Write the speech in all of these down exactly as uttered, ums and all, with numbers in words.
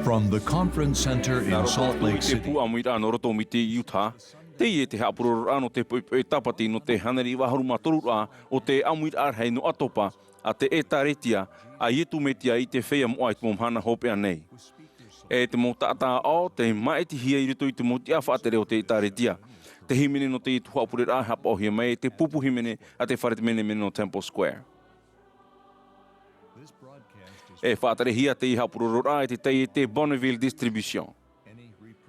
From the Conference Center in Salt Lake City. Nā roto atu i te pū ʻāmuiraʻa nō Rotomiti, Utah, teie te haʻapurororaʻa nō te poʻipoʻi tāpati nō te hānere iva ʻahuru mā toru raʻa o te ʻāmuiraʻa rahi nō ʻAtopa a te ʻĒtārētia a Iesu Mesia i te Feiā Moʻa i te mau mahana hopeʻa nei. E te mau taʻata aʻo tei māʻitihia i roto i te mau tiʻa faʻatere o te ʻĒtārētia. Te hīmene nō teie tuhaʻa pureraʻa e haʻapaʻohia mai e te pupu hīmene a te fare menemene nō Temple Square. E faʻaterehia teie haʻapurororaʻa e te taiete Bonneville Distribution.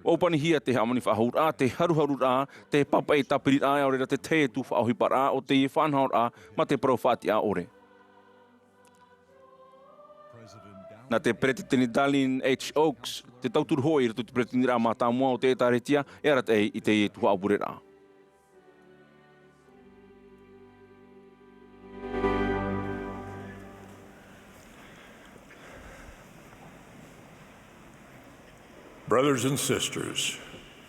ʻUa ʻōpanihia te hāmani faʻahou raʻa, te haruharu raʻa, te pāpaʻi tāpiri raʻa, ʻaore rā te tahi atu faʻaʻohiparaʻa o teie faʻanahoraʻa mā te parau faʻatiʻa ʻore. Nā te Peretiteni Dallin H. Oaks te tauturu hoʻi i roto i te Peresideniraʻa Mātāmua o te ʻĒtārētia e arataʻi i teie tuhaʻa pureraʻa. Brothers and sisters,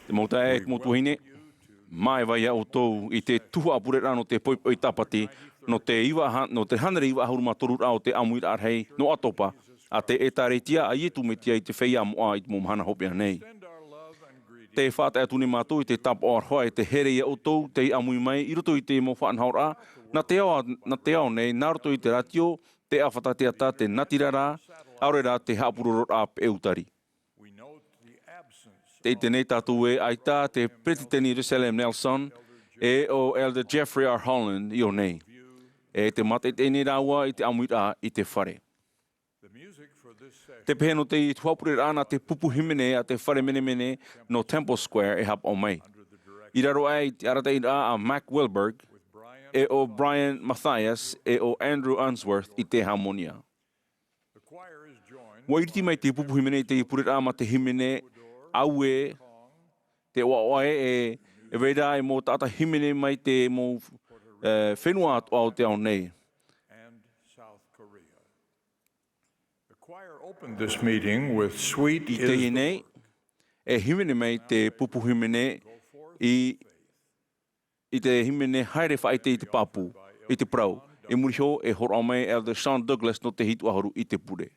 te mau taeaʻe, te mau tuahine, māeva ia ʻoutou i te tuhaʻa pureraʻa nō te poʻipoʻi tāpati, nō te iva ha-, nō te hānere iva ʻahuru mā toru raʻa o te ʻāmuiraʻa rahi nō ʻAtopa a te ʻĒtārētia a Iesu Mesia i te Feiā Moʻa i te mau mahana hopeʻa nei. Tē faʻatae atu nei mātou i te tāpaʻo aroha e te here ia ʻoutou tei ʻāmui mai i roto i te mau faʻanahoraʻa nā te ao, nā te ao nei, nā roto i te rātio, te ʻāfata teata, te natirara, ʻaore rā te haʻapurororaʻa peʻe utari. Tē ʻite nei tātou ē ʻaita te Peretiteni Russell M. Nelson, e ʻo Elder Jeffrey R. Holland i ʻō nei. E tē mātaʻitaʻi nei rāua i te ʻāmuiraʻa i te fare. Te pehe nō teie tuhaʻa pureraʻa nā te pupu hīmene a te fare menemene nō Temple Square e haʻapaʻo mai. I raro aʻe i te arataʻiraʻa a Mack Wilberg, e ʻo Bryan Mathias, e ʻo Andrew Unsworth i te hāmonia. ʻUa ʻiriti mai te pupu hīmene i teie pureraʻa mā te hīmene Auē, te ʻoaʻoa ē, e, e vai ra e mau taʻata hīmene mai te mau, e, fenua atoʻa o te ao nei. This meeting with Sweet I teie nei, e hīmene mai te pupu hīmene i, i te hīmene Haere Faʻaʻite i te Pāpū, i te Parau. I muri iho e hōroʻa mai Elder Sean Douglas nō te hitu ʻahuru i te pure.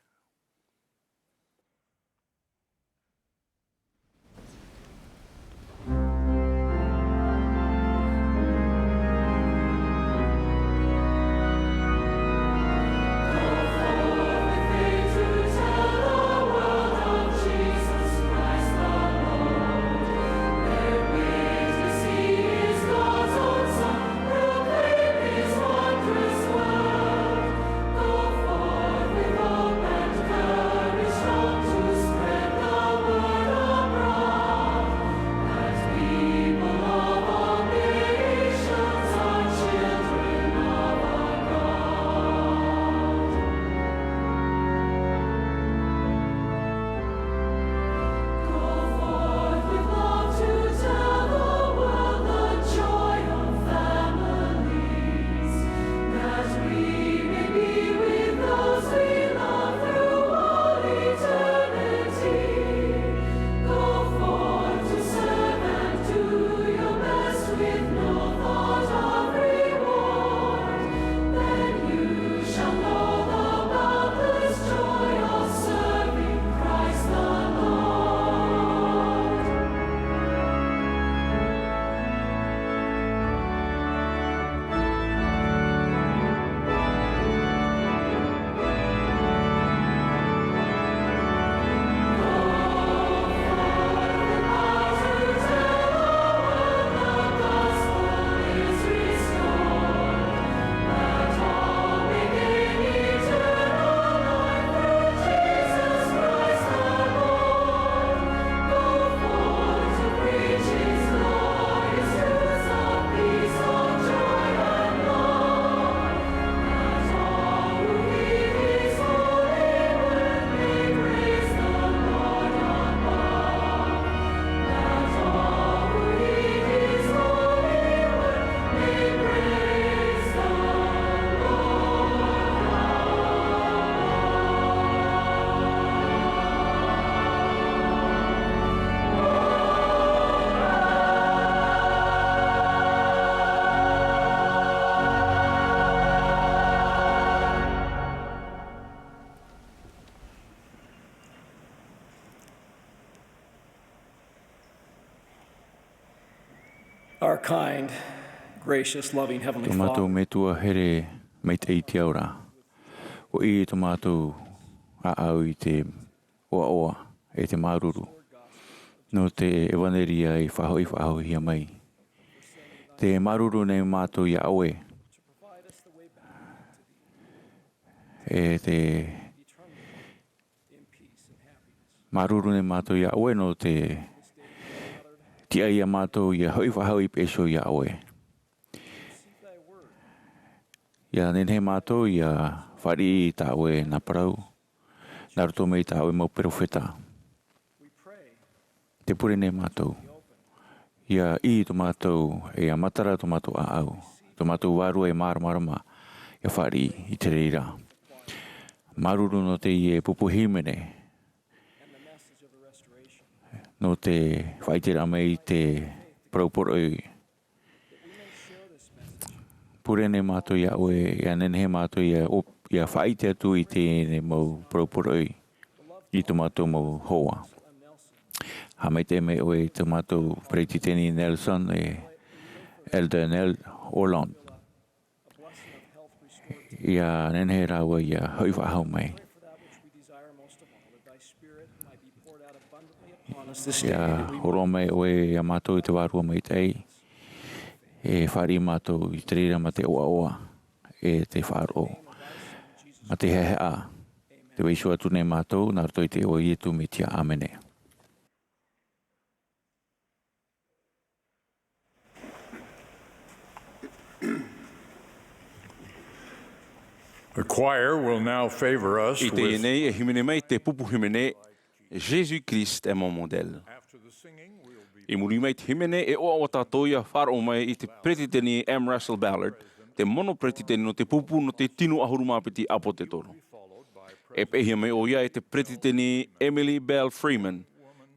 Our kind, gracious, loving Heavenly Father. Tō mātou Metua here maitaʻi i te ao ra. ʻUa ʻī tō mātou ʻāʻau i te ʻoaʻoa e te māuruuru nō te ʻevanelia i faʻahoʻi, faʻahoʻihia mai. Tē māuruuru nei mātou iā ʻoe. E tē māuruuru nei mātou iā ʻoe nō te tiʻa iā mātou ʻia hoʻi faʻahou i peʻe iho iā ʻoe. ʻIa nehenehe mātou ʻia fāriʻi i tā ʻoe nā parau, nā roto mai i tā ʻoe mau perofeta. Tē pure nei mātou. ʻIa ʻī tō mātou, e ʻia matara tō mātou ʻāʻau, tō mātou vārua e māramarama, ʻia fāriʻi i te reira. Māuruuru nō teie pupu hīmene, nō te faʻaʻiteraʻa mai i te parau poroʻi. Pure nei mātou iā ʻoe, ʻia nehenehe mātou ʻia op-, ʻia faʻaʻite atu i teie mau parau poroʻi i tō mātou mau hoa. Haʻamaitaʻi mai ʻoe i tō mātou Peretiteni Nelson e Elder Nel Holland. ʻIa nehenehe rāua ʻia hoʻi faʻahou mai. ʻIa hōroʻa mai ʻoe iā mātou i te Vārua Maitaʻi, e fāriʻi mātou i te reira mā te ʻoaʻoa, e te faʻaroʻo, mā te haʻehaʻa. Tē vai iho atu nei mātou, nā roto i te iʻoa o Ietu Metia. ʻĀmene. The choir will now favor us I teie with nei e hīmene mai te pupu hīmene, Jésus-Christ est mon modèle. I muri mai te hīmene e ʻoaʻoa tātou ʻia faʻaroʻo mai i te Peretiteni M. Russell Ballard, te mono peretiteni nō te pupu nō te tino ʻahuru mā piti ʻāpōsetolo. E peʻehia mai ʻoia e te Peretiteni Emily Belle Freeman,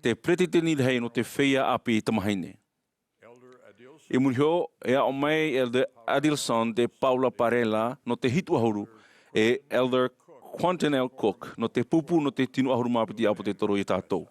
te peretiteni rahi nō te feiā ʻāpī tamāhine. I muri iho, e aʻo mai Elder Adilson de Paula Parella nō te hitu ʻahuru, e Elder Quentin L. Cook nō te pupu nō te tino ʻahuru mā piti ʻāpōsetolo iā tātou.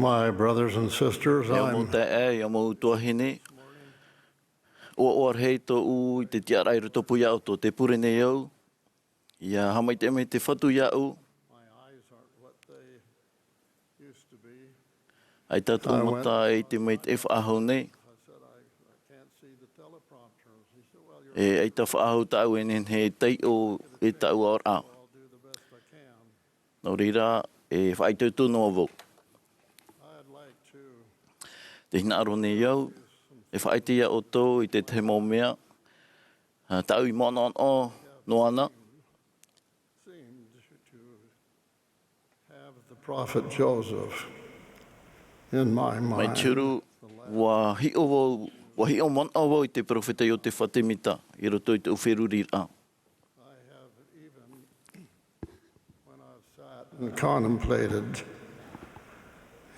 My brothers and sisters, ʻIa mau I'm taeaʻe, ʻia mau tuahine, ʻoaʻoa rahi tōʻu i te tiʻaraʻa i rotopū iā ʻoutou, tē pure nei au, ʻia haʻamaitaʻi mai te Fatu iāʻu. My eyes aren't what they used to be. ʻAita tōʻu mata e ʻite mai te faʻahou nei. I said, "I, I can't see the teleprompter." He said, "Well, you're E ʻaita faʻahou tāʻu e nehenehe e taiʻo e tāʻu aʻoraʻa. I'll do the best I can." Nō reira, e faʻaitoito noa vau. I'd like to Tē hinaʻaro nei au, e faʻaʻite iā ʻoutou i te tahi mau mea, ā, tāʻu i manaʻo noa ana. Seemed to have the prophet Joseph in my mind. Mai te huru, ʻua hiʻo vau, ʻua hiʻo manaʻo vau i te peropheta Iotefa Temita i roto i tōʻu feruriraʻa. I have even, when I've sat and contemplated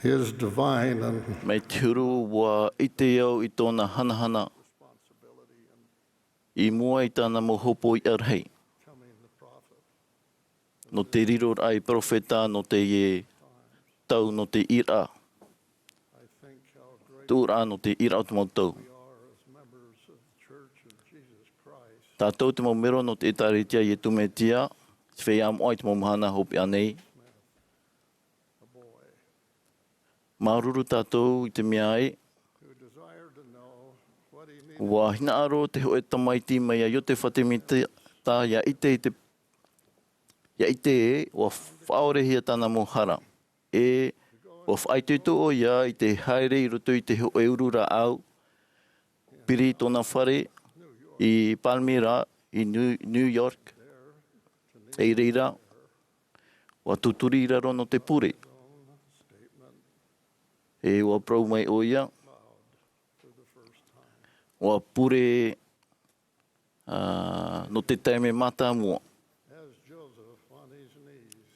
his divine and Mai te huru, ʻua ʻite au i tōna hanahana responsibility and i mua i tāna mau hopoiʻa rahi. Becoming the prophet. Nō te riroraʻa ei peropheta, nō te tau, nō te ʻīraʻa. I think how great Tūraʻa nō te ʻīraʻa o te mau tau. We are as members of the Church of Jesus Christ. Tātou te mau mero nō te ʻĒtārētia Iesu Mesia, te feiā moʻa i te mau mahana hopeʻa nei. A boy Māuruuru tātou i te mea ē, who desired to know what he needed. ʻUa hinaʻaro te hōʻē tamaiti mai iā Iotefa Temita, ʻia ʻite i te, ʻia ʻite ē, ʻua faʻaorehia tāna mau hara. E, ʻua faʻaitoito ʻoia i te haere i roto i te hōʻē uru rāʻau, piri i tōna fare i Palmyra, i New, New York. I reira, ʻua tūturi i raro nō te pure. E ʻua parau mai ʻoia, ʻua pure, ā, nō te taime mātāmua. As Joseph on his knees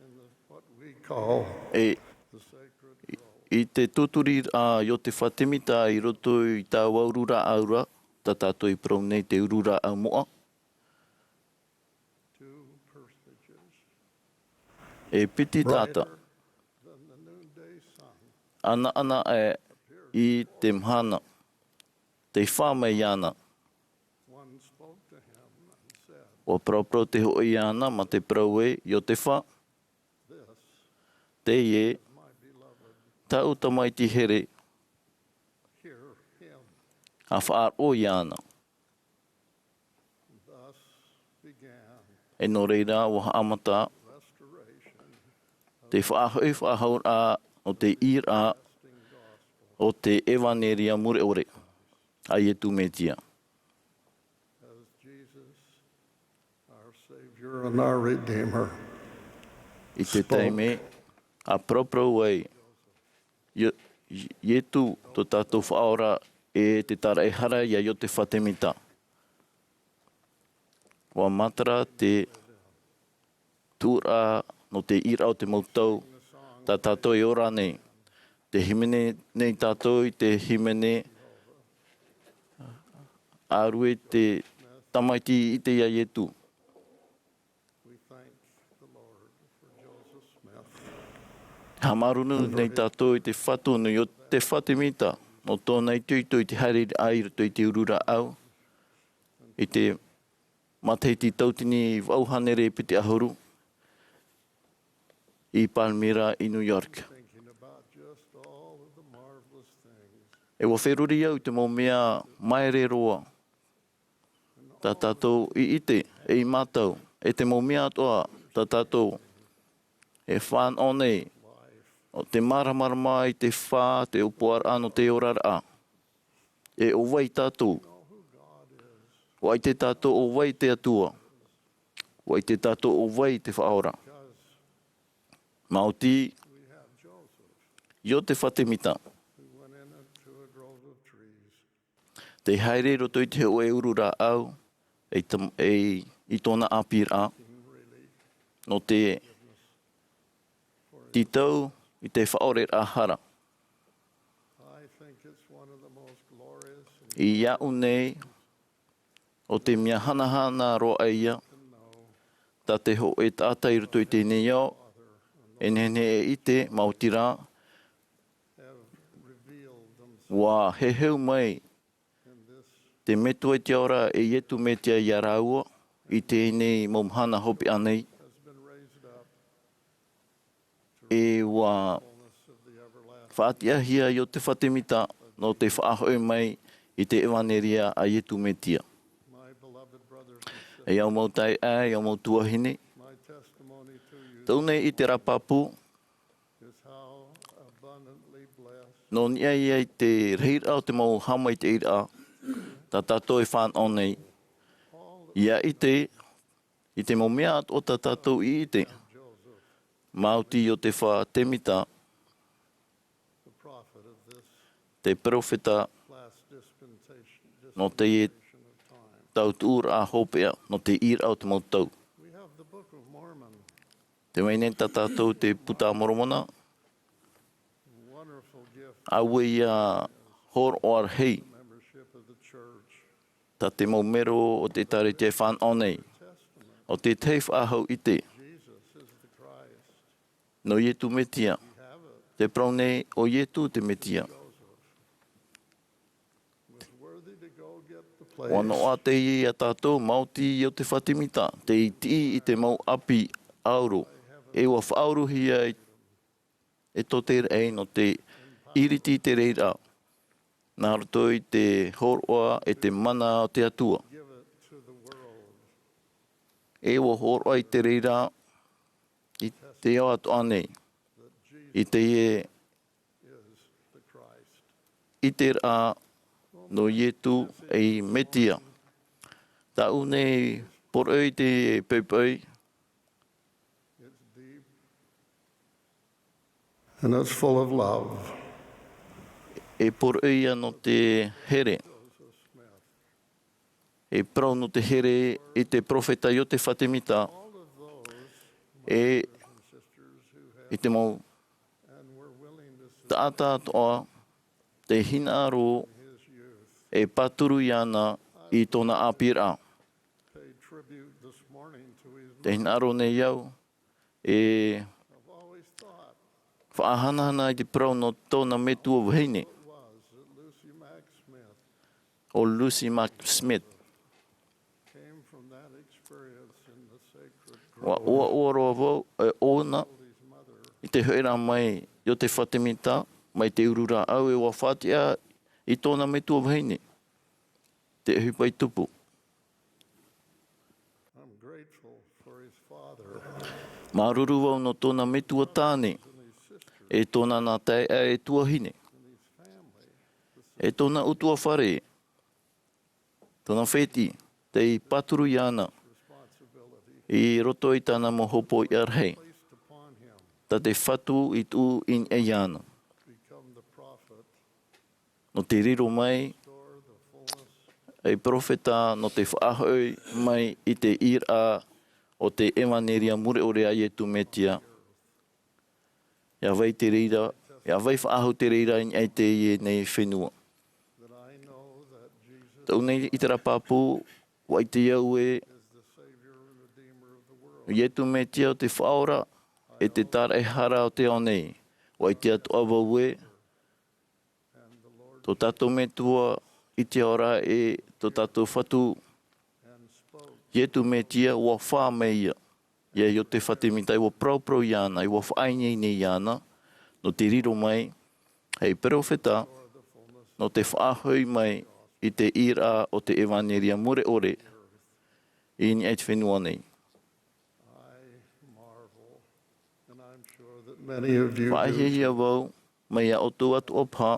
in the, what we call E, the sacred i, grove. I te tūturi a Iotefa Temita i roto i taua uru rāʻau ra, tā tātou i parau nei te uru rāʻau moʻa. Two personages. E piti taʻata. Brighter than the noonday sun. Anaʻana aʻe i te mahana, tei fā mai iāna. One spoke to him and said, ʻUa paraparau te hōʻē iāna, mā te parau ē, Iotefa, This teie, is my beloved. Tāʻu tamaiti here, Hear him. ʻA faʻaroʻo iāna. Thus began E nō reira, ʻua haʻamata restoration te faʻahoʻi faʻahouraʻa o te ʻīraʻa o te ʻevaneria mure ʻore a Iesu Mesia. As Jesus, our Savior and our Redeemer, I te taime a paraparau ai Ie-, Ie-, Iesu tō tātou Faʻaora e te tāraʻehara iā Iotefa Temita. ʻUa matara te tūraʻa nō te ʻīraʻa o te mau tau, tā tātou e ora nei. Tē hīmene nei tātou i te hīmene, ʻĀruʻe te tamaiti i ʻite iā Iesu. We thank the Lord for Joseph Smith. Haʻamāuruuru nei tātou i te Fatu nō Iotefa Temita, nō tōna itoito i te haereraʻa i roto i te uru rāʻau, i te matahiti tauatini vaʻu hānere piti ʻahuru, i Palmyra, i New York. Thinking about just all of the marvelous things. E ʻua feruri au i te mau mea māere roa tā tātou i ʻite, e i mātau, e te mau mea atoʻa tā tātou e fānaʻo nei, ʻo te māramarama i te fā, te ʻōpuaraʻa nō te oraraʻa. E ʻo vai tātou? ʻUa ʻite tātou ʻo vai te Atua. ʻUa ʻite tātou ʻo vai te Faʻaora. Maoti, Iotefa Temita. Tei haere i roto i te hōʻē uru rāʻau, e tam-, e i tōna ʻāpīraʻa, nō te tītau i te faʻaoreraʻa hara. Iāʻu nei, ʻo te mea hanahana roa ïa, tā te hōʻē taʻata i roto i teie nei ao, e nehenehe e ʻite, maoti rā, ʻUa heheu mai te Metua i te ao ra e Iesu Mesia ia rāua i teie nei mau mahana hopeʻa nei. E ʻua faʻatiʻahia Iotefa Temita nō te faʻahoʻi mai i te ʻevaneria a Iesu Mesia. E au mau taeaʻe, e au mau tuahine, tōʻu nei ʻiteraʻa pāpū, nō niʻa ia i te rahiraʻa o te mau haʻamaitaʻiraʻa tā tātou e fānaʻo nei, ʻia ʻite i te mau mea atoʻa tā tātou i ʻite, maoti Iotefa Temita, te perofeta nō teie tautuʻuraʻa hopeʻa, nō te ʻīraʻa o te mau tau. Tē vai nei tā tātou te Puta a Moromona, auē ia hōroʻa rahi tā te mau melo o te ʻĒtārētia e fānaʻo nei, ʻo te tahi faʻahou ʻite nō Iesu Mesia, tē parau nei ʻo Iesu te Mesia. ʻUa noaʻa teie ia tātou, maoti Iotefa Temita, tei tiʻi i te mau ʻapi ʻauro, e ʻua faʻauruhia e tō te raʻi nō te ʻiriti i te reira, nā roto i te hōroʻa e te mana o te Atua. E ʻua hōroʻa i te reira i te ao atoʻa nei, i teie ʻiteraʻa nō Iesu ei Mesia. Tāʻu nei poroʻi i te poʻipoʻi, And it's full of love. E poroʻi ia nō te here. E parau nō te here i te perofeta Iotefa Temita, e i te mau taʻata atoʻa tei hinaʻaro e pāturu iāna i tōna ʻāpīraʻa. Tē hinaʻaro nei au e faʻahanahana i te parau nō tōna metua vahine, ʻo Lucy Mack Smith. ʻUa ʻoaʻoa roa vau, e, ʻōna, i te hoʻiraʻa mai Iotefa Temita, mai te uru rāʻau, e ʻua faʻatiʻa i tōna metua vahine, te ʻohipa i tupu. Māuruuru vau nō tōna metua tāne, e tōna nā taeaʻe e tuahine, e tōna ʻutuāfare, tōna fētiʻi, tei pāturu iāna i roto i tāna mau hopoiʻa rahi, tā te Fatu i tuʻu i niʻa iāna. Nō te riro mai ei perofeta, nō te faʻahoʻi mai i te ʻīraʻa o te ʻevaneria mure ʻore a Iesu Mesia. ʻIa vai te reira, ʻia vai faʻahou te reira i niʻa i teie nei fenua. Tōʻu nei ʻiteraʻa pāpū, ʻua ʻite au ē, ʻo Iesu Mesia ʻo te Faʻaora, e te Tāraʻehara o te ao nei. ʻUa ʻite atoʻa vau ē, tō tātou Metua i te ao ra, e tō tātou Fatu, Iesu Mesia, ʻua fā mai ia, ia Iotefa Temita, ʻua paraparau iāna, ʻua faʻaineine iāna, nō te riro mai ei perofeta, nō te faʻahoʻi mai i te ʻīraʻa o te ʻevaneria mure ʻore i niʻa i te fenua nei. Faʻahiahia vau, mai iā ʻoutou atoʻa paha,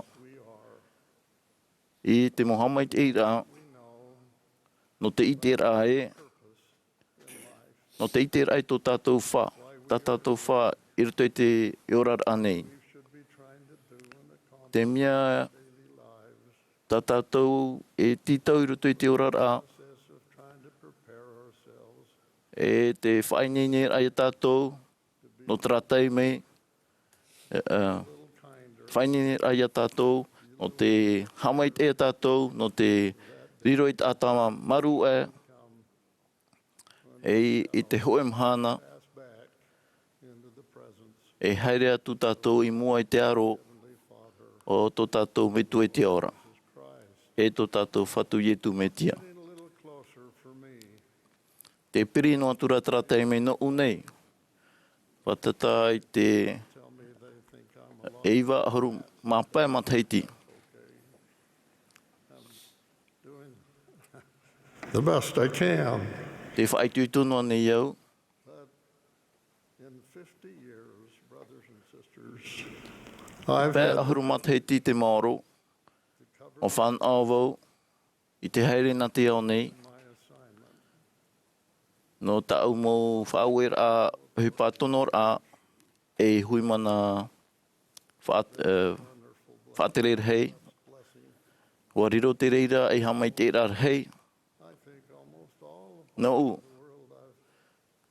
i te mau haʻamaitaʻiraʻa, nō te ʻiteraʻa ē, nō te ʻiteraʻa i tō tātou fā, tā tātou fā i roto i te oraraʻa nei. Te mea tā tātou e tītau i roto i te oraraʻa, e te faʻaineineraʻa ia tātou, nō terā taime, e, e, faʻaineineraʻa ia tātou, nō te haʻamaitaʻi ia tātou, nō te riro ei taʻata marū aʻe, e i te hōʻē mahana, e haere atu tātou i mua i te aro o tō tātou Metua i te ora, e tō tātou Fatu Iesu Mesia. Te piri noa atu ra terā taime nōʻu nei, fātata i te iva ʻahuru mā pae matahiti. The best I can. Te faʻaitoito noa nei au. In fifty years, brothers and sisters, I've pae had ʻahuru matahiti te maoro, ʻua fānaʻo vau i te haere nā te ao nei, nō tāʻu mau faʻaueraʻa ʻohipa tonoraʻa, e hui mana faʻa-, e, faʻatere rahi. ʻUa riro te reira ei haʻamaitaʻiraʻa rahi. Nōʻu,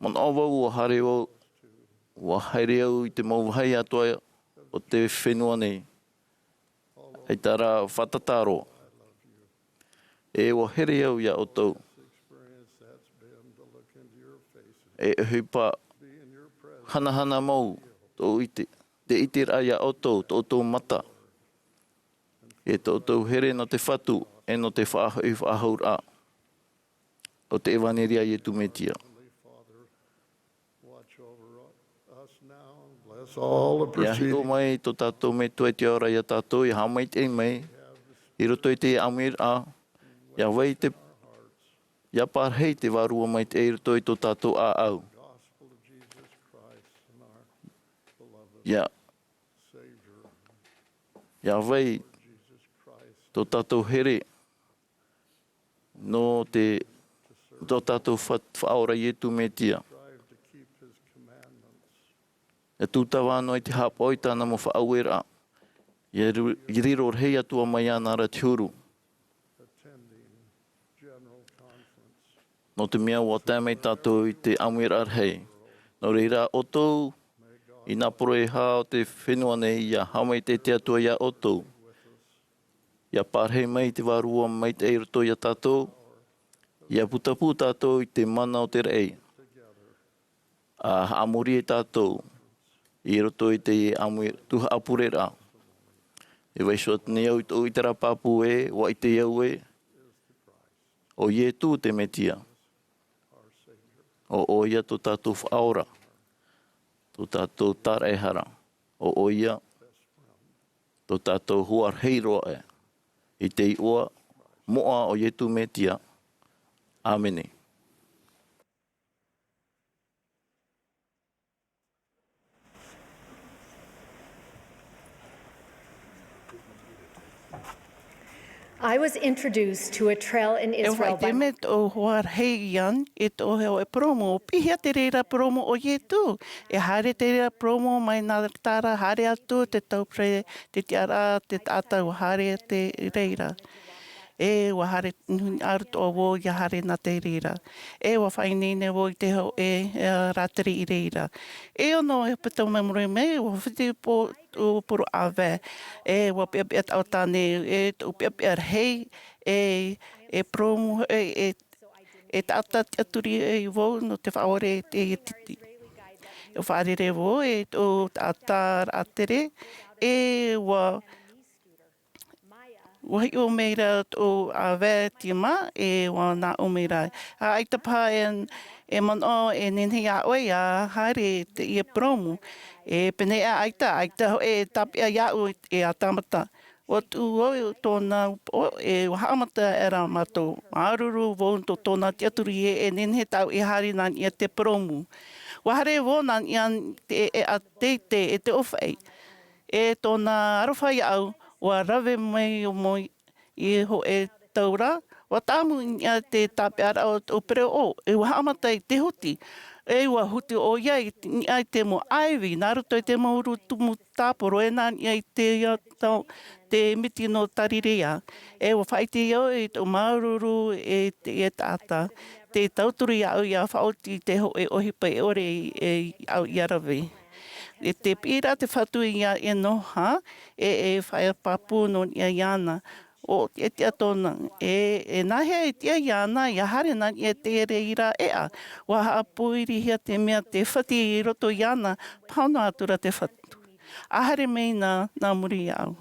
manaʻo vau ʻua haere vau, ʻua haere au i te mau vāhi atoʻa o te fenua nei. ʻAita rā fātata roa. E ʻua here au iā ʻoutou. E ʻohipa hanahana mau tōʻu ʻite, te ʻiteraʻa iā ʻoutou, tō ʻoutou mata. E tō ʻoutou here nō te Fatu, e nō te faʻahoʻi faʻahouraʻa o te ʻevanelia a Iesu Mesia. Ia hiʻo mai tō tātou Metua i te ora iā tātou, ia haʻamaitaʻi mai i roto i te ʻāmuiraʻa, ia vai te, ia parahi te Vārua Maitaʻi i roto i tō tātou ʻāʻau. Ia, ia vai tō tātou here nō te, tō tātou fa-, Faʻaora Iesu Mesia. E tūtava noa i te haʻapaʻo i tāna mau faʻaueraʻa. Ia ru-, ia riro rahi atu ā mai iāna ra te huru. Nō te mea ʻua tae mai tātou i te ʻāmuiraʻa rahi. Nō reira ʻoutou, i nā poroʻi o te fenua nei, ia haʻamaitaʻi te Atua iā ʻoutou. Ia parahi mai te Vārua Maitaʻi i roto iā tātou, ia putapū tātou i te mana o te raʻi. ʻA haʻamori e tātou i roto i te ʻāmui-, tūhaʻa pureraʻa. E vaiiho atu nei au i tōʻu ʻiteraʻa pāpū ē, ʻua ʻite au ē, ʻo Iesu te Mesia. ʻO ʻoia tō tātou Faʻaora, tō tātou Taraehara, ʻo ʻoia tō tātou Huarahi roa ē. I te iʻoa moʻa o Iesu Mesia. ʻĀmene. I was introduced to a trail in Israel by E faʻaʻite mai tōʻu hoa rahi Jan i tōʻu hōʻē purōmu, ʻua piʻihia te reira purōmu o Iesu. E haere te reira purōmu mai nā tāra, haere atu te taupure, te tiʻaraʻa, te taʻata, ʻua haere te reira. E ʻua haere, nui ʻaru tōʻu vau ia haere nā te reira. E ʻua faʻaineine vau i te hōʻē, e, rātere i reira. E ono e peta mai muri mai, ʻua whiti pō, ʻo poro ʻāvae. E ʻua peʻapeʻa taʻata nei, e tōʻu peʻapeʻa rahi, e, e purōmu, e, e, e taʻata tiʻaturi e vau nō te faʻaʻore e te titi. E faʻarere vau, e tō taʻata rātere, e ʻua ʻUa hiʻo mai ra tō ʻāvae tīmā, e ʻua nā ʻō mai ra. ʻA, ʻaita paha e, e manaʻo e nehenehe iā ʻoe ʻia haere i teie purōmu. E pēneiaʻe ʻaita, ʻaita hōʻē e tāpeʻa iāʻu e ʻatamata. ʻUa tuʻu vau i tōna upoʻo, e ʻua haʻamata aʻera mātou. Māuruuru vau tō tōna tiʻaturi ē, e nehenehe tāʻu e haere nā niʻa i te purōmu. ʻUa haere vau nā niʻa i te ʻēʻa teitei e te ʻōfaʻi. E tōna aroha iāʻu, ʻua rave mai ʻo Mō-, i hōʻē taura, ʻua tāmau i niʻa i te tāpeʻaraʻa o tōʻu pereoʻo, e ʻua haʻamata i te huti. E ʻua huti ʻoia i niʻa i te mau ʻāivi, nā roto i te mau uru tumu tāporo, e nā niʻa i te, te miti nō Tarireia. E ʻua faʻaʻite au i tōʻu māuruuru e te, e taʻata, tē tauturu iāʻu ʻia faʻaoti i te hōʻē ʻohipa e ʻore i, e, iāʻu ʻia rave. E tē piʻi ra te Fatu iā Enoha, e, e faʻaea pāpū nō niʻa iāna. ʻO tiʻatiʻa tōna, e, e nāhea e tiʻa iāna, ʻia haere nā niʻa i te reira ʻēʻa. ʻUa haʻapōirihia te mea te fati i roto iāna, pāhono atu ra te Fatu. ʻA haere mai na, nā muri iāʻu.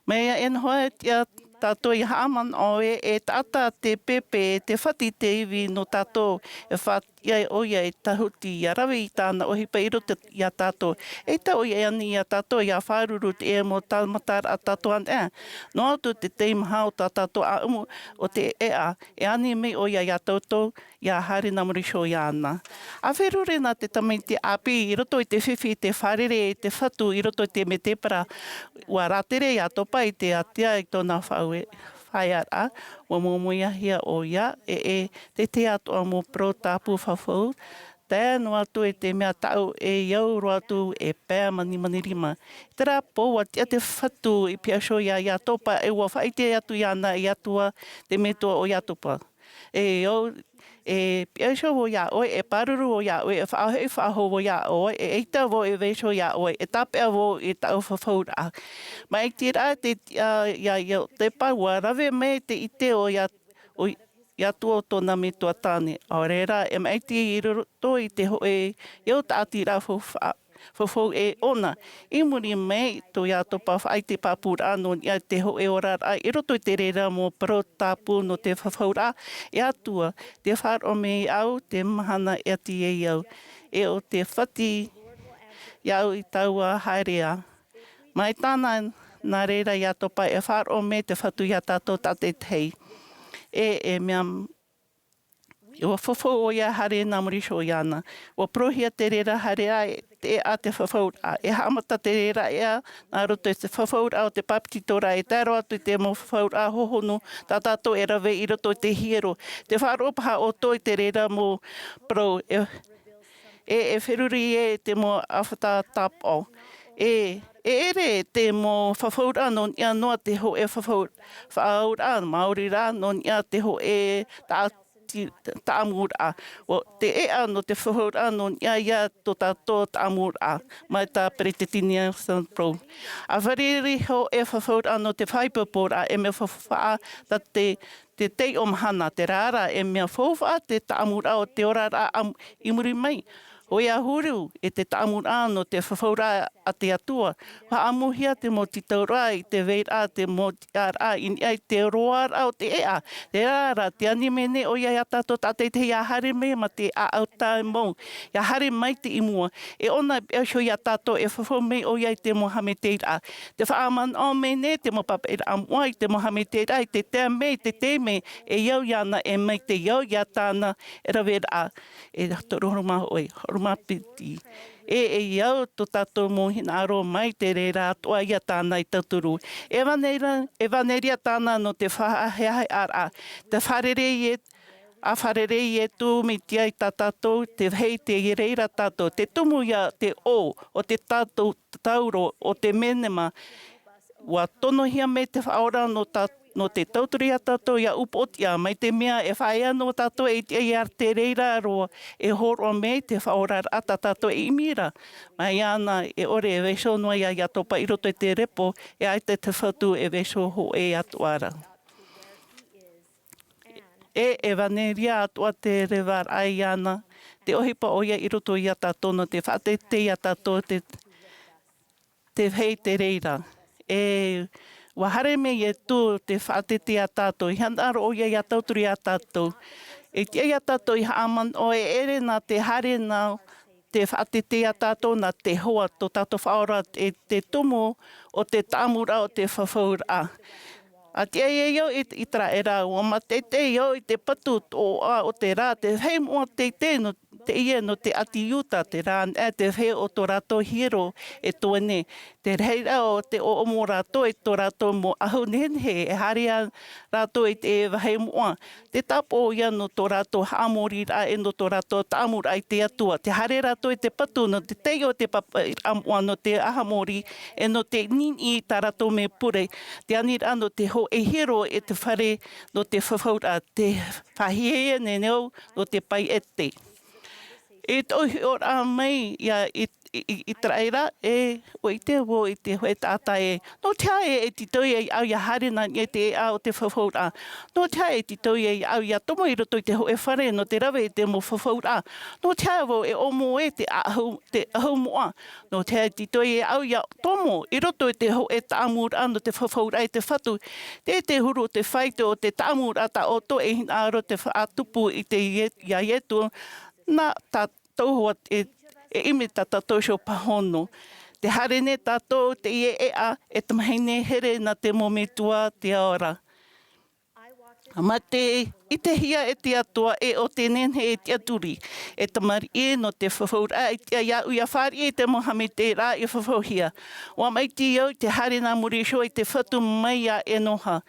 Mea e noho atu ia tātou ia haʻamanaʻo ē, e taʻata te pēpē, e te fati te ivi nō tātou, e faʻaʻite ʻoia e tahuti ia rave i tāna ʻohipa i roto ia tātou. E taʻu ia ani ia tātou ia faʻaruru te ʻē mau tāmataraʻa tātou anaʻe. Noa atu te teimaha o tā tātou ʻāʻamu o te ʻēʻa, e ani mai ʻoia ia tātou, ia haere nā muri iho iāna. A feruri nā te tamaiti ʻāpī i roto i te fifi, te fārerei, te fatu i roto i te mētēpara. Ua rātere ia Topa i te ātea i tōna faʻaue-, faʻaearaʻa, ua momoiahia ʻoia, e, e, te, te atoʻa mau parau tāpū fafau, tae noa atu i te mea tāʻu e au roa atu e pae manimani rima. I terā pō, ua tiʻa te fatu i piha iho ia, ia Topa, e ua faʻaʻite atu iāna e Atua, te metua ʻo Iatopa. E au, e piha iho vau ia ʻoe, e pāruru vau ia ʻoe, e faʻahoʻi faʻahou vau ia ʻoe, e ʻaita vau e vaiiho ia ʻoe, e tāpeʻa vau i tāʻu fafauraʻa. Maʻitiraʻa te tiʻa ia, ia Iotepa, ua rave mai te ʻite o ia, o ia Atua o tōna metua tāne. ʻAore rā, e maʻiti i roto i te hōʻē, i au tāʻatiraʻa fau faʻa-, fafau e ʻōna. I muri mai, tō Iatopa faʻaʻite pāpūraʻa nō niʻa i te hōʻē oraraʻa i roto i te reira mau parau tāpū nō te fafauraʻa, e Atua, tē faʻaroʻo mai au te mahana e ati ai au. E ʻo te fati ia au i taua haereʻa. Mai tāna, nā reira Iatopa e faʻaroʻo mai te fatu ia tātou tātaʻitahi. E, e mea, ua fafau ʻoia haere nā muri iho iāna. Ua parauhia te reira haereʻa, te ʻēʻa te fafauraʻa. E haʻamata te reira ʻēʻa nā roto i te fafauraʻa o te papetitoraʻa, e tae roa atu i te mau fafauraʻa hohonu tā tātou e rave i roto i te hiero. Tē faʻaroʻo paha ʻoutou i te reira mau parau, e, e, e feruri ē te mau ʻāfata tāpaʻo. E, e ʻere te mau fafauraʻa nō niʻa noa te hōʻē fafau-, faʻaauraʻa, maori rā, nō niʻa te hōʻē taʻa-, ti-, taʻamuraʻa. ʻO te ʻēʻa nō te fafauraʻa nō niʻa ia tō tātou taʻamuraʻa, mai tā Peretiteni Nelson Pro. A fārerei hōʻē fafauraʻa nō te faʻaipoiporaʻa, e mea faufaʻa tā te, te taiʻo mahana, terā rā, e mea faufaʻa te taʻamuraʻa o te oraraʻa am-, i muri mai. ʻOia hoʻi, e te taʻamuraʻa nō te fafauraʻa a te Atua. Haʻamauhia te mau tītauraʻa i te vairaʻa, te mau tiʻaraʻa, i niʻa i te roaraʻa o te ʻēʻa. Terā rā, tē ani mai nei ʻoia ia tātou tātaʻitahi ʻia haere mai ma te ʻāʻau tāmau, ʻia haere mai te ʻimua. E ʻōna e piha iho ia tātou, e fafau mai ʻoia i te mau haʻamaitaʻiraʻa. Tē faʻamanaʻo mai nei te mau papaʻiraʻa moʻa i te mau haʻamaitaʻiraʻa, i te taime, i te taime e au iāna, e mai te au ia tāna e raveraʻa. E toru ʻahuru mā hōʻē, ʻahuru mā piti. E, e au tō tātou mau hinaʻaro mai te reira atoʻa ia tāna i tauturu. Evaneria, evaneria tāna nō te faʻaheahearaʻa. Te fārerei e, a fārerei Iesu Mesia ia tātou, tē vai te reira tātou. Te tumu ia te ʻō, ʻo te tātou tauro, ʻo te menema. Ua tonohia mai te Faʻaora nō tā-, nō te tauturu ia tātou ʻia upoʻotiʻa, mai te mea e faʻaea noa tātou e tiʻa ia te reira roa, e hōroʻa mai te faʻaoraraʻa tā tātou e ʻimi ra. Mai iāna, e ʻore e vaiiho noa ia Iatopa i roto i te repo, e ʻaita te fatu e vaiiho hōʻē atoʻa ra. E evaneria atoʻa te revaraʻa iāna, te ʻohipa ʻoia i roto ia tātou nō te faʻateitei ia tātou te te vai te reira. E, ua haere mai Iesu te faʻateitei ia tātou, i hinaʻaro ʻoia ʻia tauturu ia tātou. E tiʻa ia tātou i haʻamanaʻo e ʻere nā te haere nā te faʻateitei ia tātou nā te hoa tō tātou Faʻaora, e te tumu o te taʻamuraʻa o te fafauraʻa. A tiʻa ai au i, i terā, ʻua mātaʻitaʻi au i te patu toʻa o te rā, te vai moʻa teitei nō teie nō te ʻāti Iuta, terā anaʻe te vai o tō rātou hiero e toe nei. Te reira o te ʻoʻomo rātou i tō rātou mau ʻahu nehenehe, e haere rātou i te vāhi moʻa. Te tāpaʻo ïa nō tō rātou haʻamoriraʻa e nō tō rātou taʻamuraʻa i te Atua. Te haere rātou i te patu nō te taiʻo te papaʻiraʻa moʻa nō te ʻaha mori, e nō te niniʻi i tā rātou mea pure. Te aniraʻa nō te hōʻē hiero e te fare nō te fafauraʻa, te fāʻiʻe nei nō te pae ʻete. E tōʻu hiʻoraʻa mai ia i, i, i, i te raʻi ra, e, ʻua ʻite vau i te hōʻē taʻata ē. Nō te aha ē e tītau ia iāʻu ia haere nā niʻa i te ʻēʻa o te fafauraʻa? Nō te aha e tītau ia iāʻu ia tomo i roto i te hōʻē fare nō te rave i te mau fafauraʻa? Nō te aha vau e ʻōmo ē te ʻahu, te ʻahu moʻa? Nō te aha e tītau ia iāʻu ia tomo i roto i te hōʻē taʻamuraʻa nō te fafauraʻa i te Fatu? Te, te huru o te faito o te taʻamuraʻa tā ʻoutou e hinaʻaro te faʻatupu i te Ie-, ia Ietu, nā tā tauhoa e, e ʻimi tā tātou iho pāhono. Tē haere nei tātou teie ʻēʻa e tamahine here nā te mau metua te ao ra. Mā te ʻitehia e te Atua e ʻo te nehenehe e tiʻaturi, e tamariʻi nō te fafauraʻa i tiʻa iāʻu ia fāriʻi i te mau haʻamaitaʻiraʻa i fafauhia. ʻUa maʻiti au i te haere nā muri iho i te Fatu mai iā Enoha.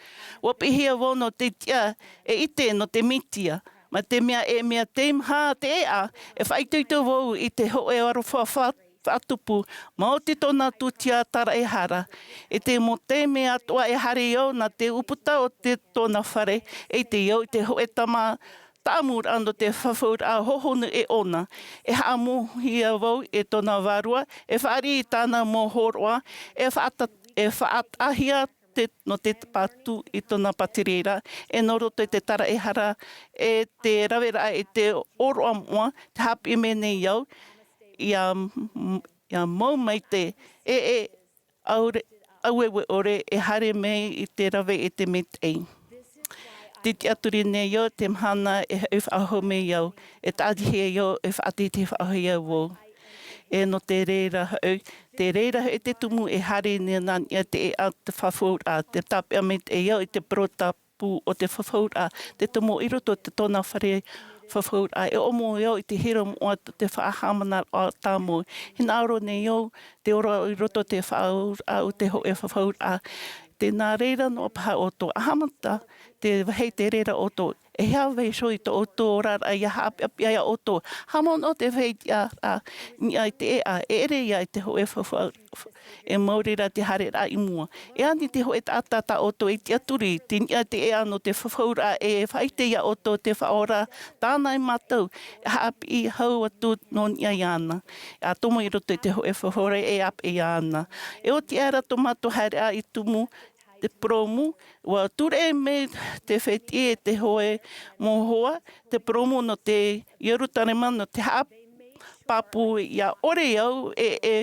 ʻUa piʻihia vau nō te tiʻa e ʻite nō te Metia. Mā te mea e mea teimaha te ʻēʻa, e faʻaitoito vau i te hōʻē aroha fa-, faʻatupu, maoti tōna tūtia taraehara. I te mau taime atoʻa e haere au nā te ʻūputa o te tōna fare, e ʻite au i te hōʻē tama taʻamuraʻa nō te fafauraʻa hohonu e ʻōna. E haʻamauhia vau i tōna vārua, e fāriʻi i tāna mau hōroʻa, e faʻata-, e faʻataʻahia te, nō te patu i tōna pātireia, e nō roto i te taraehara, e te raveraʻa i te ʻōroʻa moʻa, te haʻapiʻi mai nei au, ia, ia mau mai te, e, e, aure, aueue ʻore, e haere mai i te rave i te maitaʻi. Tē tiʻaturi nei au te mahana e hoʻi faʻahou mai au, e tāʻatihia au, e faʻatītī faʻahou au. E nō te reira hoʻi, te reira hoʻi te tumu e haere nei nā niʻa i te ʻēʻa te fafauraʻa, te tāpeʻa maitaʻi au i te parau tāpū o te fafauraʻa, te tumu i roto i tōna fare fafauraʻa, e ʻōmo au i te hiero moʻa o te faʻahaʻamanaraʻa tāmau. Hinaʻaro nei au, te ora i roto i te faʻaauraʻa o te hōʻē fafauraʻa. Tē nā reira noa paha ʻoutou, ʻa haʻamata te vāhi tē reira ʻoutou, e hea vau iho i tō ʻoutou oraraʻa ia haʻapiʻapiʻi iā ʻoutou. Haʻamanaʻo te vāhi tiʻaraʻa, niʻa i te ʻēʻa, e ʻere ia i te hōʻē fafau, e mau reira te haereraʻa i mua. E ani te hōʻē taʻata tā ʻoutou e tiʻaturi, tei niʻa i te ʻēʻa nō te fafauraʻa e faʻaʻite iā ʻoutou te Faʻaora tāna e mātau, e haʻapiʻi hau atu nō niʻa iāna. ʻA tomo i roto i te hōʻē fafauraʻa e ʻāpeʻe iāna. E oti aʻera tō mātou haereraʻa i tumu, te purōmu, ʻua tūreʻi mai te fētiʻi e te hōʻē mau hoa, te purōmu nō te Ierutarema, nō te haʻapāpū, ʻia ʻore au e, e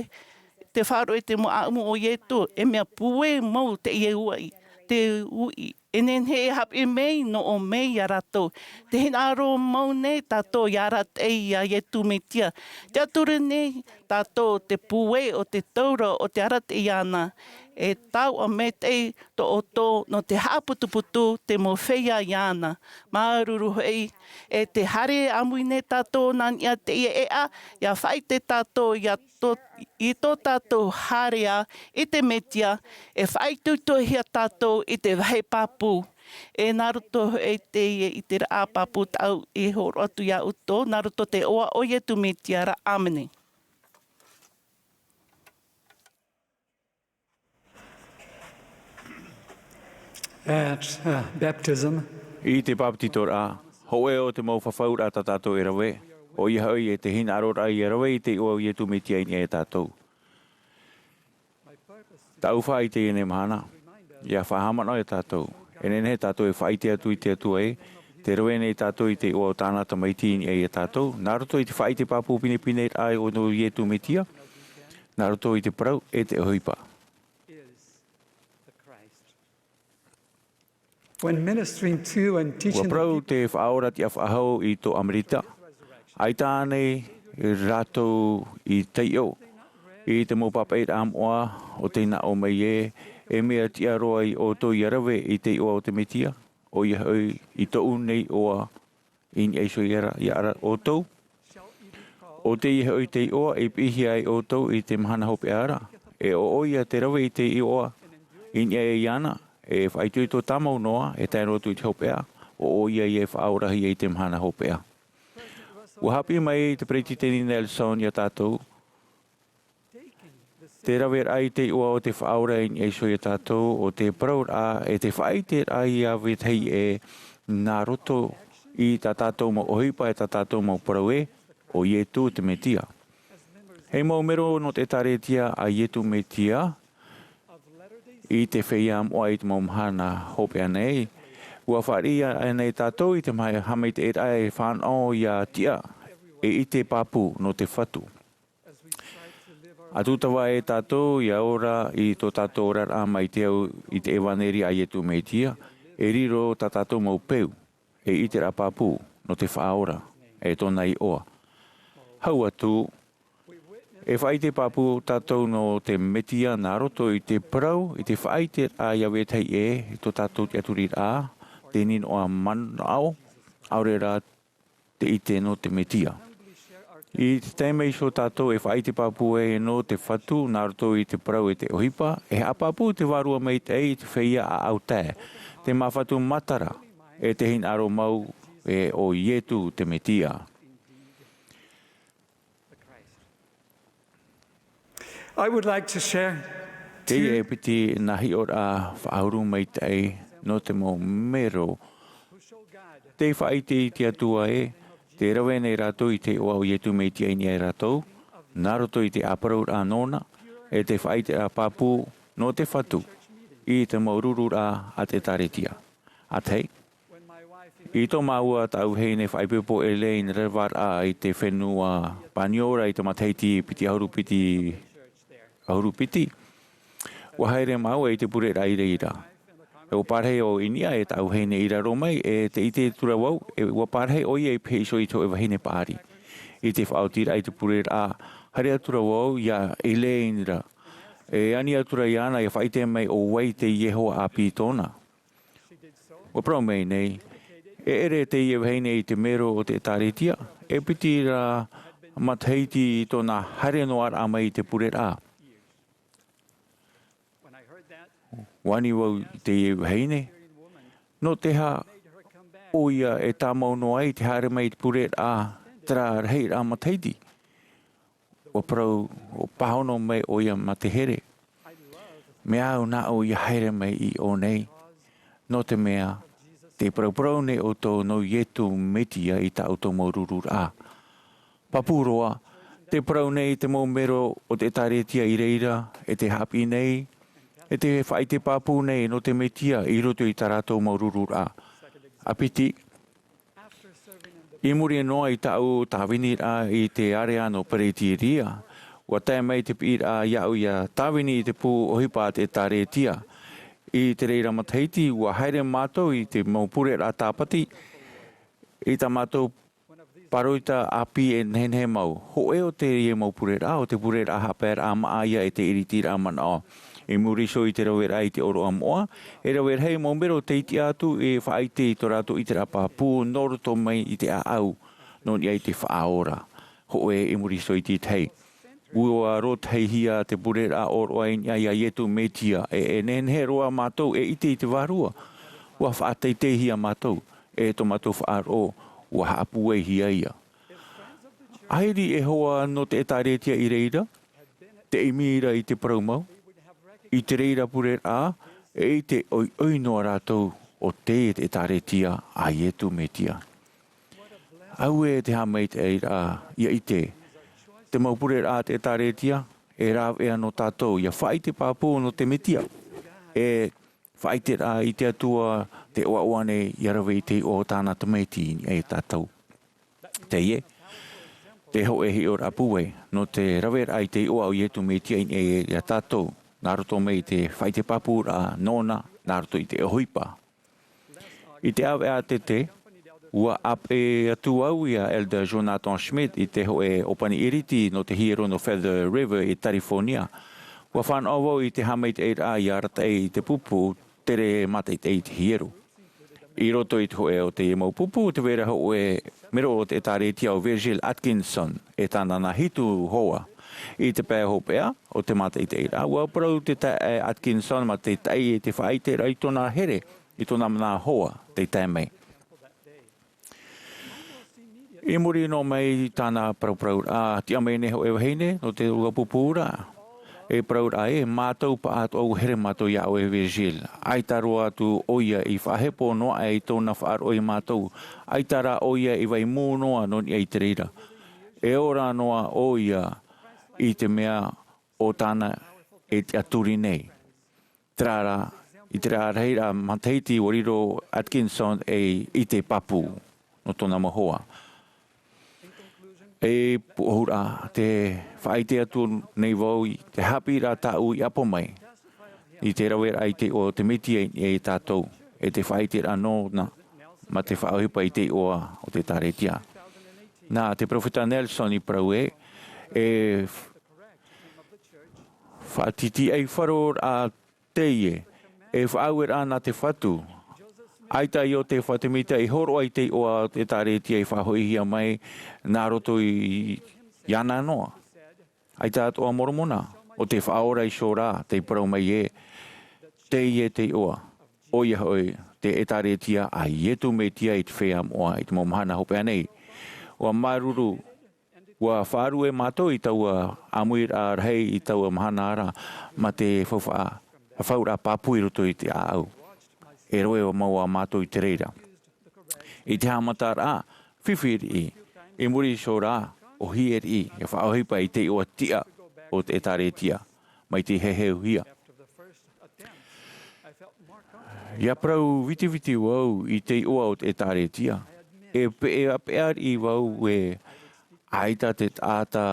te faʻaroʻo i te mau ʻāʻamu o Ietu, e mea pūai mau teie uʻi, te uʻi. E nehenehe e haʻapiʻi mai, nō ʻō mai iā rātou. Tē hinaʻaro mau nei tātou ʻia arataʻi iā Ietu Metia. Tiʻaturi nei tātou te pūai o te taura o te arataʻi iāna. E taoʻa maitaʻi tō ʻoutou nō te haʻaputuputu te mau feiā iāna. Māuruuru hoʻi, e tē haere ʻāmui nei tātou nā niʻa i teie ʻēʻa, ʻia faʻaʻite tātou iā tō, i tō tātou haereʻa i te Metia, e faʻaitoitohia tātou i te vāhi pāpū. E nā roto hoʻi i teie, i te ʻīraraʻa pāpū tāʻu i hōroʻa atu iā ʻoutou, nā roto i te iʻoa o Ietu Metia ra. ʻĀmene. At, uh, baptism, I te pāpetitoraʻa, hōʻē o te mau fafauraʻa tā tātou e rave, ʻoia hoʻi e te hinaʻaroraʻa ʻia rave i te iʻoa o Ietu Metia i niʻa iā tātou. Tāʻu faʻaʻite i teie mahana, ʻia faʻahaʻamanaʻo iā tātou. E nehenehe tātou e faʻaʻite atu i te Atua ē, tē rave nei tātou i te iʻoa o tāna Tamaiti i niʻa iā tātou, nā roto i te faʻaʻite pāpū pinepine raʻa o Ietu Metia, nā roto i te parau e te ʻohipa. When ministering to and teaching the Ua parau people te Faʻaora tiʻa faʻahou i tō Amerika. ʻAita ānei rātou i taiʻo i te mau pāpaʻiraʻa moʻa o tei nā ʻō mai ē, e mea tiʻa roa iā ʻoutou ʻia rave i te iʻoa o te Metia, ʻoia hoʻi i tōʻu nei iʻoa i niʻa iho ia ra, ia ra ʻoutou. ʻO teie hoʻi te iʻoa i piʻihia ai ʻoutou i te mahana hopeʻa ra. E ʻo ʻoia te rave i te iʻoa i niʻa iāna, e faʻaitoito tāmau noa, e tae noa atu i te hopeʻa, ʻo ʻoia ia e faʻaorahia i te mahana hopeʻa. Ua haʻapiʻi mai te Peretiteni Nelson iā tātou, te raveraʻa i te iʻoa o te Faʻaora i niʻa iho ia tātou, ʻo te parauraʻa, e te faʻaʻiteraʻa ia vetahi ē, nā roto i tā tātou mau ʻohipa, e tā tātou mau parau ē, ʻo Ietu te Metia. Hei mau mero nō te ʻĒtārētia a Ietu Metia i te feiā moʻa i te mau mahana hopeʻa nei, ua fāriʻi aʻenei tātou i te mahi haʻamaitaʻiraʻa e fānaʻo ia tiʻa e ʻite pāpū nō te Fatu. ʻA tūtava e tātou ia ora i tō tātou oraraʻa mai te au i te ʻevanelia a Ietu Metia, e riro tā tātou mau peu e ʻiteraʻa pāpū nō te Faʻaora e tōna iʻoa. Hau atu, e faʻaʻite pāpū tātou nō te Metia nā roto i te parau, i te faʻaʻiteraʻa ia vetahi ʻē i tō tātou tiʻaturiraʻa, te ninoʻa manaʻo, ʻaore rā te ʻite nō te Metia. I te taime iho tātou e faʻaʻite pāpū ai nō te Fatu nā roto i te parau e te ʻohipa, e haʻapāpū te Vārua Maitaʻi i te feiā ʻāʻau tae, te māfatu matara, e te hinaʻaro mau ē ʻo Ietu te Metia. I would like to share Teie e piti nā hiʻoraʻa faʻahuru maitaʻi nō te mau mero. Tē faʻaʻite i te Atua ē, tē rave nei rātou i te iʻoa o Ietu Metia i niʻa ia rātou, nā roto i te ʻāparauraʻa nōna, e te faʻaʻiteraʻa pāpū nō te Fatu i te mau rururaʻa a te ʻĒtārētia. ʻA tahi, i tō māua tāʻu vahine faʻaipoipo Elaine ravaraʻa i te fenua Paniora i te matahiti piti ʻahuru piti, ʻahuru piti, ua haere māua i te pureraʻa i reira. ʻUa parahi ʻo i niʻa e tāʻu vahine i raro mai, e tē ʻite atu ra vau, e ʻua parahi ʻoia i pēhea iho i te hōʻē vahine paʻari. I te faʻaotiraʻa i te pureraʻa, haere atu ra vau ia Elaine ra, e ani atu ra iāna ʻia faʻaʻite mai ʻo vai teie hoa ʻāpī tōna. ʻUa parau mai nei, e ʻere teie vahine i te mero o te ʻĒtārētia, e piti rā matahiti i tōna haere noa raʻa mai i te pureraʻa. ʻUa ani vau i teie vahine, nō te aha ʻoia e tāmau noa ai te haere mai i te pureraʻa terā rahiraʻa matahiti. ʻUa parau, ʻua pāhono mai ʻoia mā te here. Mea au nā ʻoe ʻia haere mai i ʻō nei, nō te mea, tē parauparau nei ʻoutou nō Ietu Metia i tā ʻoutou mau rururaʻa. Pāpū roa, tē parau nei te mau mero o te ʻĒtārētia i reira, e tē haʻapiʻi nei, e tē faʻaʻite pāpū nei nō te Metia i roto i tā rātou mau rururaʻa. ʻA piti, i muri noa i tāʻu tāviniraʻa i te area nō Peretīria, ʻua tae mai te piʻiraʻa iāʻu ʻia tāvini i te pū ʻohipa a te ʻĒtārētia. I te reira matahiti, ʻua haere mātou i te mau pureraʻa tāpati, i tā mātou pāroita ʻāpī e nehenehe mau. Hōʻē o teie mau pureraʻa, ʻo te pureraʻa haʻapaeraʻa māʻa ïa e te ʻiritiraʻa manaʻo. I muri iho i te raveraʻa i te ʻōroʻa moʻa, e rave rahi mau mero tei tiʻa atu e faʻaʻite i tō rātou ʻiteraʻa pāpū, nō roto mai i te ʻāʻau, nō niʻa i te Faʻaora. Hōʻē i muri iho i te tahi. ʻUa rōtahihia te pureraʻa ʻōroʻa i niʻa iā Ietu Metia, e, e nehenehe roa mātou e ʻite i te Vārua. ʻUa faʻateiteihia mātou, e tō mātou faʻaroʻo, ʻua haʻapūaihia ïa. ʻAhiri e hoa nō te ʻĒtārētia i reira, tē ʻimi ra i te parau mau, i te reira pureraʻa, e i te ʻoiʻoi noa rātou ʻo tei te ʻĒtārētia a Ietu Metia. Auē te haʻamaitaʻiraʻa ʻia ʻite, te mau pureraʻa a te ʻĒtārētia, e rāveʻa nō tātou ʻia faʻaʻite pāpū nō te Metia, e faʻaʻite rā i te Atua tē ʻoaʻoa nei ʻia rave i te iʻoa o tāna tamaiti i niʻa iā tātou. Teie, te hōʻē hiʻoraʻa pūai, nō te raveraʻa i te iʻoa o Ietu Metia i niʻa iā tātou, nā roto mai i te faʻaʻite pāpūraʻa nōna, nā roto i te ʻohipa. I te ʻāvaʻe ʻātete, ʻua ʻāpeʻe atu au iā Elder Jonathan Schmidt i te hōʻē ʻōpani ʻīriti nō te hiero nō Feather River i California. ʻUa fānaʻo vau i te haʻamaitaʻiraʻa ʻia arataʻi i te pupu tere mātaʻitaʻi i te hiero. I roto i te hōʻē o teie mau pupu, tē vai ra hōʻē mero o te ʻĒtārētia ʻo Virgil Atkinson, e tāna nā hitu hoa. I te pae hopeʻa o te mātaʻitaʻiraʻa, ʻua parau te taeaʻe Atkinson mā te taʻi e te faʻaʻiteraʻa i tōna here, i tōna mana hoa, tei tae mai. I muri noa mai i tāna parauparauraʻa, tiʻa mai nei hōʻē vahine, nō te ʻua pupu ra. E parau ra ē, mātou paʻatoʻa ʻua here mātou iā ʻoe Virgil. ʻAita roa atu ʻoia i faʻahepo noa aʻe i tōna faʻaroʻo iā mātou. ʻAita rā ʻoia i vai mū noa nō niʻa i te reira. E ora noa ʻoia i te mea o tāna e tiʻaturi nei. Terā rā, i te rā rahiraʻa matahiti ua riro Atkinson ei ʻite pāpū nō tōna mau hoa. E pūʻohuraʻa, tē faʻaʻite atu nei vau i te haʻapiʻiraʻa tāʻu i ʻapo mai i te raveraʻa i te iʻoa o te Mesia i niʻa ia tātou, e te faʻaʻiteraʻa nōna mā te faʻaʻohipa i te iʻoa o te ʻĒtārētia. Nā te peropheta Nelson i parau ē, e faʻatitiʻaifaroraʻa teie, e faʻaueraʻa nā te Fatu. ʻAita ʻo Iotefa Semita i hōroʻa i te iʻoa o te ʻĒtārētia i faʻahoʻihia mai nā roto i, iāna noa. ʻAita atoʻa Moromona, ʻo te Faʻaora iho rā, tei parau mai ē, teie te iʻoa, ʻoia hoʻi te ʻĒtārētia a Iesu Mesia i te feiā moʻa i te mau mahana hopeʻa nei. ʻUa māuruuru, ʻua faʻaruʻe mātou i taua ʻāmuiraʻa rahi i taua mahana ra, mā te faufaʻa, fafauraʻa pāpū i roto i te ʻāʻau. E rave mau ā mātou i te reira. I te haʻamataraʻa, fifi riʻi, i muri iho rā, ʻōhie riʻi, e faʻaʻohipa i te iʻoa tiʻa o te ʻĒtārētia, mai te heheuhia. ʻIa parau vitiviti vau i te iʻoa o te ʻĒtārētia. E peʻapeʻa riʻi vau ē, ʻaita te taʻata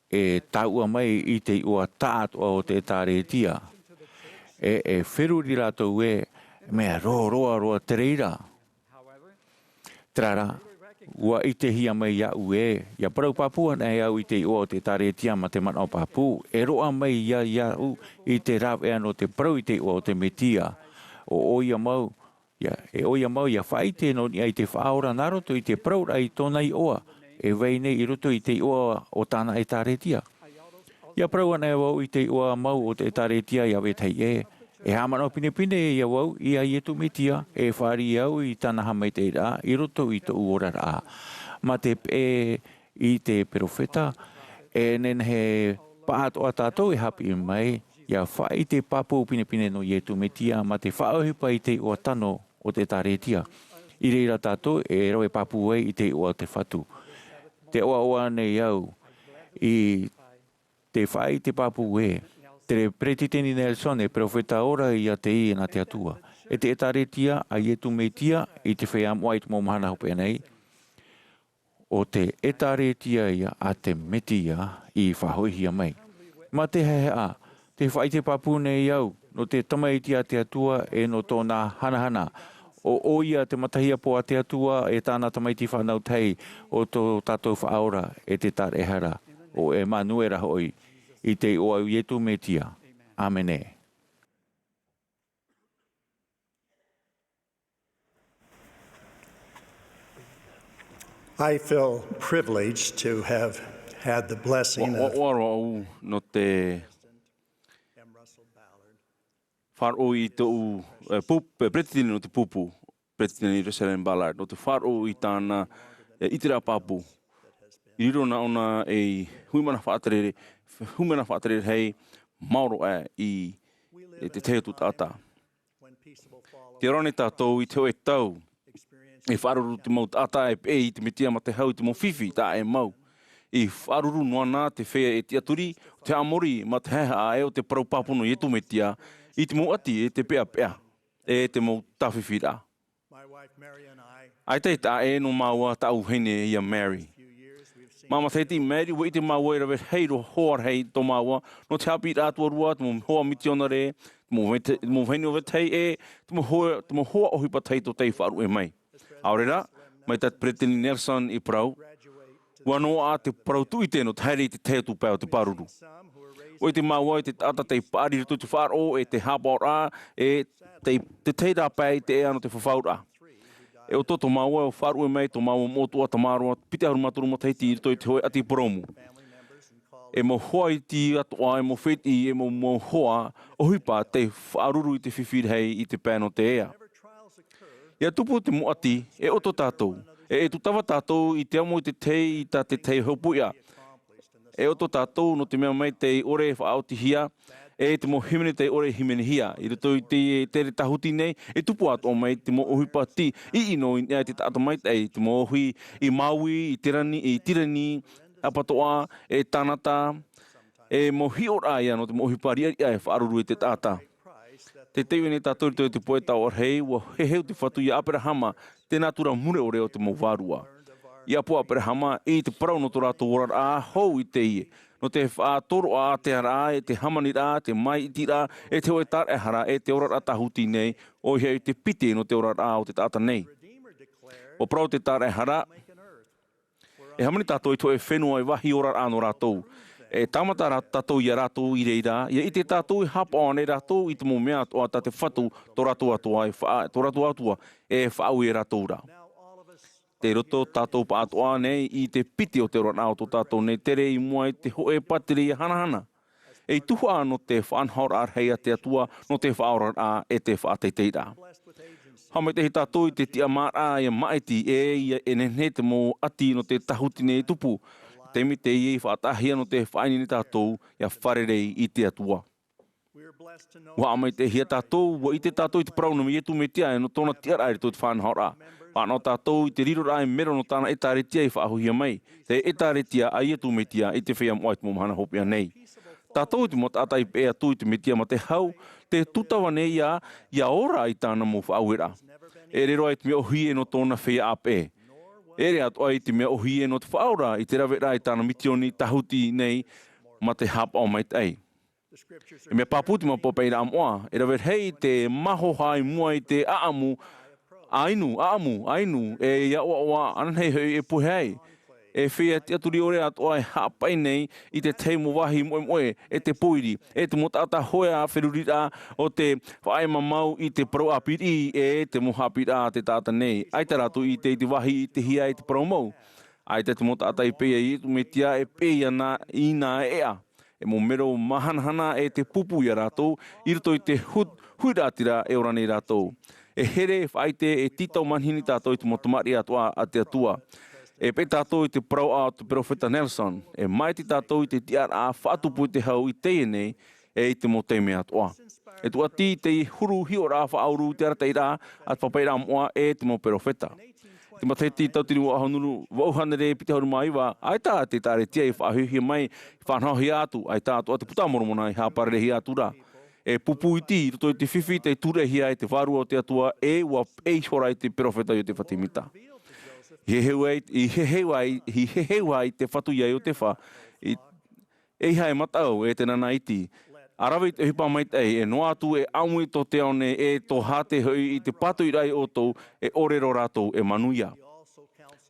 e tāuʻa mai i te iʻoa taʻatoʻa o te ʻĒtārētia. E, e feruri rātou ē, mea roaroa roa te reira. Terā rā, ʻua ʻitehia mai iāʻu ē, ʻia parau pāpū anaʻe au i te iʻoa o te ʻĒtārētia mā te manaʻo pāpū, e roaʻa mai ia iāʻu i te rāveʻa nō te parau i te iʻoa o te Mesia. ʻO ʻoia mau, ʻia, e ʻoia mau ʻia faʻaʻite nō niʻa i te Faʻaora nā roto i te parauraʻa i tōna iʻoa, e vai nei i roto i te iʻoa o tāna ʻĒtārētia. ʻIa parau anaʻe vau i te iʻoa mau o te ʻĒtārētia iā vetahi ē, e haʻamanaʻo pinepine ïa vau iā Iesu Mesia, e fāriʻi au i tāna haʻamaitaʻiraʻa i roto i tōʻu oraraʻa. Mā te peʻe i te peropheta, e nehenehe paʻatoʻa tātou e haʻapiʻi mai, ʻia faʻaʻite pāpū pinepine nō Iesu Mesia, mā te faʻaʻohipa i te iʻoa tano o te ʻĒtārētia. I reira tātou e rave pāpū ai i te iʻoa o te Fatu. Tē ʻoaʻoa nei au i te faʻaʻite pāpū ē, te Peretiteni Nelson e peropheta ora ïa teie nā te Atua. E te ʻĒtārētia a Iesu Mesia i te feiā moʻa i te mau mahana hopeʻa nei, ʻo te ʻĒtārētia ïa a te Mesia i faʻahoʻihia mai. Mā te haʻehaʻa, tē faʻaʻite pāpū nei au, nō te Tamaiti a te Atua e nō tōna hanahana. ʻO ʻoia te matahiapo a te Atua e tāna Tamaiti fānau tahi, ʻo tō tātou Faʻaora e te Tāraʻehara, ʻo Emanuera hoʻi, i te iʻoa o Iesu Mesia. ʻĀmene. I feel privileged to have had the blessing Ua, ua, of ua roa au nō te M. Russell Ballard. Faʻaroʻo i tōʻu, e, pup-, e, peretiteni nō te pupu, Peretiteni Russell M. Ballard, nō te faʻaroʻo i tāna, e, ʻiteraʻa pāpū. I riro nā ʻōna ei huimana faʻaterere, huimana faʻaterere hei maoro aʻe i, e, te tahi atu taʻata. Tē ora nei tātou i te hōʻē tau, e faʻaruru te mau taʻata e peʻe i te Mesia mā te hau i te mau fifi taʻa ʻē mau. I faʻaruru noa na te feiā e tiʻaturi, ʻo te haʻamori mā te haʻehaʻa ē ʻo te parau pāpū nō Iesu Mesia, i te mau ʻati e te peʻapeʻa, e te mau tāfifiraʻa. ʻAita e taʻa ʻē nō māua tāʻu vahine iā Mary. Mā matahiti i maʻiri, ʻua ʻite māua e rave rahi roa hoa rahi tō māua, nō te haʻapiʻiraʻa tuarua, te mau hoa mitionare, te mau vete-, te mau vahine o vetahi ʻē, te mau hoa, te mau hoa ʻohipa tahi tō tei faʻaruʻe mai. ʻAore rā, mai tā Peretiteni Nelson i parau, ʻua noaʻa te parau tūʻite nō te haere i te tahi atu pae o te pāruru. ʻUa ʻite māua i te taʻata tei paʻari i roto i te faʻaroʻo e te haʻapaʻoraʻa, e te, te tahi rā pae i te ea nō te fafauraʻa. E ʻoto tō māua e faʻaruʻe mai tō māua moʻotoʻa tamaroa, piti ʻahuru mā toru matahiti i roto i te hōʻē ʻati purōmu. E mau hoa iti atoʻa, e mau fētiʻi, e mau, mau hoa ʻohipa tei faʻaruru i te fifi rahi i te pae nō te ea. ʻIa tupu te mau ʻati, e ʻoto tātou, e, e tūtava tātou i te amo i te tahi, i tā te tahi hopoiʻa. E ʻoto tātou nō te mea mai tei ʻore e faʻaotihia, e te mau hīmene taiʻore e hīmenehia. I roto i te, te tere tāhuti nei, e tupu atoʻa mai te mau ʻohipa iti ʻino i niʻa i te taʻata maitaʻi, te mau ʻohipa i Maui, i Tirani, i Tirani, ʻapatoʻa, e tānata, e mau hiʻoraʻa ia nō te mau ʻohipa riʻariʻa e faʻaruru i te taʻata. Tē taiʻo nei tātou i roto i te poʻe taoʻa rahi, ʻua heheu te Fatu ia Aperahama, te natura mure ʻore o te mau vārua. I ʻapo Aperahama i te parau nō tō rātou oraraʻa hou i teie, nō te faʻatoroʻa a te ara, e te hāmaniraʻa, te māitiraʻa, e te hōʻē tāraʻehara, e te oraraʻa tāhuti nei, ʻoia hoʻi te piti nō te oraraʻa o te taʻata nei. ʻUa parau te tāraʻehara, e hāmani tātou i te hōʻē fenua e vāhi oraraʻa nō rātou. E tāmata rā, tātou ia rātou i reira, ia ʻite tātou e haʻapaʻo ānei rātou i te mau mea atoʻa tā te Fatu tō rātou Atua e faʻa-, tō rātou Atua e faʻaue ia rātou ra. Tei roto tātou pāʻatoʻa nei i te piti o te oraraʻa o tō tātou nei tere i mua i te hōʻē pātireia hanahana. E tuhaʻa nō te faʻanahoraʻa rahi a te Atua, nō te faʻaoraraʻa e te faʻateiteiraʻa. Haʻamaitaʻi tātou i te tiʻamāraʻa ia māʻiti e ia e nehenehe te mau ʻati nō te tāhuti nei e tupu. Te mea teie i faʻataʻahia nō te faʻaineine tātou ia fārerei i te Atua. ʻUa haʻamaitaʻihia tātou, ʻua ʻite tātou i te parau nō Iesu Mesia e nō tōna tiʻaraʻa i roto i te faʻanahoraʻa. Faʻanaho tātou i te riroraʻa e mero nō tāna ʻĒtārētia i faʻahoʻihia mai, te ʻĒtārētia a Iesu Mesia i te feiā moʻa i te mau mahana hopeʻa nei. Tātou i te mau taʻata i peʻe atu i te Mesia mā te hau, tē tūtava nei ia, ia ora i tāna mau faʻaueraʻa. E ʻere roa i te mea ʻōhie nō tōna feiā ʻāpeʻe. E ʻere atoʻa i te mea ʻōhie nō te faʻaora i te raveraʻa i tāna misioni tāhuti nei mā te haʻapaʻo maitaʻi. E mea pāpū te mau papaʻiraʻa moʻa, e rave rahi te mahoha i mua i te ʻaʻamu, ʻainu, ʻaʻamu, ʻainu, e ia ʻoaʻoa, ananahi hoʻi e pohe ai. E feiā tiʻaturi ʻore atoʻa e haʻapaʻi nei i te tahi mau vāhi moʻemoʻe, e te pōiri, e te mau taʻata hōʻē feruriraʻa o te faʻaʻēmamau i te parau ʻāpīraʻa, e te mau haʻapiʻiraʻa a te taʻata nei. ʻAita rātou i ʻite i te vāhi i ʻitehia e te parau mau. ʻAita te mau taʻata i peʻe ia Iesu Mesia e peʻe iāna i nā ʻēʻa. E mau mero māhanahana e te pupu ia rātou, i roto i te hu-, huiraʻatira e ora nei rātou. E here, e faʻaʻite, e tītau manihini tātou i te mau tamariʻi atoʻa a te Atua. E peʻe tātou i te parau a te perofeta Nelson, e māʻiti tātou i te tiʻaraʻa faʻatupu i te hau i teie nei, e i te mau taime atoʻa. E tuati te huru hiʻoraʻa faʻauru i te arataʻiraʻa a te papaʻiraʻa moʻa e te mau perofeta. Te matahiti tauatini vaʻu hānere, vaʻu hānere piti ʻahuru mā iva, ʻaita te ʻĒtārētia i faʻahoʻihia mai, i faʻanahohia atu, ʻaita atoʻa te Puta a Moromona i haʻapārerehia atu ra. E pupu iti i roto i te fifi tei tūreʻahia e te Vārua o te Atua, e ʻua peʻe ihora i te perofeta Iotefa Temita. I heheu ai, i heheu ai, i heheu ai te Fatu ia Iotefa, i ʻEiaha e mataʻu, e te nana iti. ʻA rave i te ʻohipa maitaʻi, e noa atu e ʻāmui tō te ao nei, e tō Hāte hoʻi i te pātoʻiraʻa ia ʻoutou, e ʻōrero rātou e manuia.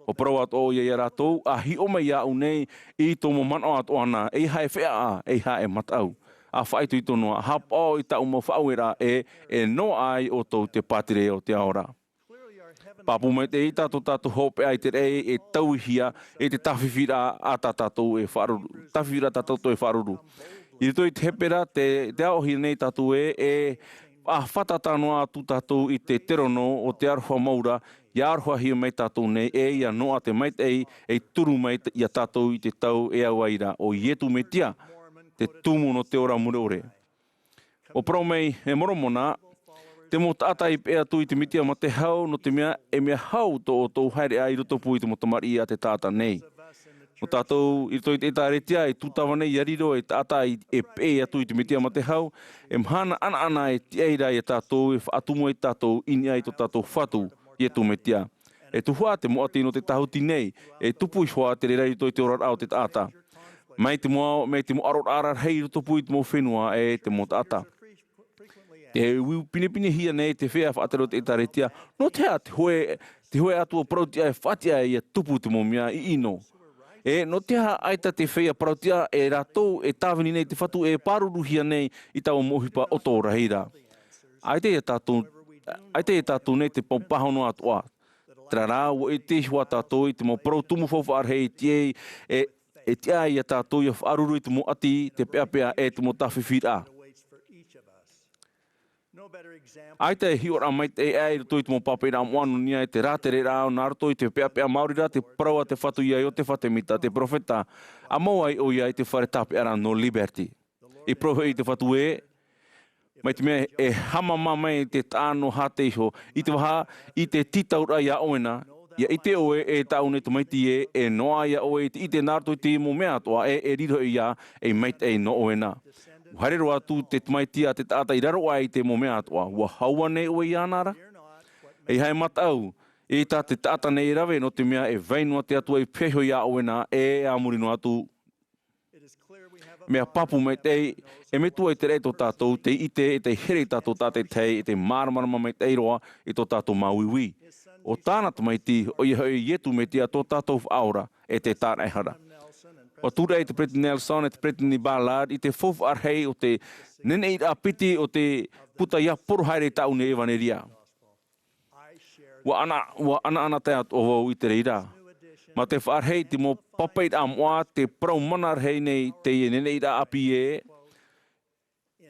ʻUa parau atoʻa ʻoia ia rātou, ʻa hiʻo mai iāʻu nei i tō mau manaʻo atoʻa na, ʻeiaha e feʻaʻa, ʻeiaha e mataʻu. ʻA faʻaitoito noa, ʻa haʻapaʻo i tāʻu mau faʻaueraʻa, e, e noaʻa ai ʻoutou te pātireia o te ao ra. Pāpū maitaʻi tā tō tātou hopeʻa i te raʻi e tauihia i te tāfifiraʻa a tā tātou e faʻaruru, tāfifiraʻa tā tātou e faʻaruru. I roto i te Hepera, te, tē aʻohia nei tātou ē, e faʻa-, fātata noa atu tātou i te terono o te aroha mau ra, ʻia arohahia mai tātou nei, e ʻia noaʻa te maitaʻi, e turu mai t-, ia tātou i te tau e au ai ra, ʻo Iesu Mesia, te tumu nō te ora mure ʻore. ʻUa parau mai e Moromona, te mau taʻata i peʻe atu i te Mesia mā te hau, nō te mea, e mea hau tō ʻoutou haereʻa i rotopū i te mau tamariʻi a te taʻata nei. Nō tātou, i roto i te ʻĒtārētia, e tūtava nei ʻia riro e taʻata i, e peʻe atu i te Mesia mā te hau, e mahana ʻanaʻana e tiʻa ra ia tātou, e faʻatumu ai tātou i niʻa i tō tātou Fatu, Iesu Mesia. E tuhaʻa te mau ʻati nō te tāhuti nei, e tupu ihoā te reira i roto i te oraraʻa o te taʻata. Mai te mau, mai te mau ʻaroraʻa rarahi i rotopū i te mau fenua e te mau taʻata. Tē pinepinehia nei te feiā faʻatere o te ʻĒtārētia, nō te aha te hōʻē, te hōʻē atu ā parauʻtiʻa e faʻatiʻa ʻia tupu te mau mea ʻino. E nō te aha ʻaita te feiā parauʻtiʻa e rātou e tāvini nei te Fatu e pāruruhia nei i taua mau ʻohipa ʻoto rahi ra. ʻAita ia tātou, ʻaita ia tātou nei te pāhono atoʻa. Terā rā, ʻua ʻite ihoā tātou i te mau parau tumu faufaʻa rahi e tiʻa ai, e, e tiʻa ai ia tātou ʻia faʻaruru i te mau ʻati, te peʻapeʻa, e te mau tāfifiraʻa. ʻAita e hiʻoraʻa maitaʻi aʻe i roto i te mau papaʻiraʻa moʻa nō niʻa i te rātereraʻa nā roto i te peʻapeʻa maori ra, te parau a te Fatu ia Iotefa Temita, te perofeta, ʻa mau ai ʻoia i te fare tāpeʻaraʻa nō Liberty. E parau hoʻi te Fatu ē, mai te mea e hāmama mai te taʻa nō hāte iho, i te vaha, i te tītauraʻa iā ʻoe na, ʻia ʻite ʻoe e tāʻu nei tamaiti ē, e noaʻa iā ʻoe i te ʻite nā roto i te mau mea atoʻa, ē, e riro hoʻi ā, ei maitaʻi nō ʻoe na. ʻUa haere roa atu te tamaiti a te taʻata i raro aʻe i te mau mea atoʻa, ʻua hau ānei ʻoe iāna ra? ʻEiaha e mataʻu, i tā te taʻata nei e rave, nō te mea e vai noa te Atua i pīhaʻi iho iā ʻoe na, ē, a muri noa atu, mea pāpū maitaʻi, e metua i te raʻi tō tātou, tei ʻite, e tei here i tātou tātaʻitahi, e tei māramarama maitaʻi roa i tō tātou māuiui. ʻO tāna tamaiti, ʻoia hoʻi Iesu Mesia tō tātou Faʻaora, e te tāraʻehara. ʻUa tūraʻi te Peresideni Nelson, e te Peresideni Ballard, i te faufaʻa rahi o te neneʻiraʻa piti o te puta ʻia poro haere i tāʻu nei ʻevanelia. ʻUa ʻana, ʻua ʻanaʻanatae atoʻa vau i te reira. Mā te faʻarahi i te mau pāpaʻiraʻa moʻa, te parau mana rahi nei teie neneʻiraʻa ʻāpī ē.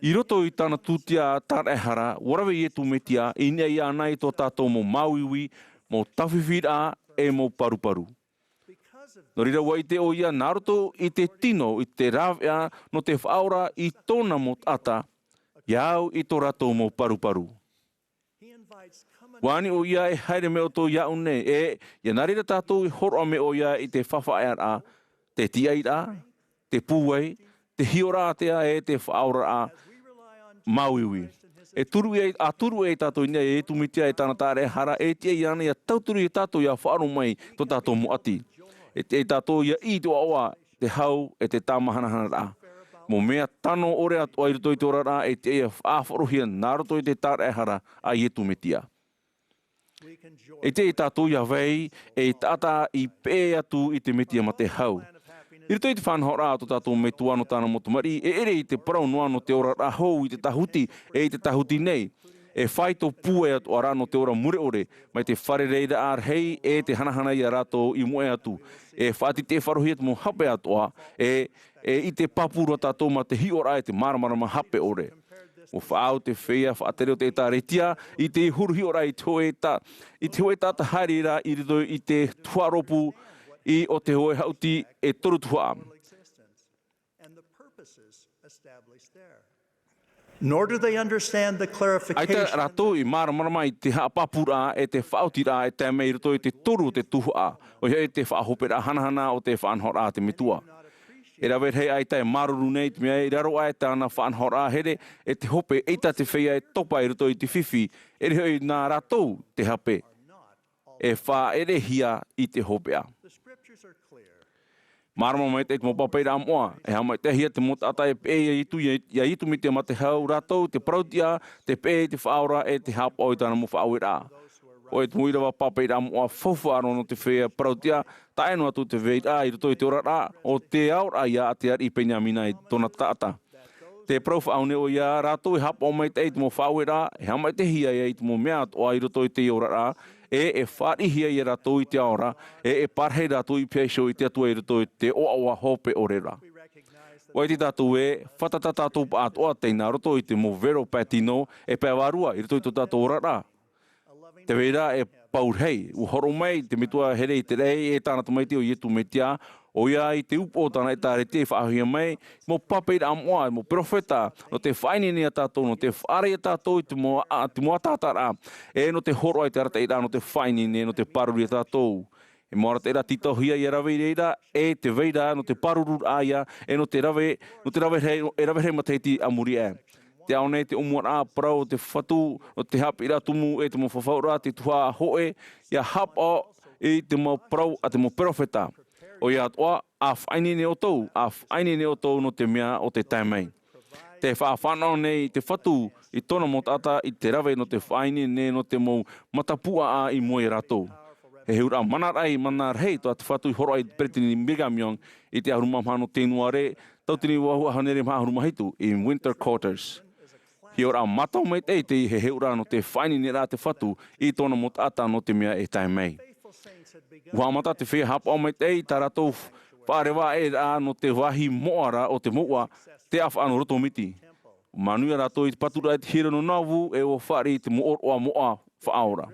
I roto i tāna tūtia tāraʻehara, ʻua rave Iesu Mesia, i niʻa iāna i tō tātou mau māuiui, mau tāfifiraʻa, e mau paruparu. Nō reira ʻua ʻite ʻoia, nā roto i te tino, i te rāveʻa, nō te Faʻaora i tōna mau taʻata, ʻia au i tō rātou mau paruparu. ʻUa ani ʻoia e haere mai ʻoutou iāʻu nei, ē, ʻia nā reira tātou e hōroʻa mai ʻoia i te faʻaearaʻa, te tīaʻiraʻa, te pūai, te hiʻoraʻa atoʻa, e te faʻaoraraʻa māuiui. E turu ʻē, ʻa turu ʻē tātou i niʻa iā Iesu Mesia e tāna tāraʻehara, e tiʻa iāna ʻia tauturu iā tātou ʻia faʻaroʻo mai tō tātou mau ʻati. E tiʻa iā tātou ʻia ʻī i te ʻoaʻoa, te hau, e te tāmāhanahanaraʻa. Mau mea tano ʻore atoʻa i roto i te oraraʻa, e tiʻa ʻia faʻaroʻohia nā roto i te tāraʻehara a Iesu Mesia. E tiʻa iā tātou ʻia vai, ei taʻata i peʻe atu i te Mesia mā te hau. I roto i te faʻanahoraʻa a tō tātou Metua nō tāna mau tamariʻi, e ʻere i te parau noa nō te oraraʻa hou i te tāhuti, e i te tāhuti nei. E faito pūai atoʻa rā nō te ora mure ʻore, mai te fārereiraʻa rahi, e te hanahana iā rātou i moʻe atu. E faʻatitiʻaifaro hia te mau hape atoʻa, e, e ʻite pāpū roa tātou mā te hiʻoraʻa e te māramarama hape ʻore. ʻUa faʻaau te feiā faʻatere o te ʻĒtārētia, i te huru hiʻoraʻa i te hōʻē ta-, i te hōʻē taʻata haere ra i roto i te tuhaʻa rōpū, i ʻo te hōʻē haʻuti e toru tuhaʻa. Nor do they understand the clarification. ʻAita rātou i māramarama i te haʻapāpūraʻa e te faʻaotiraʻa e tae mai i roto i te toru o te tuhaʻa, ʻoia hoʻi te faʻahoperaʻa hanahana o te faʻanahoraʻa a te Metua. E rave rahi ʻaita e māuruuru nei i te mea i raro aʻe tāna faʻanahoraʻa here, e te hope ʻaita te feiā e topa i roto i te fifi, e ʻere hoʻi nā rātou te hape. E faʻaʻerehia i te hopeʻa. Māramarama maitaʻi te mau pāpaʻiraʻa moʻa, e haʻamaitaʻihia te mau taʻata e peʻe iā Iesu, iā, iā Iesu Mesia mā te hau, rātou te parauʻtiʻa, te peʻe i te Faʻaora, e te haʻapaʻo i tāna mau faʻaueraʻa. Hōʻē te mau ʻīrava pāpaʻiraʻa moʻa faufaʻa roa nō te feiā parauʻtiʻa, tae noa atu te vairaʻa i roto i te oraraʻa, ʻo te aoraʻa ïa a te ariʻi Peniamina i tōna taʻata. Te parau faʻahou nei ʻoia, rātou e haʻapaʻo maitaʻi i te mau faʻaueraʻa, e haʻamaitaʻihia ïa i te mau mea atoʻa i roto i te oraraʻa, e, e fāriʻihia ïa rātou i te ao ra, e, e parahi rātou i pīhaʻi iho i te Atua i roto i te ʻoaʻoa hope ʻore ra. ʻUa ʻite tātou ē, fātata tātou pāʻatoʻa tei nā roto i te mau vero pae tino, e pae vārua i roto i tō tātou oraraʻa. Tē vai ra e pau rahi, ʻua hōroʻa mai te Metua here i te raʻi e tāna Tamaiti ʻo Iesu Mesia, ʻoia i te upoʻo o tāna ʻĒtārētia i faʻahoʻihia mai, mau pāpaʻiraʻa moʻa, mau perofeta, nō te faʻaineine ia tātou, nō te faʻaara ia tātou i te mau, a, te mau ʻataʻataraʻa, e nō te hōroʻa i te arataʻiraʻa, nō te faʻaineine, nō te pāruru ia tātou. E mau arataʻiraʻa tītauhia ʻia rave i reira, e tē vai ra, nō te pārururaʻa ïa, e nō te rave, nō te rave rahi, e rave rahi matahiti a muri aʻe. Te ao nei te ʻōmuaraʻa parau o te Fatu, nō te haʻapiʻiraʻa tumu e te mau fafauraʻa, te tuhaʻa hōʻē, ʻia haʻapaʻo i te mau parau a te mau perofeta. ʻOia atoʻa, ʻa faʻaineine ʻoutou, ʻa faʻaineine ʻoutou nō te mea o te tae mai. Tē faʻafānaʻo nei te Fatu i tōna mau taʻata i te rave nō te faʻaineine nō te mau matapuʻaʻa i mua ia rātou. He heheuraʻa manaraʻa, manarahi tō te Fatu i hōroʻa i te Peresideni Brigham Young i te ʻahuru mā maha nō Tenuare, tauatini vaʻu ʻahuru mā hitu, i Winter Quarters. Hiʻoraʻa mātau maitaʻi te heheuraʻa nō te faʻaineineraʻa a te Fatu i tōna mau taʻata nō te mea e tae mai. ʻUa haʻamata te feiā haʻapaʻo maitaʻi tā rātou faʻarevaʻeraʻa nō te vāhi moʻa ra o te mouʻa, te ʻāfaʻa nō Roto Miti. Manuia rātou i te paturaʻa i te hiero nō Nauvoo, e ʻua fāriʻi i te mau ʻōroʻa moʻa faʻaora.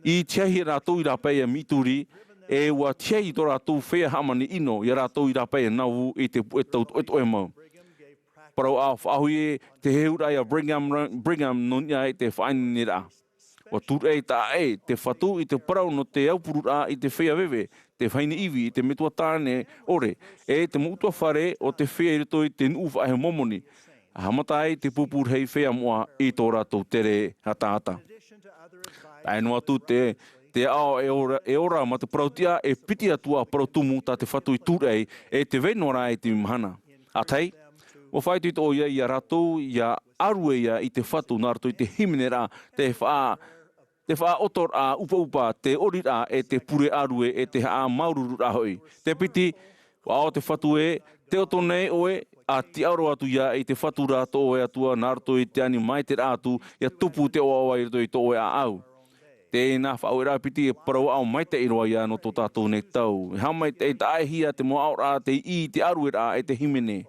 I tīaʻihia rātou i rāpae ia Mituri, e ʻua tīaʻi tō rātou feiā hāmani ʻino ia rātou i rāpae ia Nauvoo i te puʻe tau toʻetoʻe mau. parau ʻāfaʻahoʻi ē, te hehuraʻa ia Brigham, Brigham nō niʻa i te faʻaineineraʻa. ʻUa tūraʻi taʻa ʻē te Fatu i te parau nō te aupururaʻa i te feiā veve, te vahine ivi, te metua tāne ʻore, ʻe te mau ʻutuāfare o te feiā i roto i te nuʻu faʻehau Momoni. ʻA haʻamata ai te pupu rahi feiā moʻa i tō rātou tere ʻataʻata. Tae noa atu te, te ao e ora, e ora ma te parau tiʻa, e piti atu ā parau tumu tā te Fatu i tūraʻi, ʻe tē vai noa ra i te mahana. ʻA tahi, ʻua faʻaitoito ʻoia ia rātou, ʻia ʻārue ïa i te Fatu nā roto i te hīmeneraʻa, te faʻa-, te faʻaʻotoraʻa ʻupaʻupa, te ʻoriraʻa, ʻe te pure ʻārue, ʻe te haʻamāuruururaʻa hoʻi. Te piti, ʻua ʻo te Fatu ē, tē ʻoto nei ʻoe, ʻa tiʻaoro atu ïa i te Fatu ra tō ʻoe Atua nā roto i te ani maitaʻiraʻa atu, ʻia tupu te ʻoaʻoa i roto i tō ʻoe ʻāʻau. Teie nā faʻaueraʻa piti e parau aʻo maitaʻi roa ïa nō tō tātou nei tau. E haʻamaitaʻi taʻa ʻē hia te mau aʻoraʻa tei ʻī i te ʻārueraʻa ʻe te hīmene,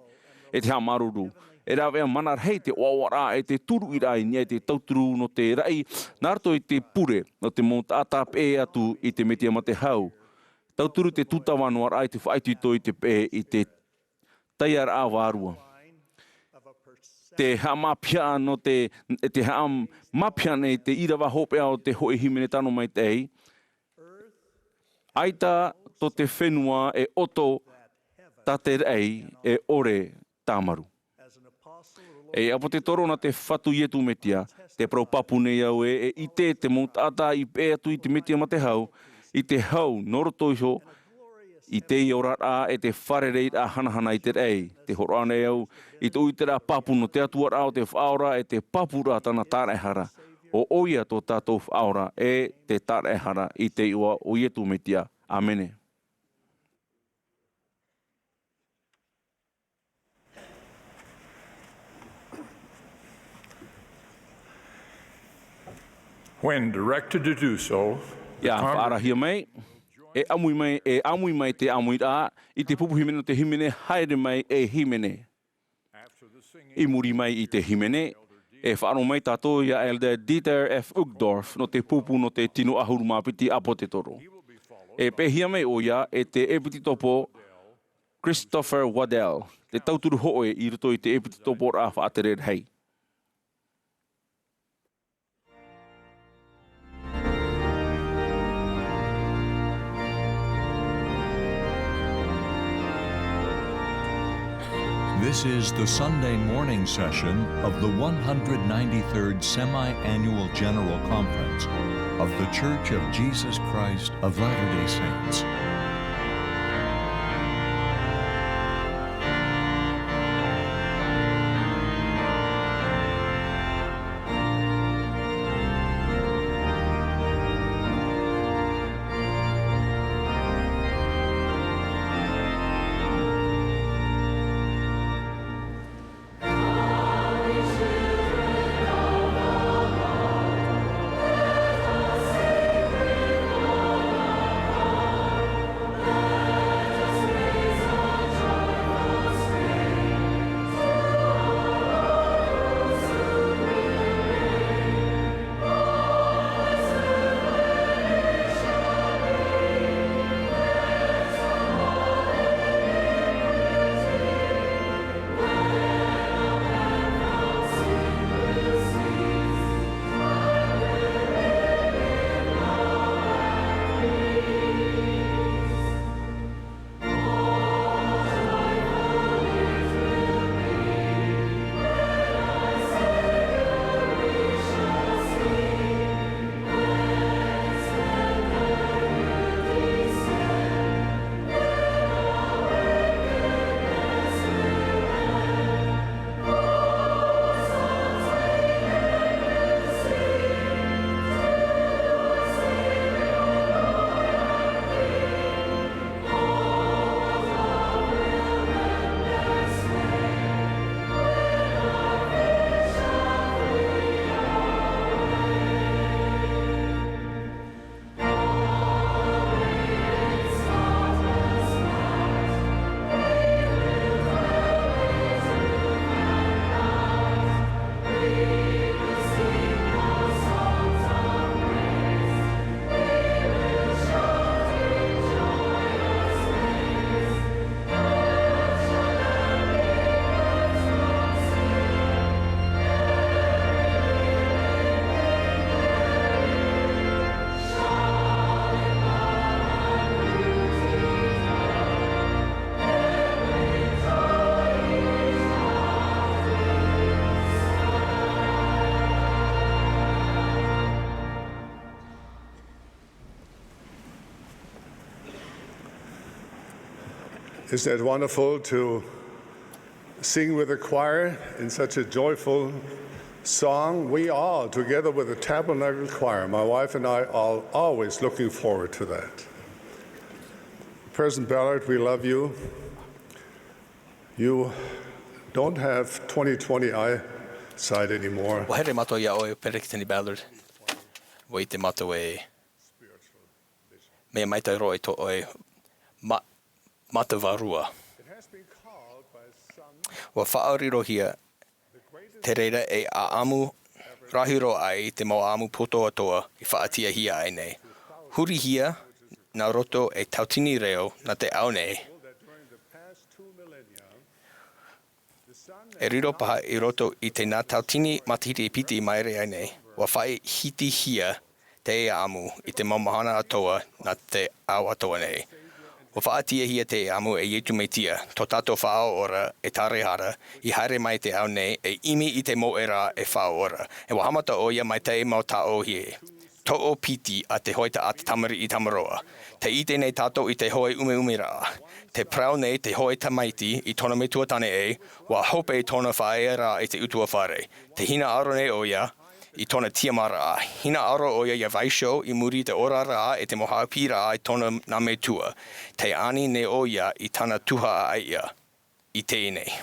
ʻe te haʻamāuruuru. E rāveʻa mana rahi te ʻoaʻoaraʻa ʻe te tūruʻiraʻa i niʻa i te tauturu nō te raʻi, nā roto i te pure, nō te mau taʻata peʻe atu i te Metia mā te hau. Tauturu te tūtava noa raʻa i te faʻaitoito i te peʻe i te taiaraʻa vārua. Te haʻamāpiʻiraʻa nō te, te haʻamāpiʻiraʻa nei te ʻīrava hopeʻa o te hōʻē hīmene tano maitaʻi. ʻAita tō te fenua e ʻoto tā te raʻi e ʻore tāmaru. E ʻāpōsetolo nā te Fatu Iesu Mesia, tē parau pāpū nei au ē, e ʻite te mau taʻata i peʻe atu i te Mesia mā te hau, i te hau nō roto iho, i te oraraʻa ʻe te fārereiraʻa hanahana i te raʻi. Tē hōroʻa nei au i tōʻu ʻiteraʻa pāpū nō te Atua ra ʻo te Faʻaora ʻe te pāpūraʻa tāna taraehara. ʻO ʻoia tō tātou Faʻaora ʻe te taraehara i te iʻoa o Iesu Mesia. ʻĀmene. When directed to do so, the ʻIa congregation faʻaarahia mai, e ʻāmui mai, e ʻāmui mai te ʻāmuiraʻa i te pupu hīmene nō te hīmene Haere Mai e Hīmene. I muri mai i te hīmene, e faʻaroʻo mai tātou ia Elder Dieter F. Uchtdorf nō te pupu nō te tino ʻahuru mā piti ʻāpōsetolo. E peʻehia mai ʻoia e te ʻEpitopo Christopher Waddell, te tauturu hōʻē i roto i te ʻEpitoporaʻa Faʻatere Rahi. This is the Sunday morning session of the one hundred ninety-third Semi-Annual General Conference of The Church of Jesus Christ of Latter-day Saints. Isn't it wonderful to sing with the choir in such a joyful song? We all, together with the Tabernacle Choir, my wife and I, are always looking forward to that. President Ballard, we love you. You don't have twenty twenty eyesight anymore. Ua haere mātou iā ʻoe, Peresideni Ballard. Ua ʻite mātou e mea maitaʻi roa i tō ʻoe ma-, mata vārua. Ua faʻarirohia te reira e ʻaʻamu rahi roa aʻe i te mau ʻaʻamu poto atoʻa i faʻatiʻahia aʻe nei. Hurihia nā roto e tauatini reo nā te ao nei, e riro paha i roto i te nā tauatini matahiti e piti i maere aʻe nei, ua faʻahitihia te ʻaʻamu i te mau mahana atoʻa nā te ao atoʻa nei. Ua faʻatiʻahia te ʻaʻamu e Iesu Mesia, tō tātou Faʻaora e Tāraehara, i haere mai i te ao nei e ʻimi i te mōʻe ra e Faʻaora. E ua haʻamata ʻoia mai te mau taʻohi. Toʻo piti a te hōʻē taʻata tamariʻi tamaroa. Tē ʻite nei tātou i te hōʻē ʻumeʻumeraʻa. Tē parau nei te hōʻē tamaiti i tōna metua tāne ē, ua hope tōna faʻaearaʻa i te ʻutuāfare. Tē hinaʻaro nei ʻoia i tōna tiʻamāraʻa. Hinaʻaro ʻoia ia vaiiho i muri i te oraraʻa e te mau haʻapiʻiraʻa i tōna nā metua. Tē ani nei ʻoia i tāna tuhaʻa ʻāiʻa i teie nei.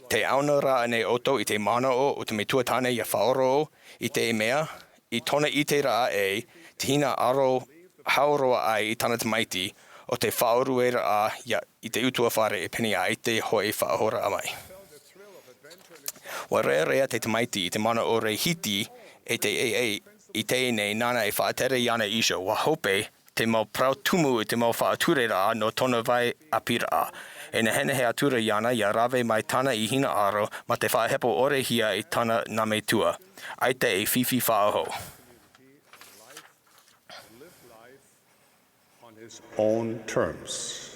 Tē ʻauna ra ānei ʻoutou i te manaʻo o te metua tāne ia faʻaroʻo i te mea, i tōna ʻiteraʻa ē, tē hinaʻaro hau roa ai i tāna tamaiti, ʻo te faʻarueraʻa ia i te ʻutuāfare e pēneiaʻe i te hōʻē faʻahoraʻa mai. Ua rērea te tamaiti i te manaʻo rehiti e te ʻeʻe i teie nei nāna e faʻatere iāna iho, ua hope te mau parau tumu i te mau faʻatureraʻa nō tōna vai ʻāpīraʻa. E nehenehe atu ra iāna ia rave mai tāna i hinaʻaro mā te faʻahepo ʻore hia i tāna nā metua. ʻAita e fifi faʻahou. On his own terms.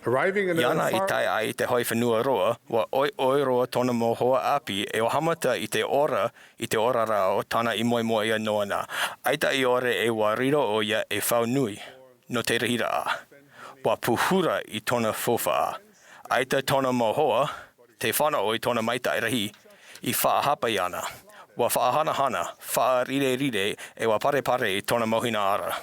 Arriving in a Iāna i far- tae ai i te hōʻē fenua roa, ua ʻoiʻoi roa tōna mau hoa ʻāpī, e ua haʻamata i te ora, i te oraraʻa o tāna i moemoeā noa na. ʻAita i ʻore e ua riro ʻoia e fau nui, nō te rahiraʻa. Ua pūhura i tōna faufaʻa. ʻAita tōna mau hoa, tē fānaʻo i tōna maitaʻi rahi, i faʻahapa iāna. Ua faʻahanahana, faʻarirerire, e ua parepare i tōna mau hinaʻaro.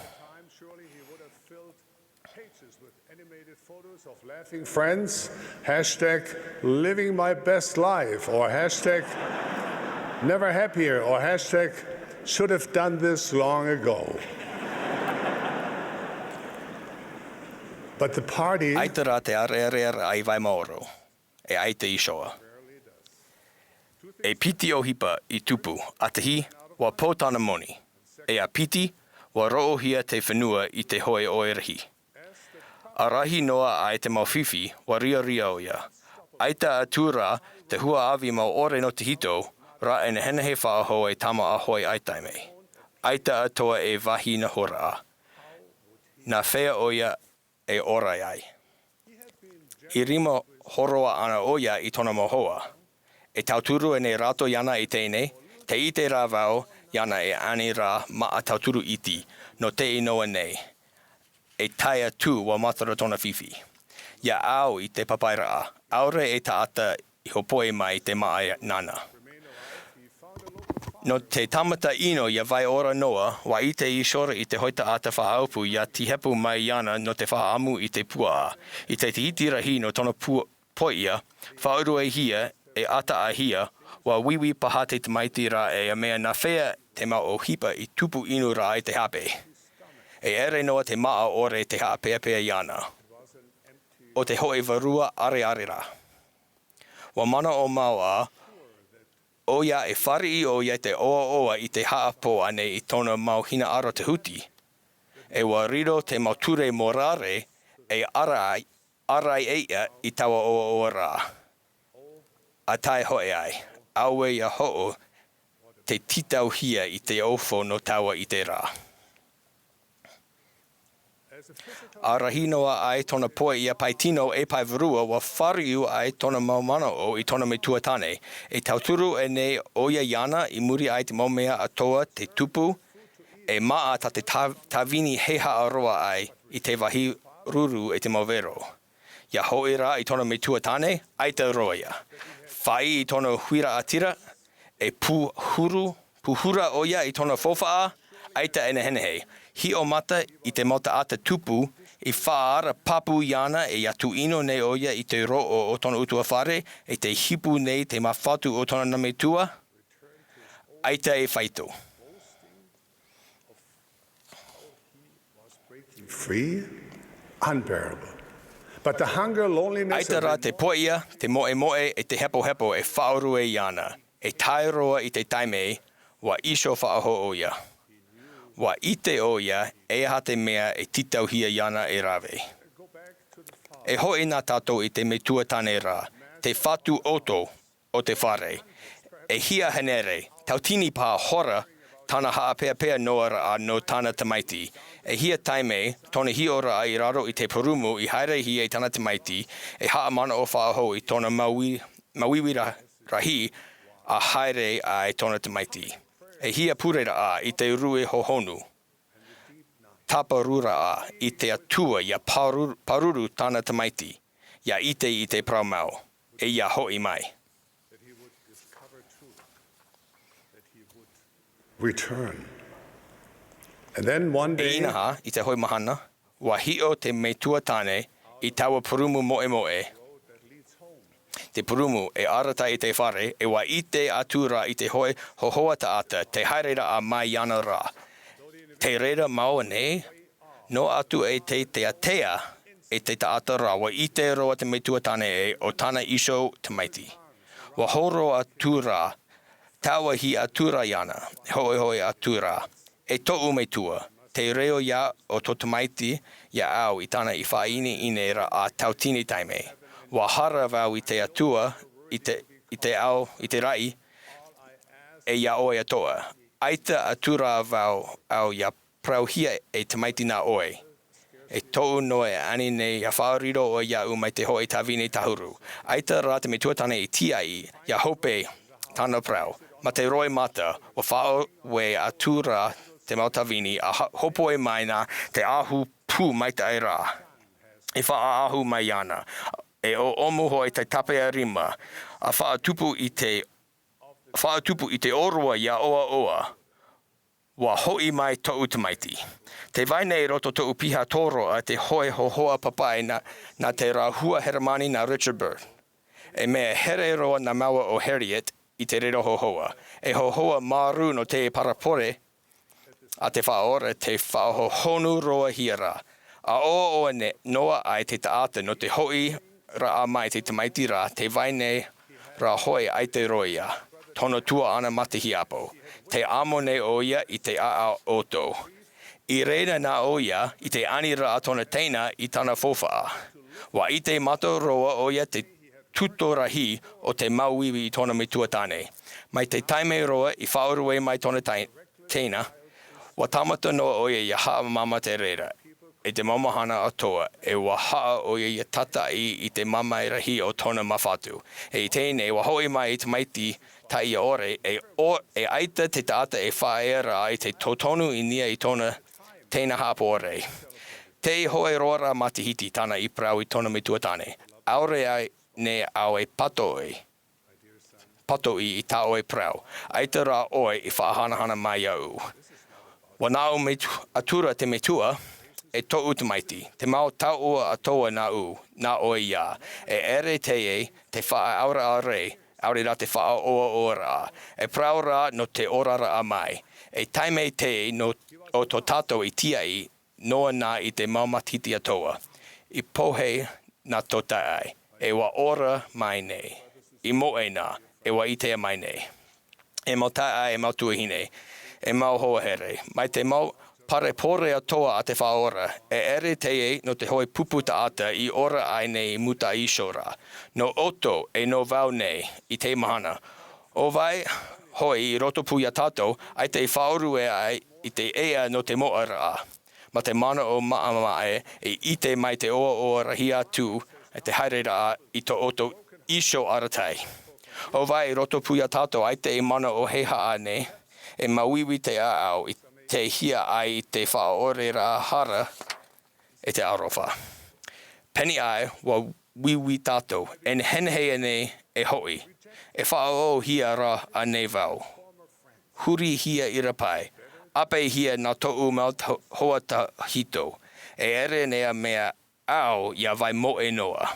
Pages with animated photos of laughing friends, hashtag living my best life, or hashtag never happier, or hashtag should have done this long ago. But the party ʻAita rā te ʻārearea i vai maoro, e ʻaita iho ā. E piti ʻohipa i tupu, ʻa tahi, ua pau tāna moni. E ʻa piti, ua roʻohia te fenua i te hōʻē ʻoire rahi. ʻArahi noa ai te mau fifi, ua riaria ʻoia. ʻAita atu rā te huaʻavi mau ʻore nō te hito, rā e nehenehe faʻahou e tāmā ʻāhoi ʻaita mai. ʻAita atoʻa e vāhi nā hora. Nā fea ʻoia e ora ai. I rima hōroʻa ana ʻoia i tōna mau hoa. E tauturu ānei rātou iāna i teie nei, tē ʻite rā vau iāna e ani rā māʻa tauturu iti, nō teie noa nei. E tae atu ua matara tōna fifi. ʻIa au i te papairaʻa, ʻaore e taʻata i hōpoi mai i te māʻa nāna. Nō te tāmata ʻino ʻia vai ora noa, ua ʻite iho ra i te hōʻē taʻata faʻaʻapu ʻia tīhaʻi mai iāna nō te faʻaʻamu i te puaʻa. I te tītī rahi nō tōna pua-, poiʻa, faʻaruehia, e ʻātaʻahia, ua uiui paha te tamaiti ra e mea nā fea te mau ʻohipa i tupu inu ra i te hape. E ʻere noa te māʻa ʻore te haʻapeapea iāna. ʻO te hōʻē vārua ʻareʻare rā. Ua manaʻo mau ā, ʻoia e fāriʻi ʻoia i te ʻoaʻoa i te haʻapō ānei i tōna mau hinaʻaro te huti. E ua riro te mau ture mōrare, e ʻarai, ʻarai ʻeiʻa i taua ʻoaʻoa rā. ʻA tae hōʻē ai, auē ʻia hoʻo te tītauhia i te ofo nō taua i te rā. ʻArahi noa ai tōna poiʻa pae tino e pae vārua, ua fāriu ai tōna mau manaʻo i tōna metua tāne. E tauturu ānei ʻoia iāna i muri ai te mau mea atoʻa te tupu, e māʻa tā te tā-, tāvini hehea roa ai i te vāhi ruru e te mau vero. ia hoʻi rā i tōna metua tāne, ʻaita roa ia. Fāʻi i tōna huiraʻatira, e pūhuru, pūhura ʻo ia i tōna faufaʻa, ʻaita e nehenehe. Hiʻo mata i te mau taʻata tupu, i faʻaara pāpū iāna e ia tūʻino nei ʻo ia i te roʻo o tōna ʻutuāfare, e te hipu nei te māfatu o tōna nā metua, ʻaita e faito. Free? Unbearable. But the hunger, loneliness, ʻAita rā te poʻia, te moʻemoʻe, e te hepohepo e faʻaruʻe iāna, e tae roa i te taime, ʻua iho faʻahou ʻo ia. ʻUa ʻite ʻo ia, e aha te mea e tītauhia iāna e rave. E hoʻi nā tātou i te metua tāne ra, te fatu ʻoto o te fare. E hia hānere, tauatini paha hora, tāna haʻapeapea noa raʻa nō tāna tamaiti. E hia taime, tōna hiʻoraʻa i raro i te purūmu i haerehia e tāna tamaiti, e haʻamanaʻo faʻahou i tōna māuiui ra-, rahi, ʻa haere ai tōna tamaiti. E hia pure raʻa i te rue hohonu. Tāparu raʻa i te Atua ia pāru-, pāruru tāna tamaiti, ia ʻite i te parau mau, e ia hoʻi mai. Return. And then one E day, inaha, i te hōʻē mahana, ʻua hiʻo te metua tāne i taua purūmu moʻemoʻe. Te purūmu e arataʻi i te fare, e ʻua ʻite atu rā i te hōʻē hōhoʻa taʻata, te haere raʻa mai iāna ra. Te reira mau nei, noa atu e te teatea e te taʻata ra, ʻua ʻite roa te metua tāne ē, ʻo tāna iho tamaiti. ʻUa hōroʻa atu rā, tāuahi atu rā iāna, e hoʻihoʻi atu rā, e tōʻu metua, te reo ia o tō tamaiti ia au i tāna i faʻaineine ra ʻa tauatini taime. ʻUa hara vau i te Atua, i te, i te ao, i te raʻi, e ia ʻoe atoʻa. ʻAita atu rā vau au ia parauhia e tamaiti nā ʻoe. E tōʻu noa e ani nei ia faʻariro ʻoe iaʻu mai te hōʻē tāvini tāhuru. ʻAita rā te metua tāne i tīaʻi, ia hope tāna parau. Mā te roimata, ʻua faʻaue atu rā te mau tāvini, ʻa ha-, hōpoi mai nā te ʻahu pū maitaʻi ra. I faʻaʻahu mai iāna. E ʻoʻomo hoʻi te tāpeʻa rima, ʻa faʻatupu i te, faʻatupu i te ʻōroʻa ia ʻoaʻoa. ʻUa hoʻi mai tōʻu tamaiti. Tē vai nei i roto tōʻu piha tōroʻa te hōʻē hōhoʻa papaʻi nā, nā te rāhua Heremani nā Richard Byrd. E mea here roa nā māua ʻo Harriet i te reira hōhoʻa. E hōhoʻa marū nō te parapore a te Faʻaora tei faʻahohonu roa hia ra. ʻA ʻoaʻoa ne-, noa ai te taʻata nō te hoʻi raʻa mai te tamaiti ra, tē vai nei rā hoʻi ʻaita roa ia, tōna tuaʻana mā te hiapo. Tē amo nei ʻoia i te ʻāʻau ʻoto. I reira na ʻoia i te ani ra a tōna teina i tāna faufaʻa. ʻUa ʻite mātou roa ʻoia te tuto rahi o te māuiui i tōna metua tāne. Mai te taime roa i faʻaruʻe mai tōna tai-, teina, ʻua tāmata noa ʻoia ia haʻamāmā te reira. I te mau mahana atoʻa, e ʻua haʻa ʻoia ia tātaʻi i te mamae rahi o tōna māfatu. E i teie nei, ʻua hoʻi mai i te tamaiti taʻiaʻore, e ʻo-, e ʻaita te taʻata e faʻaea ra i te totonu i niʻa i tōna teina haʻapaʻo ra. Tei hoʻi roa rā matahiti tāna i parau i tōna metua tāne. ʻAore ai nei au e pātoʻi, pātoʻi i tā ʻoe parau. ʻAita rā ʻoe i faʻahanahana mai iāʻu. ʻUa nāʻu metu-, atura te metua, e tōʻu tamaiti. Te mau taoʻa atoʻa nāʻu, nā ʻoe ia. E ʻere teie te faʻaauraʻa ra, ʻaore rā te faʻaʻoaʻoaraʻa. E parau rā nō te oraraʻa mai. E taime teie nō, o tō tātou i tīaʻi, noa na i te mau matahiti atoʻa. I pohe na tō taeaʻe, e ʻua ora mai nei. I moʻe na, e ʻua ʻitea mai nei. E mau taeaʻe, e mau tuahine, e mau hoa here, mai te mau parabole atoʻa a te Faʻaora, e ʻere teie nō te hōʻē pupu taʻata i ora ai nei i mūtaʻa iho ra. Nō ʻoutou, e nō vau nei, i teie mahana. ʻO vai hoʻi i rotopū ia tātou, ʻaita i faʻaruʻe ai i te ea nō te moʻaraʻa. Mā te manaʻo maʻamaʻa e, e ʻite mai te ʻoaʻoa rahi atu, e te haereraʻa i tō ʻoutou iho arataʻi. ʻO vai i rotopū ia tātou ʻaita i manaʻo e haʻa nei, e māuiui te ʻāʻau i te hia ai i te faʻaʻoreraʻa hara e te aroha. Pēneiaʻe, ʻua vīvī tātou, e nehenehe nei e hoʻi, e faʻaʻohia rā ānei vau. Hurihia ira paʻi, ʻāpeʻehia nā tōʻu mau hoa tahito, e ʻere nei ā mea ʻau ia vai moʻe noa.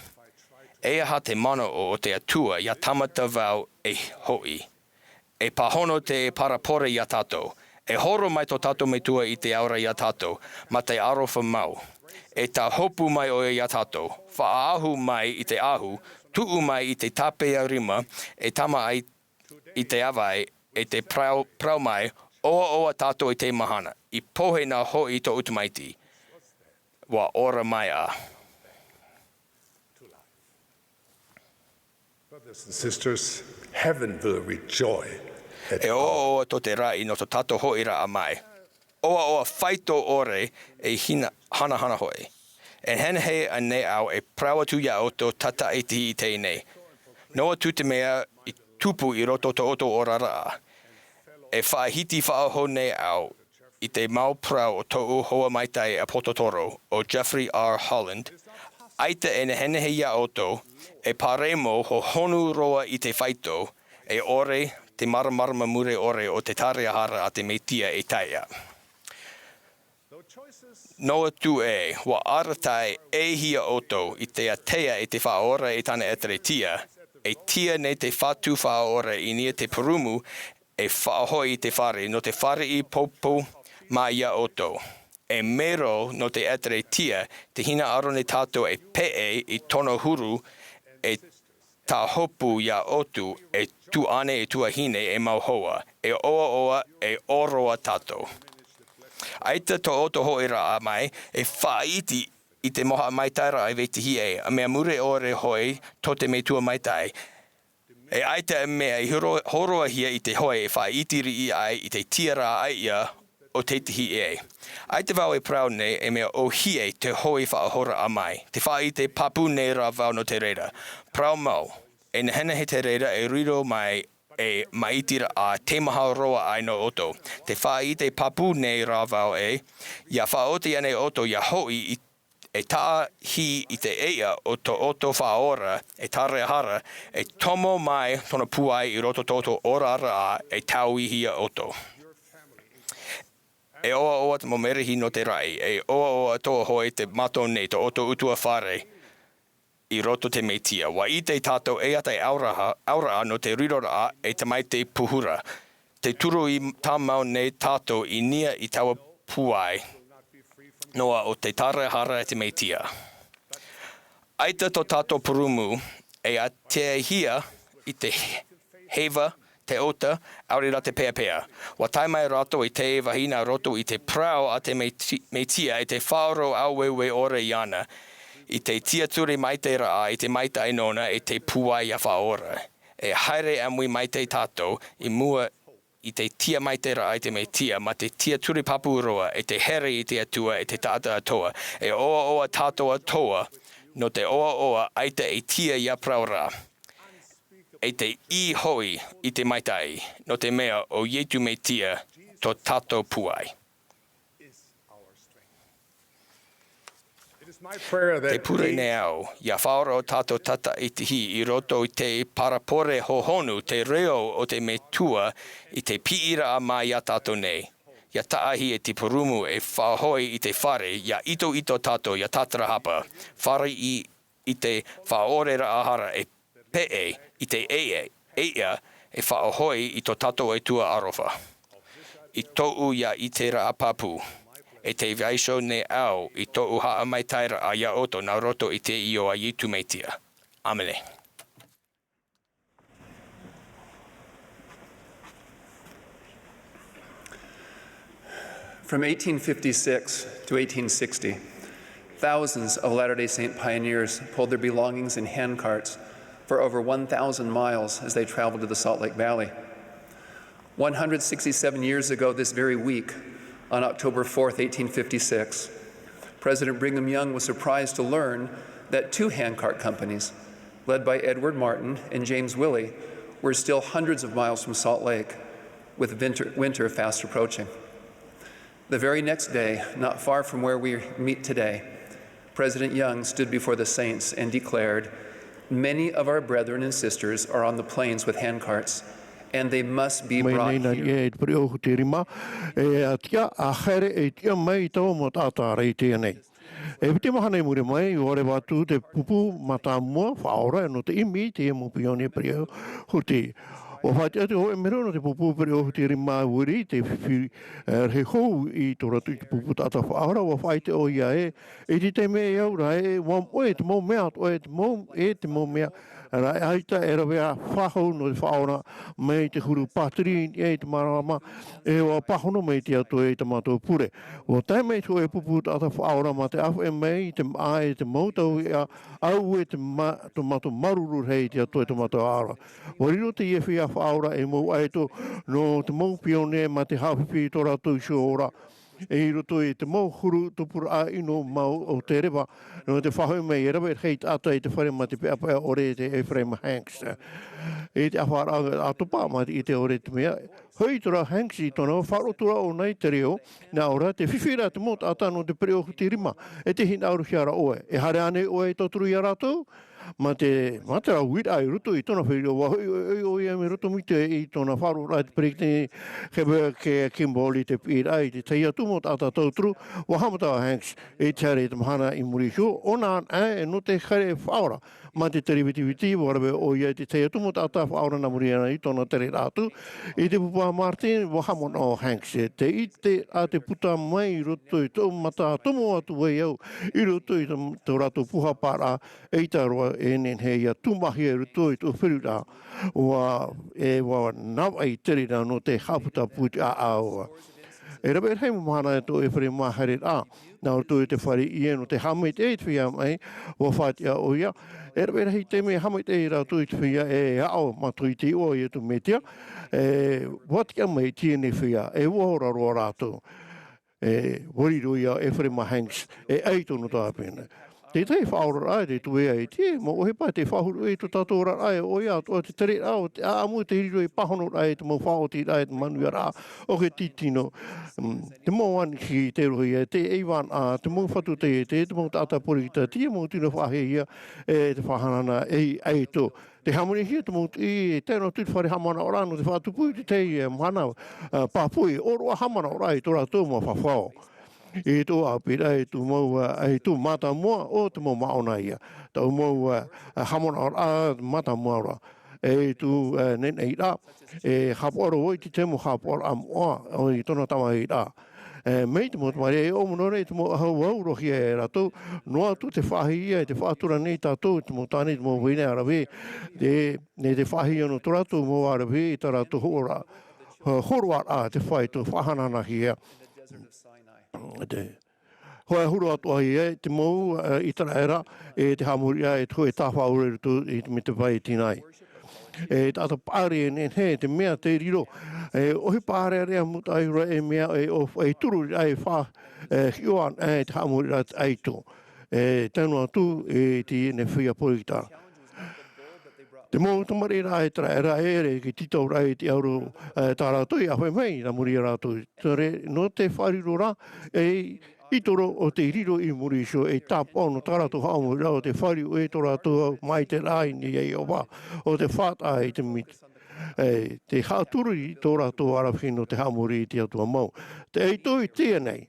E aha te manaʻo o te Atua ia tāmata vau e hoʻi? E pāhono te parapore ia tātou. E horo mai tō tātou Metua i te ora ia tātou, mā te aroha mau. E tāhopu mai ʻoia ia tātou, faʻaʻahu mai i te ʻahu, tuʻu mai i te tāpeʻa rima, e tama ai i te avae, e te parau, parau mai, ʻoaʻoa tātou i te mahana, i pohe nā hoʻi tōʻu tamaiti, ua ora mai ā. Brothers and sisters, heaven will rejoice at E ʻoaʻoa tō te raʻi nō tō tātou hoʻiraʻa mai. ʻOaʻoa faito ʻore e hina, hanahana hoʻi. E nehenehe ānei au e parau atu ia ʻoutou tataʻi i teie nei. Noa atu te mea i tupu i roto tō ʻoutou oraraʻa. E faʻahiti faʻahou nei au i te mau parau o tōʻu hoa maitaʻi ʻāpōsetolo, o Jeffrey R. Holland, ʻaita e nehenehe ia ʻoutou, e paremo hohonu roa i te faito, e ʻore te māramarama mure ʻore o te tāraʻehara a te Mesia e tae ā. Noa atu ē, ua arataʻihia ʻoutou i te ātea e te Faʻaora e tāna ʻEtēretia, e tia nei te Fatu Faʻaora i niʻa i te purūmu, e faʻahoʻi i te fare, nō te fāriʻi pōpō mā ia ʻoutou. E mero nō te ʻEtēretia, tē hinaʻaro nei tātou e peʻe i tōna huru, e tāhopu ia ʻoutou, e tuahine, e tuahine, e mau hoa, e ʻoaʻoa, e ʻōroʻa tātou. ʻAita tō ʻoutou hoʻiraʻa mai, e faʻaʻite i te mau haʻamaitaʻiraʻa e vetahi ʻē, ā mea mure ʻore hoʻi tō te Metua Maitaʻi. E ʻaita e mea i horo-, hōroʻahia i te hoe e faʻaʻite riʻi ai i te tiaraʻa ʻāiʻa o tētahi ʻē. ʻAita vau e parau nei e mea ʻōhie te hoʻi faʻahouraʻa mai. Tē faʻaʻite pāpū nei rā vau nō te reira. Parau mau, e nehenehe te reira e riro mai e māʻitiraʻa teimaha roa ai nō ʻoutou. Tē faʻaʻite pāpū nei rā vau ē, ia faʻaoti ānei ʻoutou ia hoʻi i e taʻahi i te ʻēʻa o tō ʻoutou Faʻaora, e tāraʻehara, e tomo mai tōna pūai i roto tō ʻoutou oraraʻa e tauihia ʻoutou. E ʻoaʻoa te mau merahi nō te raʻi, e ʻoaʻoa atoʻa hoʻi te mātau nei tō ʻoutou ʻutuāfare i roto te Mesia. ʻUa ʻite tātou e ʻaita e auraʻa, auraʻa nō te riroraʻa e tamaiti pūhura. Tē turu i tāmau nei tātou i niʻa i taua pūai noa o te tāraʻehara a te Mesia. ʻAita tō tātou purūmu e āteahia i te heiva, te ʻota, ʻaore rā te peapea. ʻUa tae mai rātou i te vahine roto i te parau a te Meti-, Mesia e te faʻaroʻo ʻāueue ʻore iāna, i te tiaturi maitaʻiraʻa, i te maitaʻi nōna, i te pūai ia Faʻaora. E haere ʻāmui maitaʻi tātou i mua i te tiamaitaʻiraʻa i te Mesia, mā te tiaturi pāpū roa, e te here i te Atua, e te taʻata atoʻa, e ʻoaʻoa tātou atoʻa, nō te ʻoaʻoa ʻaita e tia ia parau ra. E te ʻī hoʻi i te maitaʻi, nō te mea ʻo Iesu Mesia tō tātou pūai. Tē pure nei au, ia faʻaroʻo tātou tataʻitahi i roto i te parapore hohonu, te reo o te Metua i te piʻiraʻa mai ia tātou nei. Ia taʻahi e te purūmu e faʻahoʻi i te fare, ia itoito tātou, ia tātarahapa. Fāriʻi i te faʻaoreraʻa hara e peʻe i te ʻēʻa, ʻēʻa e faʻahoʻi i tō tātou Atua aroha. I tōʻu ia ʻiteraʻa pāpū, e tē vaiiho nei au i tōʻu haʻamaitaʻiraʻa ia ʻoutou nā roto i te iʻoa a Iesu Mesia. ʻĀmene. From eighteen fifty-six to eighteen sixty, thousands of Latter-day Saint pioneers pulled their belongings in handcarts for over one thousand miles as they traveled to the Salt Lake Valley. One hundred sixty-seven years ago this very week, on October fourth, eighteen fifty-six, President Brigham Young was surprised to learn that two handcart companies, led by Edward Martin and James Willie, were still hundreds of miles from Salt Lake, with winter, winter fast approaching. The very next day, not far from where we meet today, President Young stood before the saints and declared, "Many of our brethren and sisters are on the plains with handcarts, and they must be brought here." Mai nei nā niʻa i te pereʻoʻo hutirima, e a tiʻa, a haere, e tiʻa mai taua mau taʻata ra i teie nei. E piti mahana i muri mai, ʻua reva atu te pupu mātāmua faʻaora nō te ʻimi i teie mau pione pereʻoʻo huti. ʻUa faʻatiʻa te hōʻē mero nō te pupu pereʻoʻo hutirima ʻua ʻite i te fifi, e, rahi hou i tō rātou i te pupu taʻata faʻaora, ʻua faʻaʻite ʻoia ē, i te taime e au ra ē, ʻua moʻe te mau mea atoʻa, e te mau, e te mau mea ra, ʻaita e rave ā faʻahou nō te faʻaora mai te huru pātiri i niʻa i te māramarama, e ʻua pāhono mai te Atua i tā mātou pure. ʻUa tae mai te hōʻē pupu taʻata faʻaora mā te ʻāfaʻi mai i te māʻa e te mau tauiʻa, auē te ma-, tō mātou māuruuru rahi i te Atua i tō mātou aʻo ra. ʻUa riro teie feiā faʻaora ei mau ʻaito nō te mau pione mā te haʻafifi i tō rātou iho ora i roto i te mau huru tupuraʻa ʻino mau o te reva, nō te faʻahoʻi mai e rave rahi taʻata i te fare mā te peʻapeʻa ʻore, te Ephraim Hanks. I te ʻāfaʻaraʻa ʻātopa, mā te ʻite ʻore i te mea, hoʻi atu ra Hanks i tōna faʻaroʻo atu ra ʻōna i te reo, nā ʻō ra, tē fifi ra te mau taʻata nō te pereʻoʻo hutirima, e tē hinaʻarohia ra ʻoe. E haere ānei ʻoe e tauturu ia rātou? Mā te, mā te rāveʻa i roto i tōna fare reo, ʻua hoʻi ʻoia mai roto mai i tōna faʻaroʻoraʻa i te peretiteni Heber K. Kimball i te piʻiraʻa i te tahi atu mau taʻata tauturu. ʻUa haʻamata ʻo Hanks i te haere i te mahana i muri iho, ʻōna anaʻe nō te haere faʻaora. Mā te tere vitiviti, ʻua rave ʻoia i te tahi atu mau taʻata faʻaora nā muri iho i tōna tereraʻa atu. I te pupu a Martin, ʻua haʻamanaʻo ʻo Hanks, tē ʻite ra te puta mai i roto i tōʻu mata tomo atu ai au i roto i tō, tō rātou pūhaparaʻa, ʻaita roa e nehenehe ia tūmāhia i roto i tōʻu feruriraʻa. ʻUa, e ʻua navaʻi te reira nō te haʻaputapū i te ʻāʻau. E rave rahi mau mahana tō Efereima haereraʻa, nā roto i te fare ʻie nō te haʻamaitaʻi i te feiā maʻi, ʻua faʻatiʻa ʻoia. E rave rahi taime e haʻamaitaʻi rātou i te feiā e aʻo mātou i te iʻoa o Iesu Mesia, e, ʻua tiʻa mai teie nei feiā, e ʻua ora roa rātou. E, ʻua riro ia ʻo Efereima Hanks, e ʻaito nō tāpena. Te tahi faʻaoraraʻa, te tuea e te mau ʻohipa, te faʻahuru i tō tātou oraraʻa, e ʻoia atoʻa te tereraʻa o te ʻāʻamu, te riro i pāhonoraʻa i te mau faʻaotiraʻa, i te manuiaraʻa o te tītino. Mm, te mau anihi, te rohi, e te ʻeivana, te mau fatu taiete, te mau taʻata porokita, te mau tino faʻahiahia, e te faʻahanahana ei ʻaito. Te hāmanihia te mau tuʻi, e tae noa atu i te fare haʻamanaʻoraʻa nō te faʻatupu i te tahi, e, mahana, e, pāpū, e ʻōroʻa haʻamanaʻoraʻa i tō rātou mau fafao. I tō ʻāpīraʻa, i tō mau, e, i tō mātāmua, ʻo te mau māʻona ia. Tō mau, e, haʻamanaʻoraʻa mātāmua ra. E i tō, e, neneʻiraʻa, e haʻapaʻo roa i te mau haʻapaʻoraʻa moʻa, ʻo i tōna tamahiraʻa. E, mai te mau tamariʻi, e ʻōmua noa ra i te mau ʻahu aurohia e rātou, noa atu te faʻahiahia, e te faʻatura nei tātou, te mau tāne, te mau vahine ʻāravehia, te, e te faʻahiahia nō tō rātou mau ʻāravehia, i tā rātou hōroʻa, hōroʻaraʻa, te fāito, faʻahanahanahia. Te, hōʻē huru atoʻa ia, te mau, e, ʻĪteraʻera, e te haʻamoriraʻa, e te hōʻē tāfaʻaura i roto i te, mai te vai Sinai. E taʻata paʻari e nehenehe, te mea tē riro, e ʻohipa ʻārearea mūtaʻa ra, e mea, e ʻo, e turu ra, e fa, e hiʻo ana, e te haʻamoriraʻa ʻaito. E tae noa atu, e teie nei feiā porokita. Te mau tamariʻiraʻa ʻĪteraʻera e ʻere i te tītauraʻa i te ʻauro, e, tā rātou i ʻāfaʻi mai, nā muri ia rātou. Terā, nō te faʻariro ra, e, i toro o te riro i muri iho, e tāpaʻo nō tā rātou haʻamoriraʻa ʻo te fāriu i tō rātou mau ʻiteraʻa i niʻa iā Iehova, ʻo te faʻataʻa i te miti. E, te haʻaturu i tō rātou ʻaravihi nō te haʻamori i te Atua mau. Te ʻaito i teie nei.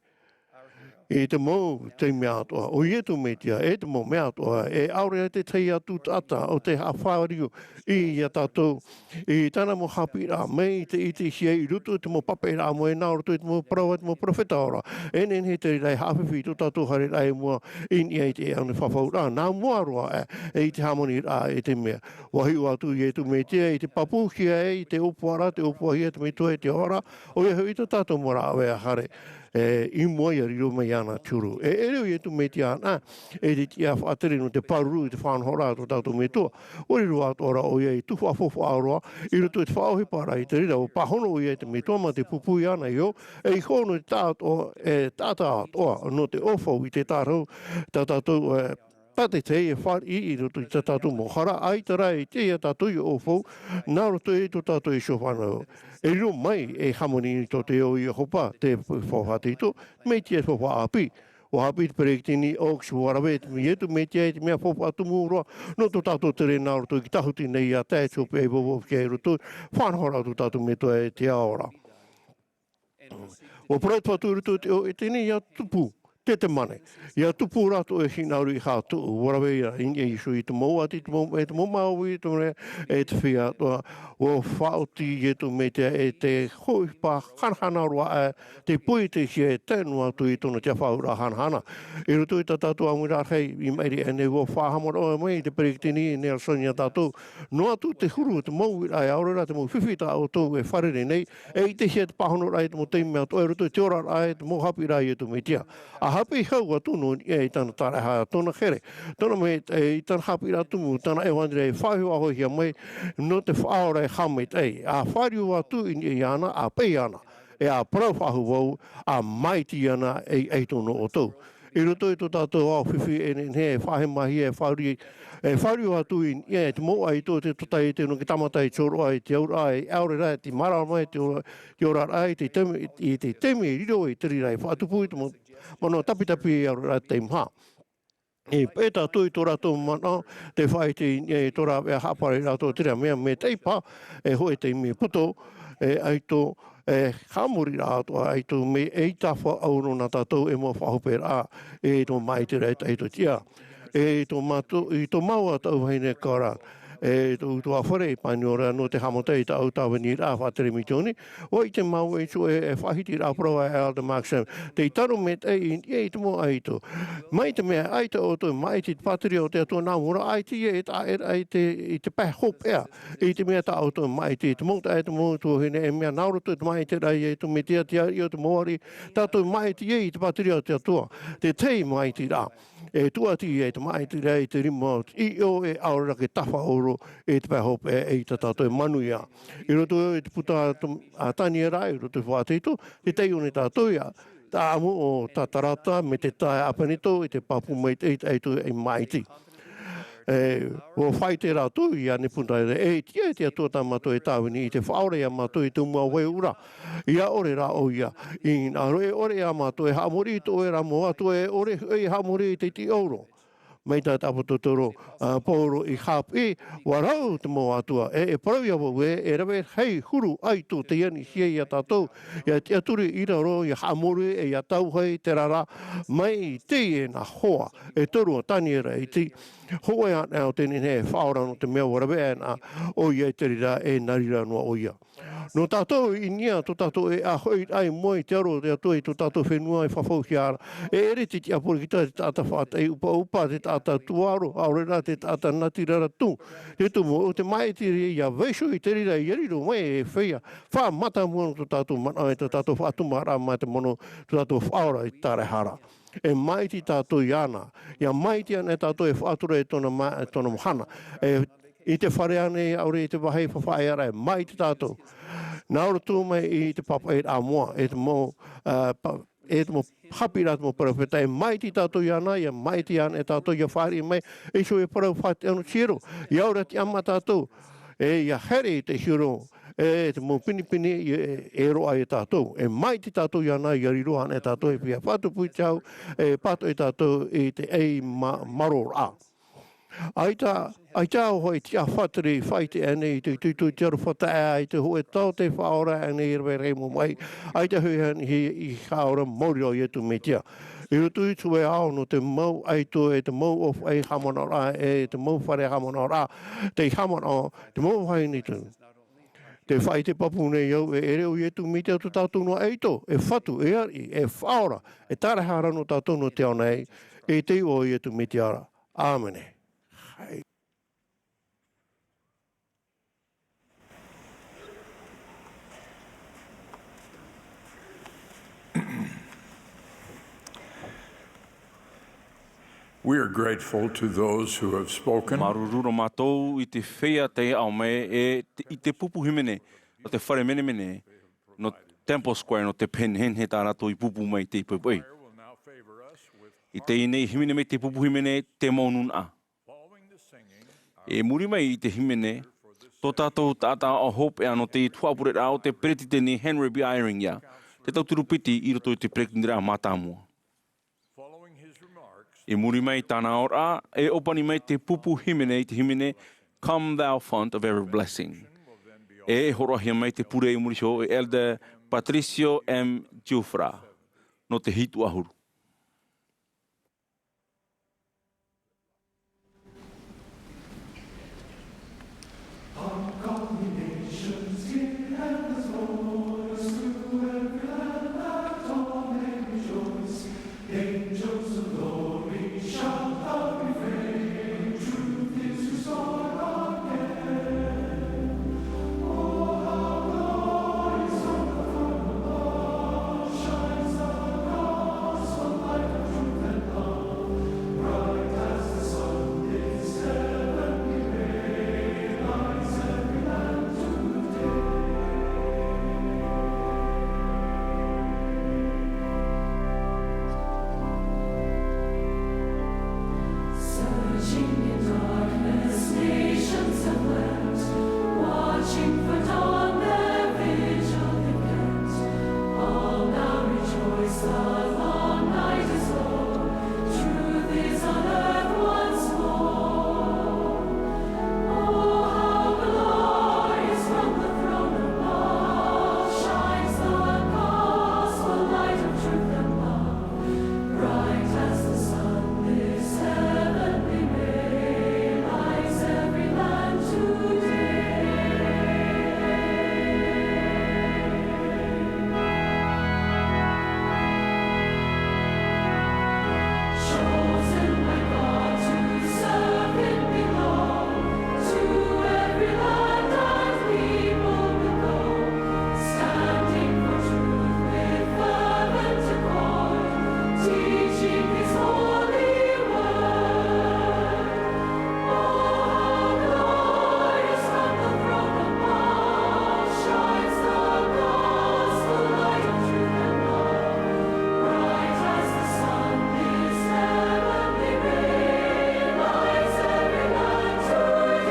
I te mau taime atoʻa, ʻo Iesu Mesia, e te mau mea atoʻa, e ʻaore te tahi atu taʻata ʻo tē haʻafāriu ia tātou, i tāna mau haʻapiʻiraʻa mai te ʻitehia i roto i te mau papaʻiraʻa moʻe nā roto i te mau parau a te mau perofeta ora. E nehenehe te reira e haʻafifi i tō tātou haereraʻa i mua i niʻa i te ʻāʻau fafauraʻa, nā mua roa aʻe, e i te hāmaniraʻa i te mea. ʻUa hiʻo atu Iesu Mesia i te pāpūhia ai i te ʻōpuaraʻa, te ʻōpuahia te Metua i te ora, ʻoia hoʻi tā tātou mau rāveʻa haere, e, i mua ia riro mai iāna te huru. E ʻere ʻo Iesu Mesia anaʻe, e te tiʻa faʻatere nō te pāruru i te faʻanahoraʻa a tō tātou Metua. ʻUa riro atoʻa ra ʻoia i tuhaʻa faufaʻa roa, i roto i te faʻaʻohiparaʻa i te reira, ʻua pāhono ʻoia i te Metua mā te pūpū iāna iho, e iho nō te taʻatoʻa, e taʻata atoʻa, nō te ʻōfau i te tārahu, tā tātou, e, tā te tahi e fāriʻi i roto i tā tātou mau hara, ʻaita rā e ʻite ia tātou i ʻōfau, nā roto i tō tātou iho fānau. E riro mai, e hāmani i tō te ao Iehova, te faufaʻa tītau, mai te faufaʻa ʻāpī. ʻUa haʻapiʻi te peretiteni Oaks, ʻua rave Iesu Mesia i te mea faufaʻa tumu roa nō tō tātou tere nā roto i te tāhuti nei, ʻia tae atu hopeʻa i Vauvau Fifi i roto i te faʻanahoraʻa o tō tātou Metua e te Ao ra. ʻUa parau atu i roto i te ʻō i teie nei, ʻia tupu te Ietemane, ʻia tupu rātou e hinaʻaro i te Atua. ʻUa rave ia i niʻa iho i te mau ʻati, te mau, e te mau māuiui, te mau, e te feiā atoʻa. ʻUa faʻaoti Iesu Mesia e te hōʻē ʻohipa hanahana roa aʻe, tei poʻihia e tae noa atu i tōna tiafauraʻa hanahana. I roto i tā tātou ʻāmuiraʻa rahi i maʻiri aʻenei, ʻua faʻahaʻamanaʻo mai te peretiteni Nelson ia tātou. Noa atu te huru, te mau uiraʻa, ʻaore rā te mau fifi tā ʻoutou e fārerei nei, e ʻitehia te pāhonoraʻa i te mau taime atoʻa i roto i te oraraʻa, i te mau haʻapiʻiraʻa a Iesu Mesia. ʻA haʻapiʻi hau atu nō niʻa i tāna tāraʻehara, tōna here, tōna me-, e, i tāna haʻapiʻiraʻa tumu, tāna ʻevanelia e faʻahoʻihia mai nō te Faʻaora e haʻamaitaʻi. ʻA fāriu atu i niʻa iāna, ʻa peʻe iāna, e ʻa parau faʻahou vau, ʻa maʻiti iāna ei ʻaito nō ʻoutou. I roto i tō tātou ao fifi e nehenehe e faʻahemahia, e fāriu, e fāriu atu i niʻa i te mau ʻaito, te tōtaiete nō te tāmata, i te hōroʻa, i te auraʻa, e ʻaore rā, i te mārama, i te ora-, te oraraʻa, i te taime, i te taime e riro ai te reira, e faʻatupu i te mau manaʻo tapitapi, ʻaore rā te maha. E peʻe tātou i tō rātou manaʻo, tē faʻaʻite i niʻa i tō rāveʻa haʻapaʻari rātou i terā mea, maitaʻi paha, e hōʻē taime poto, e ʻaito, e haʻamoriraʻa atoʻa ʻaito, mea ʻaita faʻaʻoro nā tātou, e mau faʻahoperaʻa, e tō māʻitiraʻa i te ʻaito tiʻa. E tō mātou, i tō māua tau vahine Kara, e tō ʻutuāfare i Paniora nō te haʻamata i tāʻu tāviniraʻa faʻatere misiōni, ʻua ʻite māua i te hōʻē, e faʻahitiraʻa parau a Elder Maxim, tei tano maitaʻi i niʻa i te mau ʻaito. Mai te mea ʻaita ʻoutou e maʻiti i te pātireia o te Atua nā mua ra, ʻaita ïa e taʻa-, e, i te, i te pae hopeʻa, i te mea tā ʻoutou e maʻiti i te mau taeaʻe, te mau tuahine, e mea nā roto i te maʻitiraʻa ia Iesu Mesia, te ariʻi o te mau ariʻi, tātou e maʻiti ai i te pātireia o te Atua. Te tahi maʻitiraʻa e tūʻati ai te maʻitiraʻa i te rima o te ʻīʻo, e ʻaore rā e tafaʻoro i te pae hopeʻa, e ʻaita tātou e manuia. I roto i te puta a Tom-, a Taniera, i roto i te Faʻaitoito, te taiʻo nei tātou ia, te ʻāʻamu o Tatarata, mai te taeaʻe Apeneto, i te pāpū maitaʻi i te ʻaito e maʻiti. E, ʻua faʻaʻite rātou ia Nepukaneta, e tiʻa te Atua tā mātou e tāvini i te Faʻaora ia mātou i te ʻumu a vaiʻu ra. ʻIa ʻore rā ʻoia i hinaʻaro, e ʻore ia mātou e haʻamori i tō ʻoe ra mau atua, e ʻore hoʻi e haʻamori i te tiʻaoro. Mai tā te ʻāpōsetolo, a, Paulo i haʻapiʻi, ʻua rau te mau atua, e, e parau ia vau ē, e rave hei huru ʻaito tei anihia ia tātou, ʻia tiʻaturi i raro, ʻia haʻamori, e ʻia tauhai, terā rā, mai i teie nā hoa e toru a Taniera i te hōʻē anaʻe o te nehenehe e faʻaora, nō te mea ʻua rave aʻena ʻoia i te reira, e nā reira noa ʻoia. Nō tātou i niʻa, tō tātou e ʻāfaʻiraʻa i mua i te aro o te Atua i tō tātou fenua e fafauhia ra, e ʻere te tiʻa porokita, te taʻata faʻataʻi ʻupaʻupa, te taʻata tuaʻaro, ʻaore rā te taʻata natirara tū, te tumu, ʻo te maʻiti ïa vaiiho i te reira ʻia riro mai e feiā faʻamātāmua nō tō tātou manaʻo, e tō tātou faʻatumaraʻa mā te mono, tō tātou Faʻaora i te tāraʻehara. E maʻiti tātou iāna, ʻia maʻiti anaʻe tātou e faʻatura i tōna ma-, tōna mahana. E, i te fare ānei, ʻaore i te vāhi faʻaearaʻa, e maʻiti tātou. Nā roto mai i te pāpaʻiraʻa moʻa, e te mau, ā, pa-, e te mau haʻapiʻiraʻa a te mau perofeta, e maʻiti tātou iāna, ʻia maʻiti anaʻe tātou, ʻia fāriʻi mai, e iho e parau faʻaʻite ʻana i te hiero, ʻia ora tiʻa mā tātou, e ʻia haere i te hiero, e te mau pinepine, e, e roaʻa ia tātou. E maʻiti tātou iāna, ʻia riro anaʻe tātou, e feiā faʻatupu i te hau, e pātoʻi tātou i te ʻai ma-, maroraʻa. ʻAita, ʻaita hoʻi te faʻatere i faʻaʻite ānei i te itoito i te aroha taeaʻe, i te hōʻē taote faʻaora ānei i rave rahi mau maʻi, ʻaita hoʻi ānei i, i faʻaora maori roa Iesu Mesia. I roto i te hōʻē ao nō te mau ʻaito, e te mau ʻōfaʻi haʻamanaʻoraʻa, e te mau fare haʻamanaʻoraʻa, tei haʻamanaʻo te mau vahine tū. Tē faʻaʻite pāpū nei au, e ʻere ʻo Iesu Mesia tō tātou noa ʻaito, e Fatu, e Ariʻi, e Faʻaora, e Tāraʻehara nō tātou nō te ao nei, i te iʻoa o Iesu Mesia ra. ʻĀmene. We are grateful to those who have spoken. Māuruuru roa mātou i te feiā tei haʻamau mai, e te, i te pupu hīmene o te fare menemene nō Temple Square, nō te pehe nehenehe tā rātou i pupu mai i te poʻipoʻi. I teie nei hīmene mai te pupu hīmene, Te Mau Nūnaʻa. I muri mai i te hīmene, tō tātou taʻata hopeʻa nō te tuhaʻa pureraʻa o te Peretiteni Henry B. Eyring ïa, te tauturu piti i roto i te Peretiteniraʻa mātāmua. I muri mai i tāna aoraʻa, e ʻōpani mai te pupu hīmene i te hīmene Come Thou Fount of Every Blessing. E hōroʻahia mai te pure i muri iho e Elder Patricio M. Giuffra, nō te hitu ʻahuru. Searching in darkness, nations have wept, watching for dawn, their vigil they've kept. All now rejoice, the long night is o'er, truth is on earth once more. Oh, how glorious from the throne above shines the gospel light of truth and love. Bright as the sun, this heavenly ray lights every land today. Chosen by God to serve Him belong, to every land and people we go, standing for truth with fervent accord, teaching His holy word. Oh, how glorious from the throne above shines the gospel light of truth and love. Bright as the sun, this heavenly ray lights every land today. Oh,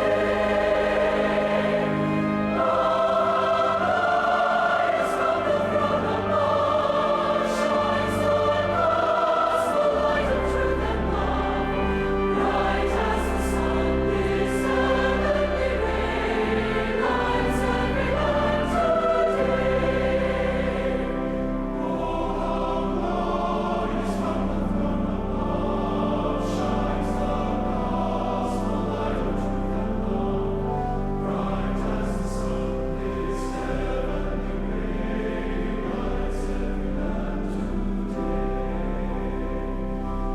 how glorious from the throne above shines the gospel light of truth and love. Bright as the sun, this heavenly ray lights every land today.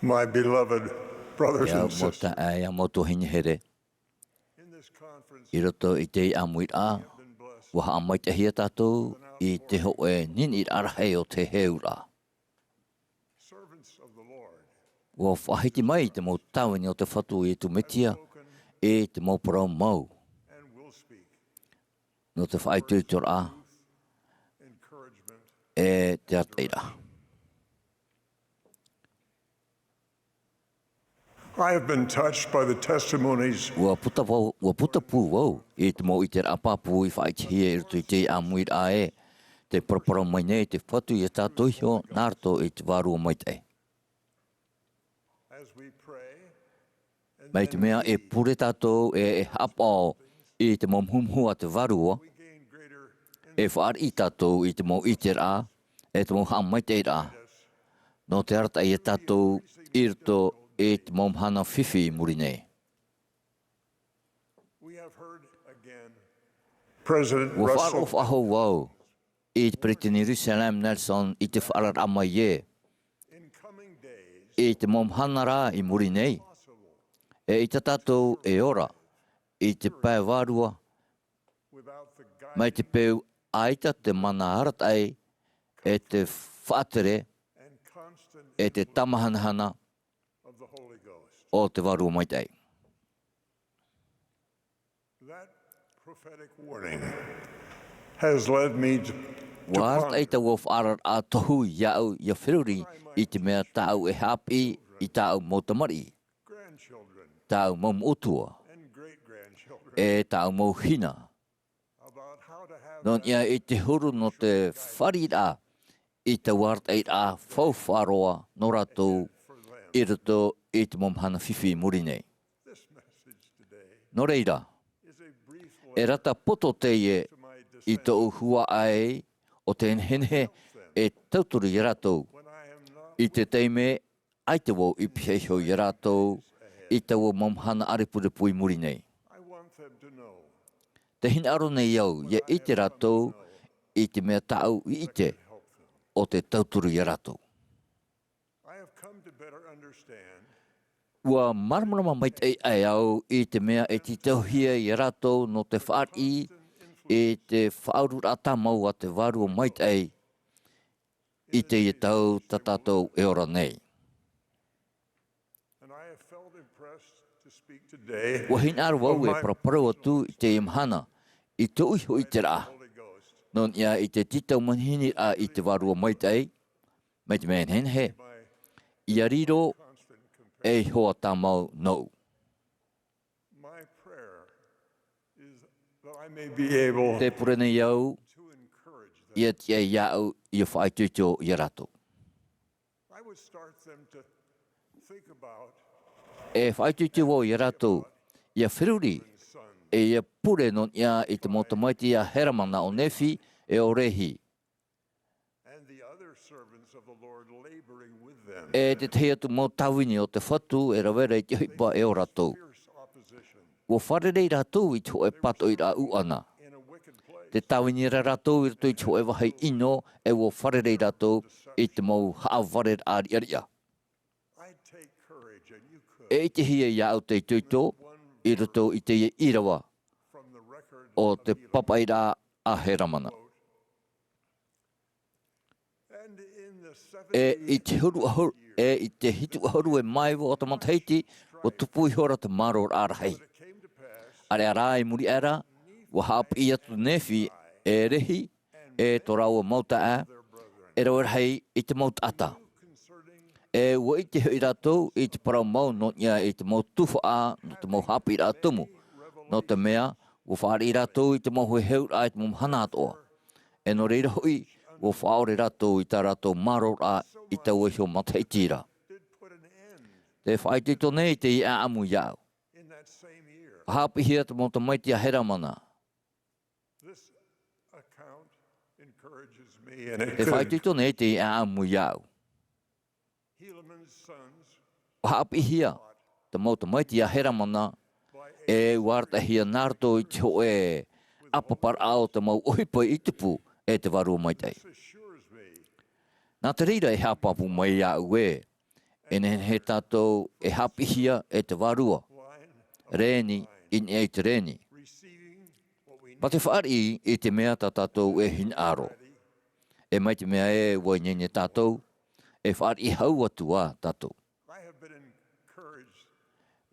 My beloved brothers and sisters, ʻia mau tuahine here, in this conference, i roto i teie ʻāmuiraʻa, we have been blessed, ʻua haʻamaitaʻihia tātou i te hōʻē niniʻiraʻa rahi o te heheuraʻa. Servants of the Lord. ʻUa faʻahiti mai te mau tāvini o te Fatu o Iesu Mesia, e te mau parau mau, and will speak, nō te faʻaitoitoraʻa, encouragement, e te arataʻiraʻa. I have been touched by the testimonies. ʻUa puta vau, ʻua putapū vau i te mau ʻiteraʻa pāpū i faʻaʻitehia i roto i teie ʻāmuiraʻa ē, tē paraparau mai nei te Fatu ia tātou iho nā roto i te Vārua Maitaʻi. As we pray, mai te mea e pure tātou e, e haʻapaʻo i te mau muhumuhu a te Vārua, e fāriʻi tātou i te mau ʻiteraʻa, e te mau haʻamaitaʻiraʻa, nō te arataʻi ia tātou i roto i te mau mahana fifi i muri nei. We have heard again President ʻUa Russell faʻaroʻo faʻahou vau i te Peresideni Russell M. Nelson i te faʻaararaʻa mai ē, in coming days, i te mau mahana rā i muri nei, e ʻaita tātou e ora i te pae vārua, without the guidance, mai te peu ʻaita te mana arataʻi e te faʻatere e te tamahanahana o te Vārua Maitaʻi. Ua arataʻi taua faʻaararaʻa tohu iāʻu ʻia feruri i te mea tāʻu e haʻapiʻi i tāʻu mau tamariʻi, tāʻu mau moʻotua, e tāʻu mau hina. Nō niʻa i te huru nō te fāriʻiraʻa i taua arataʻiraʻa faufaʻa roa nō rātou i roto i te mau mahana fifi i muri nei. Nō reira, e rata poto teie i tōʻu huaʻai o te nehenehe e tauturu iā rātou i te taime ʻaita vau i pihaʻi iho iā rātou i taua mau mahana ʻārepurepu i muri nei. Te hinaʻaro nei au ʻia ʻite rātou i te mea tāʻu i ʻite o te tauturu iā rātou. Ua māramarama maitaʻi aʻe au i te mea e tītauhia iā rātou nō te fāriʻi i te faʻaururaʻa tāmau a te Vārua Maitaʻi i teie tau tā tātou e ora nei. Ua hinaʻaro au e paraparau atu i teie mahana i tōʻu iho ʻiteraʻa nō niʻa i te tītau manihiniraʻa i te Vārua Maitaʻi, mai te mea e nehenehe ʻia riro ei hoa tāmau nōʻu. Te pure nei au ʻia tiʻa iāʻu ʻia faʻaitoito iā rātou. E faʻaitoito vau iā rātou ʻia feruri e ʻia pure nō niʻa i te mau tamaiti a Heramana, ʻo Nefi, e ʻo Rehi, e te tahi atu mau tāvini o te Fatu e rave ra i te ʻohipa e ō rātou. Ua fārerei rātou i te hōʻē pātoʻiraʻa ʻuʻana. Tē tāvini ra rātou i roto i te hōʻē vāhi ʻino, e ua fārerei rātou i te mau haʻavareraʻa riʻariʻa. E ʻitehia iāʻu te itoito i roto i teie ʻīrava o te pāpaʻiraʻa a Heramana. E i te huru ʻahuru, e i te hitu ʻahuru e mā iva o te matahiti, ua tupu ihora te māroraʻa rahi. ʻĀreʻa rā i muri aʻe ra, ua haʻapiʻi atu Nefi e Rehi, e tō rāua mau taeaʻe, e rave rahi i te mau taʻata. E ua ʻite hoʻi rātou i te parau mau nō niʻa i te mau tuhaʻa, nō te mau haʻapiʻiraʻa tumu. Nō te mea, ua fāriʻi rātou i te mau heheuraʻa i te mau mahana atoʻa. E nō reira hoʻi, ua faʻaʻore rātou i tā rātou māroraʻa i taua iho matahiti ra. Tē faʻaitoito nei teie ʻāʻamu iāʻu. Haʻapiʻihia te mau tamaiti a Heramana. Tē faʻaitoito nei teie ʻāʻamu iāʻu. Haʻapiʻihia te mau tamaiti a Heramana, e ua arataʻihia nā roto i te hōʻē ʻāpaparaʻa o te mau ʻohipa i tupu e te Vārua Maitaʻi. Nā te reira e haʻapāpū mai iāʻu ē, e nehenehe tātou e haʻapiʻihia e te Vārua, rēni i niʻa i te rēni. Mā te fāriʻi i te mea tā tātou e hinaʻaro. E mai te mea ē ua ineine tātou, e fāriʻi hau atu ā tātou.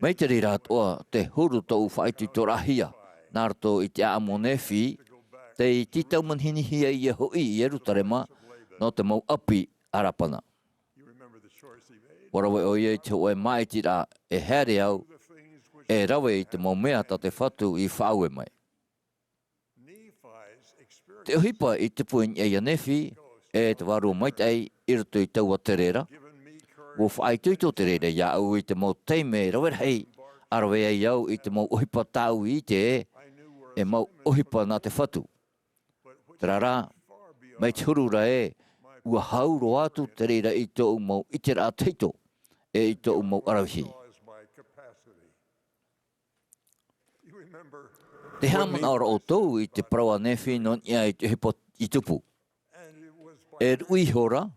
Mai te reira atoʻa te huru tōʻu faʻaitoitoraʻahia, nā roto i te ʻāʻamu o Nefi, tei tītau manihinihia ʻia hoʻi i Ierutarema, nō te mau ʻapi a Rapana. ʻUa rave ʻoia i te hōʻē māʻitiraʻa e haere au, e rave i te mau mea tā te Fatu i faʻaue mai. Te ʻohipa i tupu i niʻa iā Nefi, e te Vārua Maitaʻi i roto i taua tere ra. ʻUa faʻaitoito te reira iāʻu i te mau taime rave rahi, ʻa rave ai au i te mau ʻohipa tāʻu i ʻite ē, e mau ʻohipa nā te Fatu. Terā rā, mai te huru ra ē, ʻua hau roa atu te reira i tōʻu mau ʻiteraʻa tahito, e i tōʻu mau ʻaravihi. Te haʻamanaʻo ra ʻoutou i te parau a Nefi nō niʻa i te ʻohipa i tupu. E ruʻi ihora,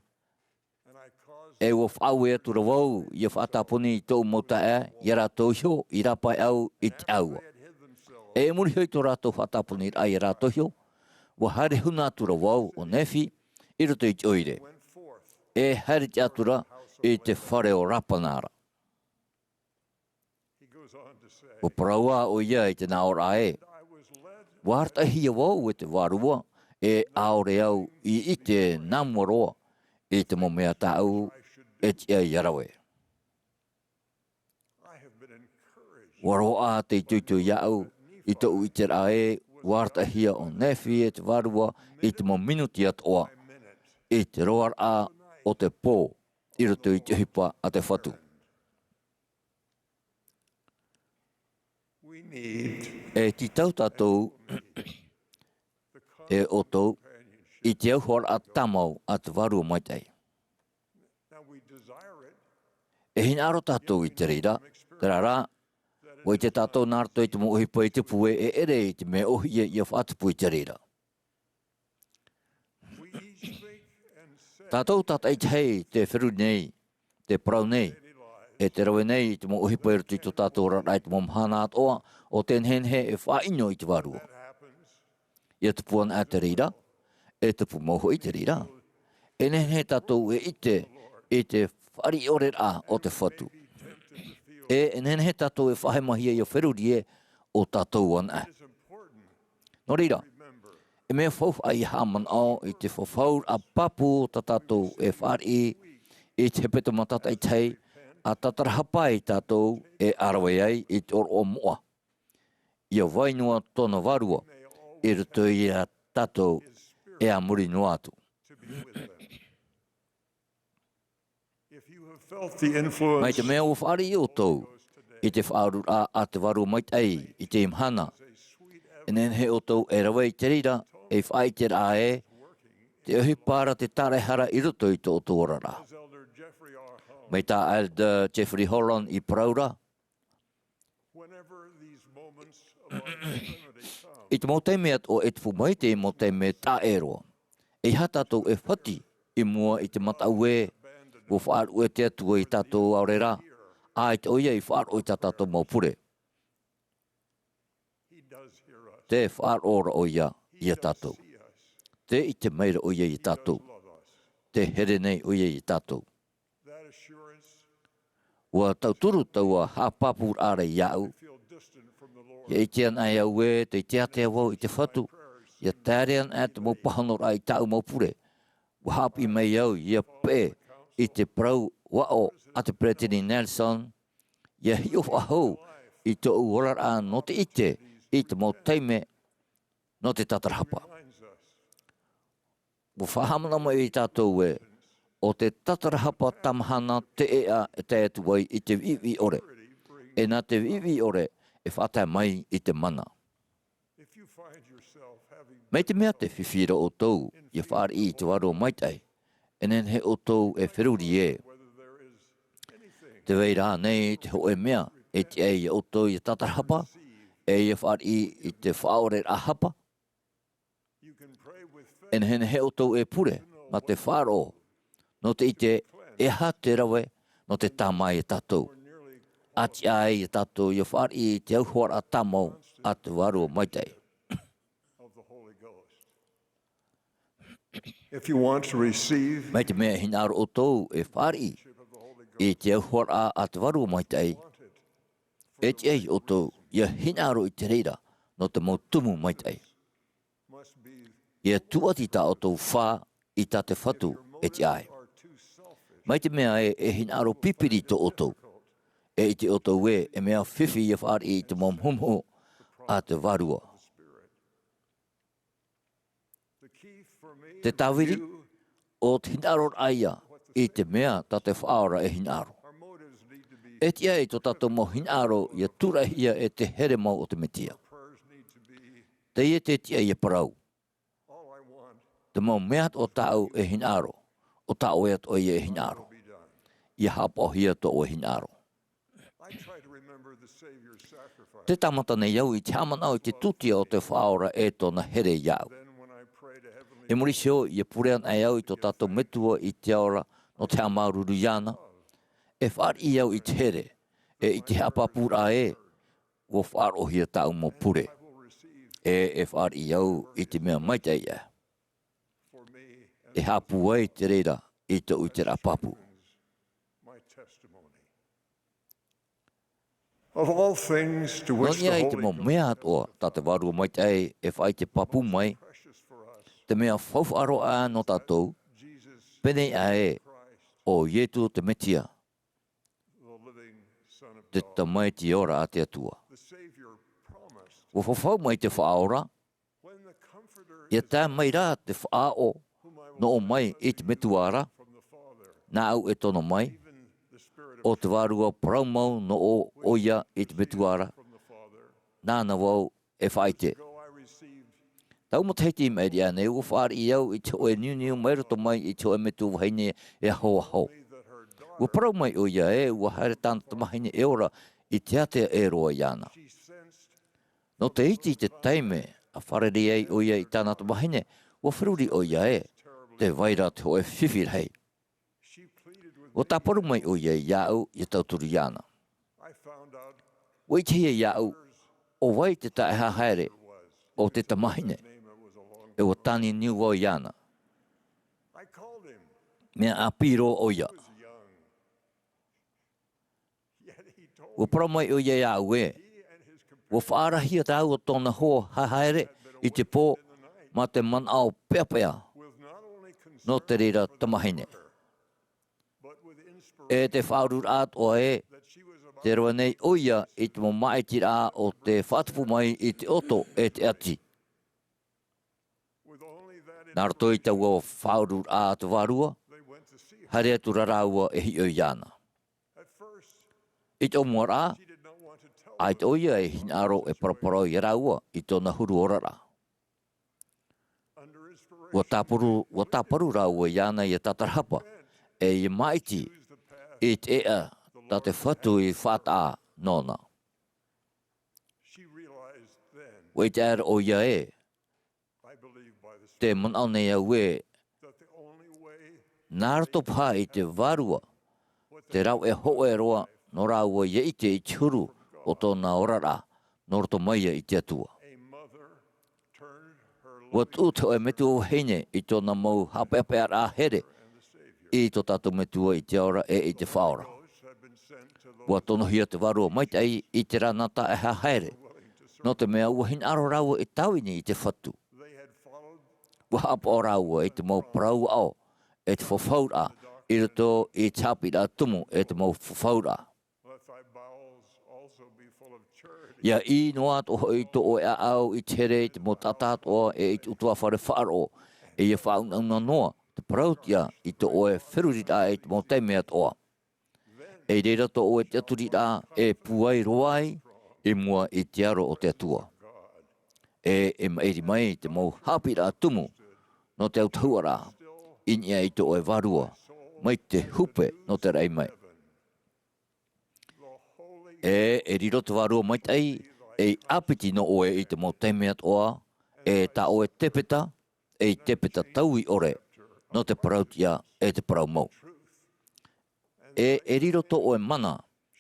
e ʻua faʻaue atu ra vau ʻia faʻatāpuni i tōʻu mau taeaʻe, iā rātou iho i rāpae au i te ʻāua. E i muri iho i tō rātou faʻatāpuniraʻa iā rātou iho, ʻua haere huna atu ra vau ʻo Nefi i roto i te ʻoire. e haere te atura i te fare o Rapana ra. Ua parau ā ʻoia i te nā ʻōraʻa ē, ua arataʻihia vau e te Vārua, e ʻaore au i ʻite nā mua roa i te mau mea tāʻu e tiʻa ia rave. Ua roaʻa te itoito iāʻu i tōʻu ʻiteraʻa ē, ua arataʻihia ʻo Nephi e te Vārua i te mau minuti atoʻa i te roaraʻa o te pō i roto i te ʻohipa a te Fatu. E tītau tātou e ʻoutou i te auhoaraʻa tāmau a te Vārua Maitaʻi. E hinaʻaro tātou i te reira, terā rā, ua ʻite tātou nā roto i te mau ʻohipa i tupu ē, e ʻere i te mea ʻōhie ia faʻatupu i te reira. Tātou tātaʻitahi te feruri nei, te parau nei, e te rave nei i te mau ʻohipa i roto i tō tātou oraraʻa i te mau mahana atoʻa, ʻo tē nehenehe e faʻaʻino i te Vārua. Ia tupu anaʻe te reira, e tupu mau hoʻi te reira. E nehenehe tātou e ʻite i te fāriʻi ʻore rā o te Fatu. E, e nehenehe tātou e faʻahemahia ia feruri ē ʻo tātou anaʻe. Nō reira, e mea faufaʻa ia haʻamanaʻo i te fafauraʻa pāpū tā tātou e fāriʻi i te hepetoma tātaʻitahi, ʻa tātarahapa ai tātou e ʻāraʻe ai i te ʻōroʻa moʻa. Ia vai noa tōna Vārua i roto ia tātou e a muri noa atu. Mai te mea ua fāriʻi ʻoutou i te faʻaururaʻa a te Vārua Maitaʻi i teie mahana, e nehenehe ʻoutou e rave i te reira, ei faʻaʻiteraʻa ē, te ʻohipa ra te tāraehara i roto i tō ʻoutou oraraʻa. Mai tā Elder Jeffrey Holland i parau ra, I te mau taime atoʻa e tupu mai, te mau taime taʻa ʻē roa, ʻeiaha tātou e fati i mua i te mataʻu ē ua faʻaruʻe te Atua ia tātou ʻaore rā, ʻaita ʻoia i faʻaroʻo i tā tātou mau pure. Tē faʻaroʻo ra ʻoia ia tātou. Tē ʻite mai ra ʻoia ia tātou. Tē here nei ʻoia ia tātou. Ua tauturu taua haʻapāpūraʻa ra iāʻu. ʻIa ʻite anaʻe au ē, tē ʻite ātea vau i te Fatu. ʻIa taere anaʻe te mau pāhonoraʻa i tāʻu mau pure. Ua haʻapiʻi mai au ʻia peʻe i te parau aʻo a te Peretiteni Nelson, ʻia hiʻo faʻahou i tōʻu oraraʻa nō te ʻite i te mau taime nō te tātarahapa. Ua faʻahaʻamanaʻo mai ia tātou ē, ʻo te tātarahapa tāmahana te ʻēʻa e tae atu ai i te viʻiviʻi ʻore. E nā te viʻiviʻi ʻore e faʻatae mai i te mana. Mai te mea tē fifi ra ʻoutou ʻia fāriʻi i te Vārua Maitaʻi, e nehenehe ʻoutou e feruri ē, tē vai ra ānei te hōʻē mea e tiʻa ia ʻoutou ʻia tātarahapa, e ʻia fāriʻi i te faʻaoreraʻa hapa. E nehenehe ʻoutou e pure mā te faʻaroʻo, nō te ʻite ʻeiaha te rave nō te tāmā ia tātou, ʻa tiʻa ai ia tātou ʻia fāriʻi i te auhoaraʻa tāmau a te Vārua Maitaʻi. If you want to receive Mai te mea e hinaʻaro ʻoutou e fāriʻi i te auhoaraʻa a te Vārua Maitaʻi, e tiʻa ia ʻoutou ʻia hinaʻaro i te reira nō te mau tumu maitaʻi. ʻIa tūʻati tā ʻoutou fā i tā te Fatu e tiʻa ai. Mai te mea ē e hinaʻaro pipiri tō ʻoutou, e ʻite ʻoutou ē e mea fifi ʻia fāriʻi i te mau muhumuhu a te Vārua. Te tāviri, ʻo te hinaʻaroraʻa ia i te mea tā te Faʻaora e hinaʻaro. E tiʻa ai tō tātou mau hinaʻaro ʻia tūraʻihia e te here mau o te Mesia. Teie te tiʻa ʻia parau. Te mau mea atoʻa tāʻu e hinaʻaro, ʻo tā ʻoe atoʻa ia e hinaʻaro. ʻIa haʻapaʻohia tō ʻoe hinaʻaro. Tē tāmata nei au i te haʻamanaʻo i te tūtia o te Faʻaora e tōna here iāʻu. I muri iho, ʻia pure anaʻe au i tō tātou Metua i te ao ra nō te haʻamāuruuru iāna, e fāriʻi au i te here, e i te haʻapāpūraʻa ē ua faʻaroʻohia tāʻu mau pure. E, e fāriʻi au i te mea maitaʻi aʻe. E haʻapūai te reira i tōʻu ʻiteraʻa pāpū. Of all things to which the Holy Ghost. Nō niʻa i te mau mea atoʻa, tā te Vārua Maitaʻi e faʻaʻite pāpū mai, te mea faufaʻa roa nō tātou, pēnei aʻe, ʻo Ietu te Metia, te Tamaiti ora a te Atua. Ua fafau mai te Faʻaora, ʻia tae mai rā te Faʻaʻo, nō ʻō mai i te Metua ra, nāʻu e tono mai, ʻo te Vārua parau mau nō ʻō ʻoia i te Metua ra, nāna vau e faʻaʻite. Tau matahiti i maʻiri aʻe nei, ua fāriʻi au i te hōʻē niuniu mai roto mai i te hōʻē metua vahine e ahoaho. Ua parau mai ʻoia ē, ua haere tāna tamahine e ora i te ātea ʻē roa iāna. Nō te iti i te taime a fārerei ai ʻoia i tāna tamahine, ua feruri ʻoia ē, tē vai ra te hōʻē fifi rahi. Ua tāparu mai ʻoia iāʻu ʻia tauturu iāna. Ua ʻitehia iāʻu, ʻo vai te taeaʻe haere o te tamahine, e ua tāniuniu vau iāna. Mea ʻāpī roa ʻoia. Ua parau mai ʻoia iāʻu ē, ua faʻaarahia rāua tōna hoa haehaere i te pō mā te manaʻo peʻapeʻa nō te reira tamahine. E te faʻaururaʻa atoʻa ē, tē rave nei ʻoia i te mau māʻitiraʻa o te faʻatupu mai i te ʻoto e te ʻati. Nā roto i taua faʻaururaʻa a te Vārua, haere atu ra rāua e hiʻo iāna. I te ʻōmuaraʻa, ʻaita ʻoia e hinaʻaro e paraparau ia rāua i tōna huru oraraʻa. Ua tāparu, ua tāparu rāua iāna ʻia tātarahapa, e ʻia māʻiti i te ʻēʻa tā te Fatu i faʻataʻa nōna. Ua ʻite aʻera ʻoia ē, tē manaʻo nei au ē, nā roto paha i te Vārua, te rāveʻa hōʻē roa nō rāua ʻia ʻite i te huru o tōna oraraʻa, nō roto mai ia i te Atua. Ua tuʻu te hōʻē metua vahine i tōna mau haʻapeʻapeʻaraʻa here i tō tātou Metua i te ao ra e i te Faʻaora. Ua tonohia te Vārua Maitaʻi i terā nā taeaʻe haere, nō te mea ua hinaʻaro rāua e tāvini i te Fatu. Ua haʻapaʻo rāua i te mau parau aʻo, e te fafauraʻa, i roto i te haʻapiʻiraʻa tumu e te mau fafauraʻa. ʻIa ʻī noa atoʻa hoʻi tō ʻoe ʻāʻau i te here i te mau taʻata atoʻa e i te ʻutuāfare faʻaroʻo, e ʻia faʻaunauna noa te parautiʻa i tō ʻoe feruriraʻa i te mau taime atoʻa. I reira tō ʻoe tiʻaturiraʻa e pūai roa ai i mua i te aro o te Atua. E, e maʻiri mai te mau haʻapiʻiraʻa tumu nō te autahuʻaraʻa, i niʻa i tō ʻoe vārua, mai te hupe nō te raʻi mai. E, e riro te Vārua Maitaʻi, ei ʻāpiti nō ʻoe i te mau taime atoʻa, e tā ʻoe tepeta, ei tepeta taui ʻore, nō te parautiʻa, e te parau mau. E, e riro tō ʻoe mana,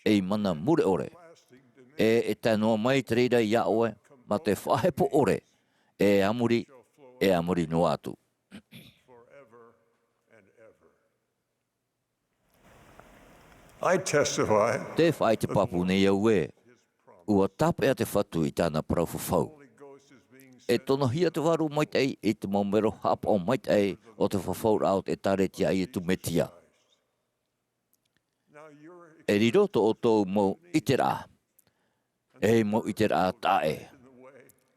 ei mana mure ʻore. E, e tae noa mai te reira iā ʻoe, mā te faʻahepo ʻore, e a muri, e a muri noa atu. I testify Tē faʻaʻite pāpū nei au ē, ua tāpeʻa te Fatu i tāna parau fafau. E tonohia te Vārua Maitaʻi i te mau mero haʻapaʻo maitaʻi o te fafauraʻa o te ʻĒtārētia a Iesu Metia. E riro tō ʻoutou mau ʻiteraʻa, ei mau ʻiteraʻa taʻa ʻē.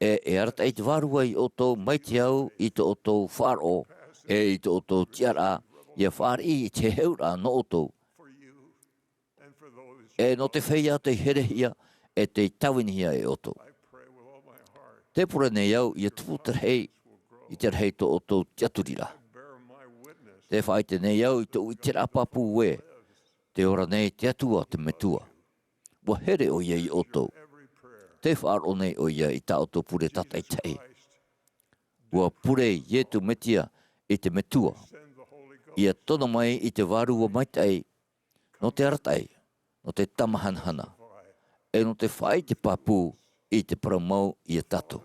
E, e arataʻi te Vārua iā ʻoutou mai te au i tō ʻoutou faʻaroʻo, e i tō ʻoutou tiʻaraʻa, ʻia fāriʻi i te heheuraʻa nō ʻoutou. E nō te feiā tei herehia, e tei tāvinihia e ʻoutou. Tē pure nei au ʻia tupu te rahi, i te rahi tō ʻoutou tiʻaturiraʻa. Tē faʻaʻite nei au i tōʻu ʻiteraʻa pāpū ē, tē ora nei te Atua te Metua. Ua here ʻoia iā ʻoutou. Tē faʻaroʻo nei ʻoia i tā ʻoutou pure tātaʻitahi. Ua pure Iesu Mesia i te Metua, ʻia tono mai i te Vārua Maitaʻi, nō te arataʻi, nō te tamahanahana, e nō te faʻaʻite pāpū i te parau mau iā tātou.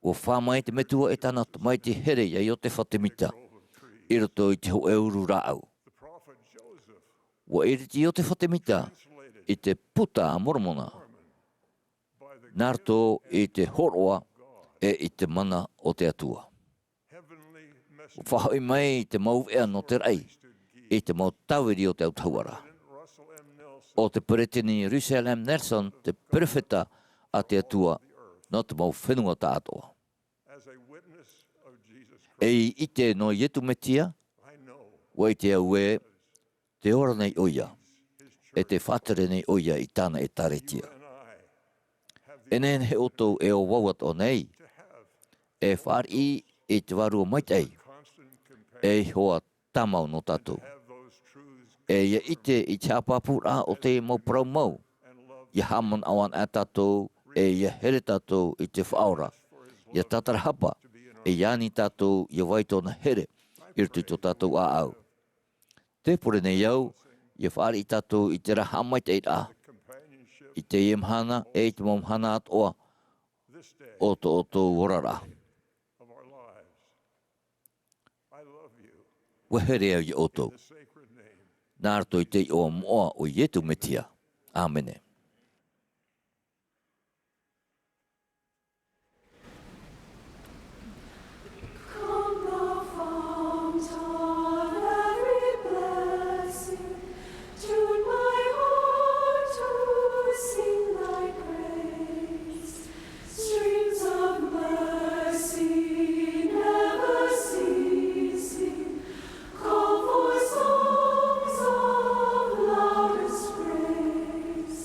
Ua fā mai te Metua e tāna Tamaiti here iā Iosepha Semita. i roto i te hōʻē uru rāʻau. Ua ʻiriti Iosepha Semita i te Puta a Moromona, nā roto i te hōroʻa e i te mana o te Atua. Ua faʻahoʻi mai te mau veʻa nō te raʻi i te mau tāviri o te autahuʻaraʻa. ʻO te Peresideni Russell M. Nelson te perofeta a te Atua nō te mau fenua tāʻatoʻa. E ʻite nō Iesu Mesia, ua ʻite au ē, te ora nei ʻoia, e te faʻatere nei ʻoia i tāna ʻĒtārētia. E nehenehe ʻoutou e ʻo vau atoʻa nei, e fāriʻi i te Vārua Maitaʻi, ei hoa tāmau nō tātou. E ʻia ʻite i te haʻapāpūraʻa o te mau parau mau, ʻia haʻamanaʻo anaʻe tātou, e ʻia here tātou i te Faʻaora, ʻia tātarahapa, e ʻia ani tātou ʻia vai tōna here i roto i tō tātou ʻāʻau. Tē pure nei au, ʻia fāriʻi tātou i terā haʻamaitaʻiraʻa, i teie mahana, e i te mau mahana atoʻa o tō ʻoutou oraraʻa. Ua here au iā ʻoutou, nā roto i te iʻoa moʻa o Iesu Mesia. ʻĀmene. Come, the fount of every blessing, tune my heart to sing thy praise. Streams of mercy never ceasing, call for songs of loudest praise.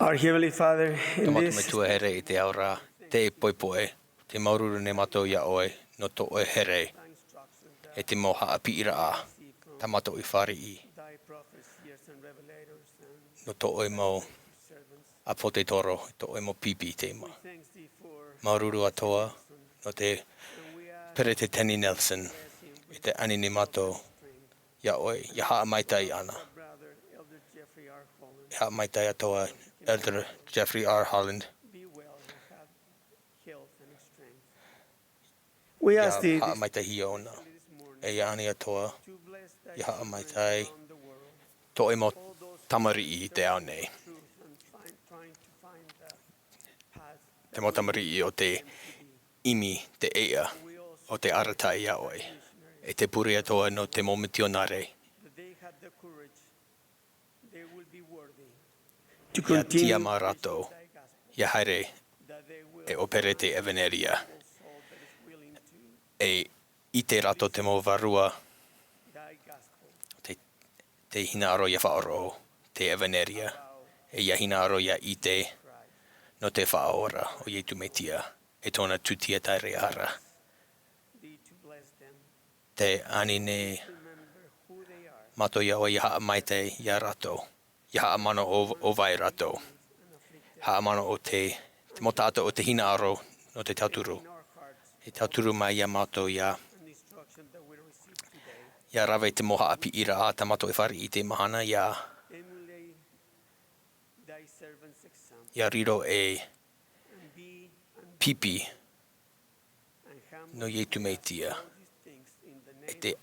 Our Heavenly Father, in Tō mātou this Metua here i te ao ra, te poipoi, te māuruuru nei mātou iā ʻoe, nō tō ʻoe here, e te mau haʻapiʻiraʻa, tā mātou i fāriʻi, nō tō ʻoe mau ʻāpōsetolo, tō ʻoe mau pipi te ma. Māuruuru atoʻa, nō te Peretiteni Nelson, i te ani nei mātou, iā ʻoe, ʻia haʻamaitaʻi ana. E haʻamaitaʻi atoʻa, Elder Jeffrey R. Holland. We ask thee, ʻia haʻamaitaʻi ʻōna. E ʻia ani atoʻa, ʻia haʻamaitaʻi, tō ʻoe mau tamariʻi i te ao nei. Te mau tamariʻi o te ʻimi te ʻēʻa o te arataʻi iā ʻoe. E te pure atoʻa nō te mau mitionare. ʻIa tiʻa mā rātou, ʻia haere, e ʻōpere te ʻevaneria. E ʻite rātou te mau vārua, te, te hinaʻaro ʻia faʻaroʻo, te ʻevaneria, e ʻia hinaʻaro ʻia ʻite, nō te faʻaora, ʻo Iesu Mesia, e tōna tūtia taereʻahara. Te ani nei mātou iā ʻoe ʻia haʻamaitaʻi iā rātou, ʻia haʻamanaʻo ʻo, ʻo vai rātou. Haʻamanaʻo te, te mau taʻata o te hinaʻaro nō te tauturu. E tauturu mai iā mātou ʻia, ʻia rave te mau haʻapiʻiraʻa tā mātou e fāriʻi i te mahana ʻia, ʻia riro e pipi nō Iesu Mesia. E te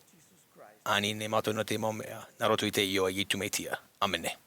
ani nei mātou nō te mau mea, nā roto i te iʻoa o Iesu Mesia. ʻĀmene.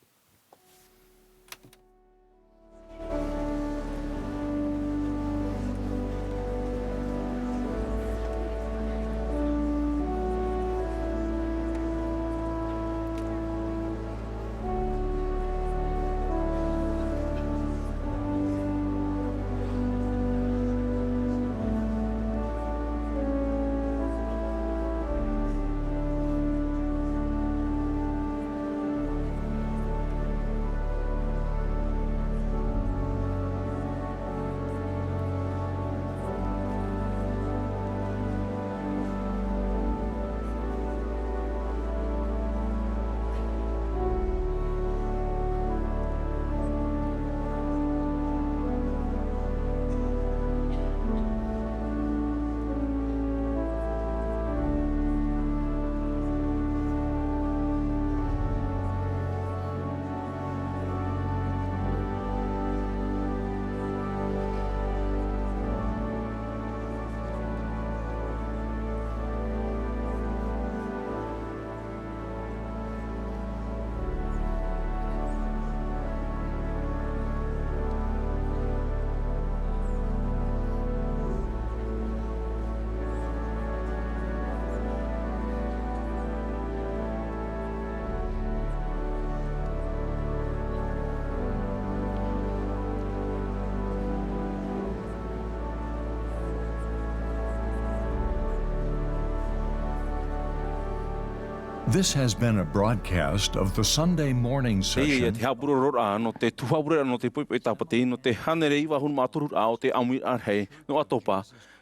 This has been a broadcast of the Sunday morning session. Teie te haʻapurororaʻa nō te tuhaʻa pureraʻa nō te poipoi tāpati nō te hānere iva ʻahuru mā toru raʻa o te ʻāmuiraʻa rahi nō ʻAtopa,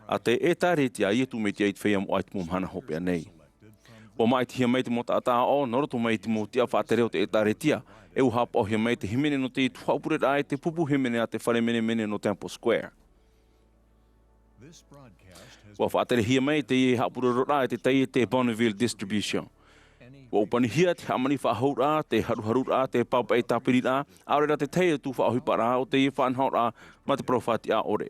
a te ʻĒtāretia a Iesu Mesia i te feiā moʻa i te mau mahana hopeʻa nei. ʻUa māʻitihia mai te mau taʻata aʻo nā roto mai i te mau tiʻa faʻatere o te ʻĒtāretia, e ʻua haʻapaʻohia mai te hīmene nō te tuhaʻa pureraʻa e te pupu hīmene a te fare menemene nō Temple Square. ʻUa faʻaterehia mai teie haʻapurororaʻa e te taiete Bonneville Distribution. ʻUa ʻōpanihia te hāmani faʻahou ra, te haruharu ra, te papaʻi tāpiri ra, ʻaore rā te tahi atu faʻaʻohipa ra o teie faʻanahoraʻa mā te parau fātiʻa ʻore.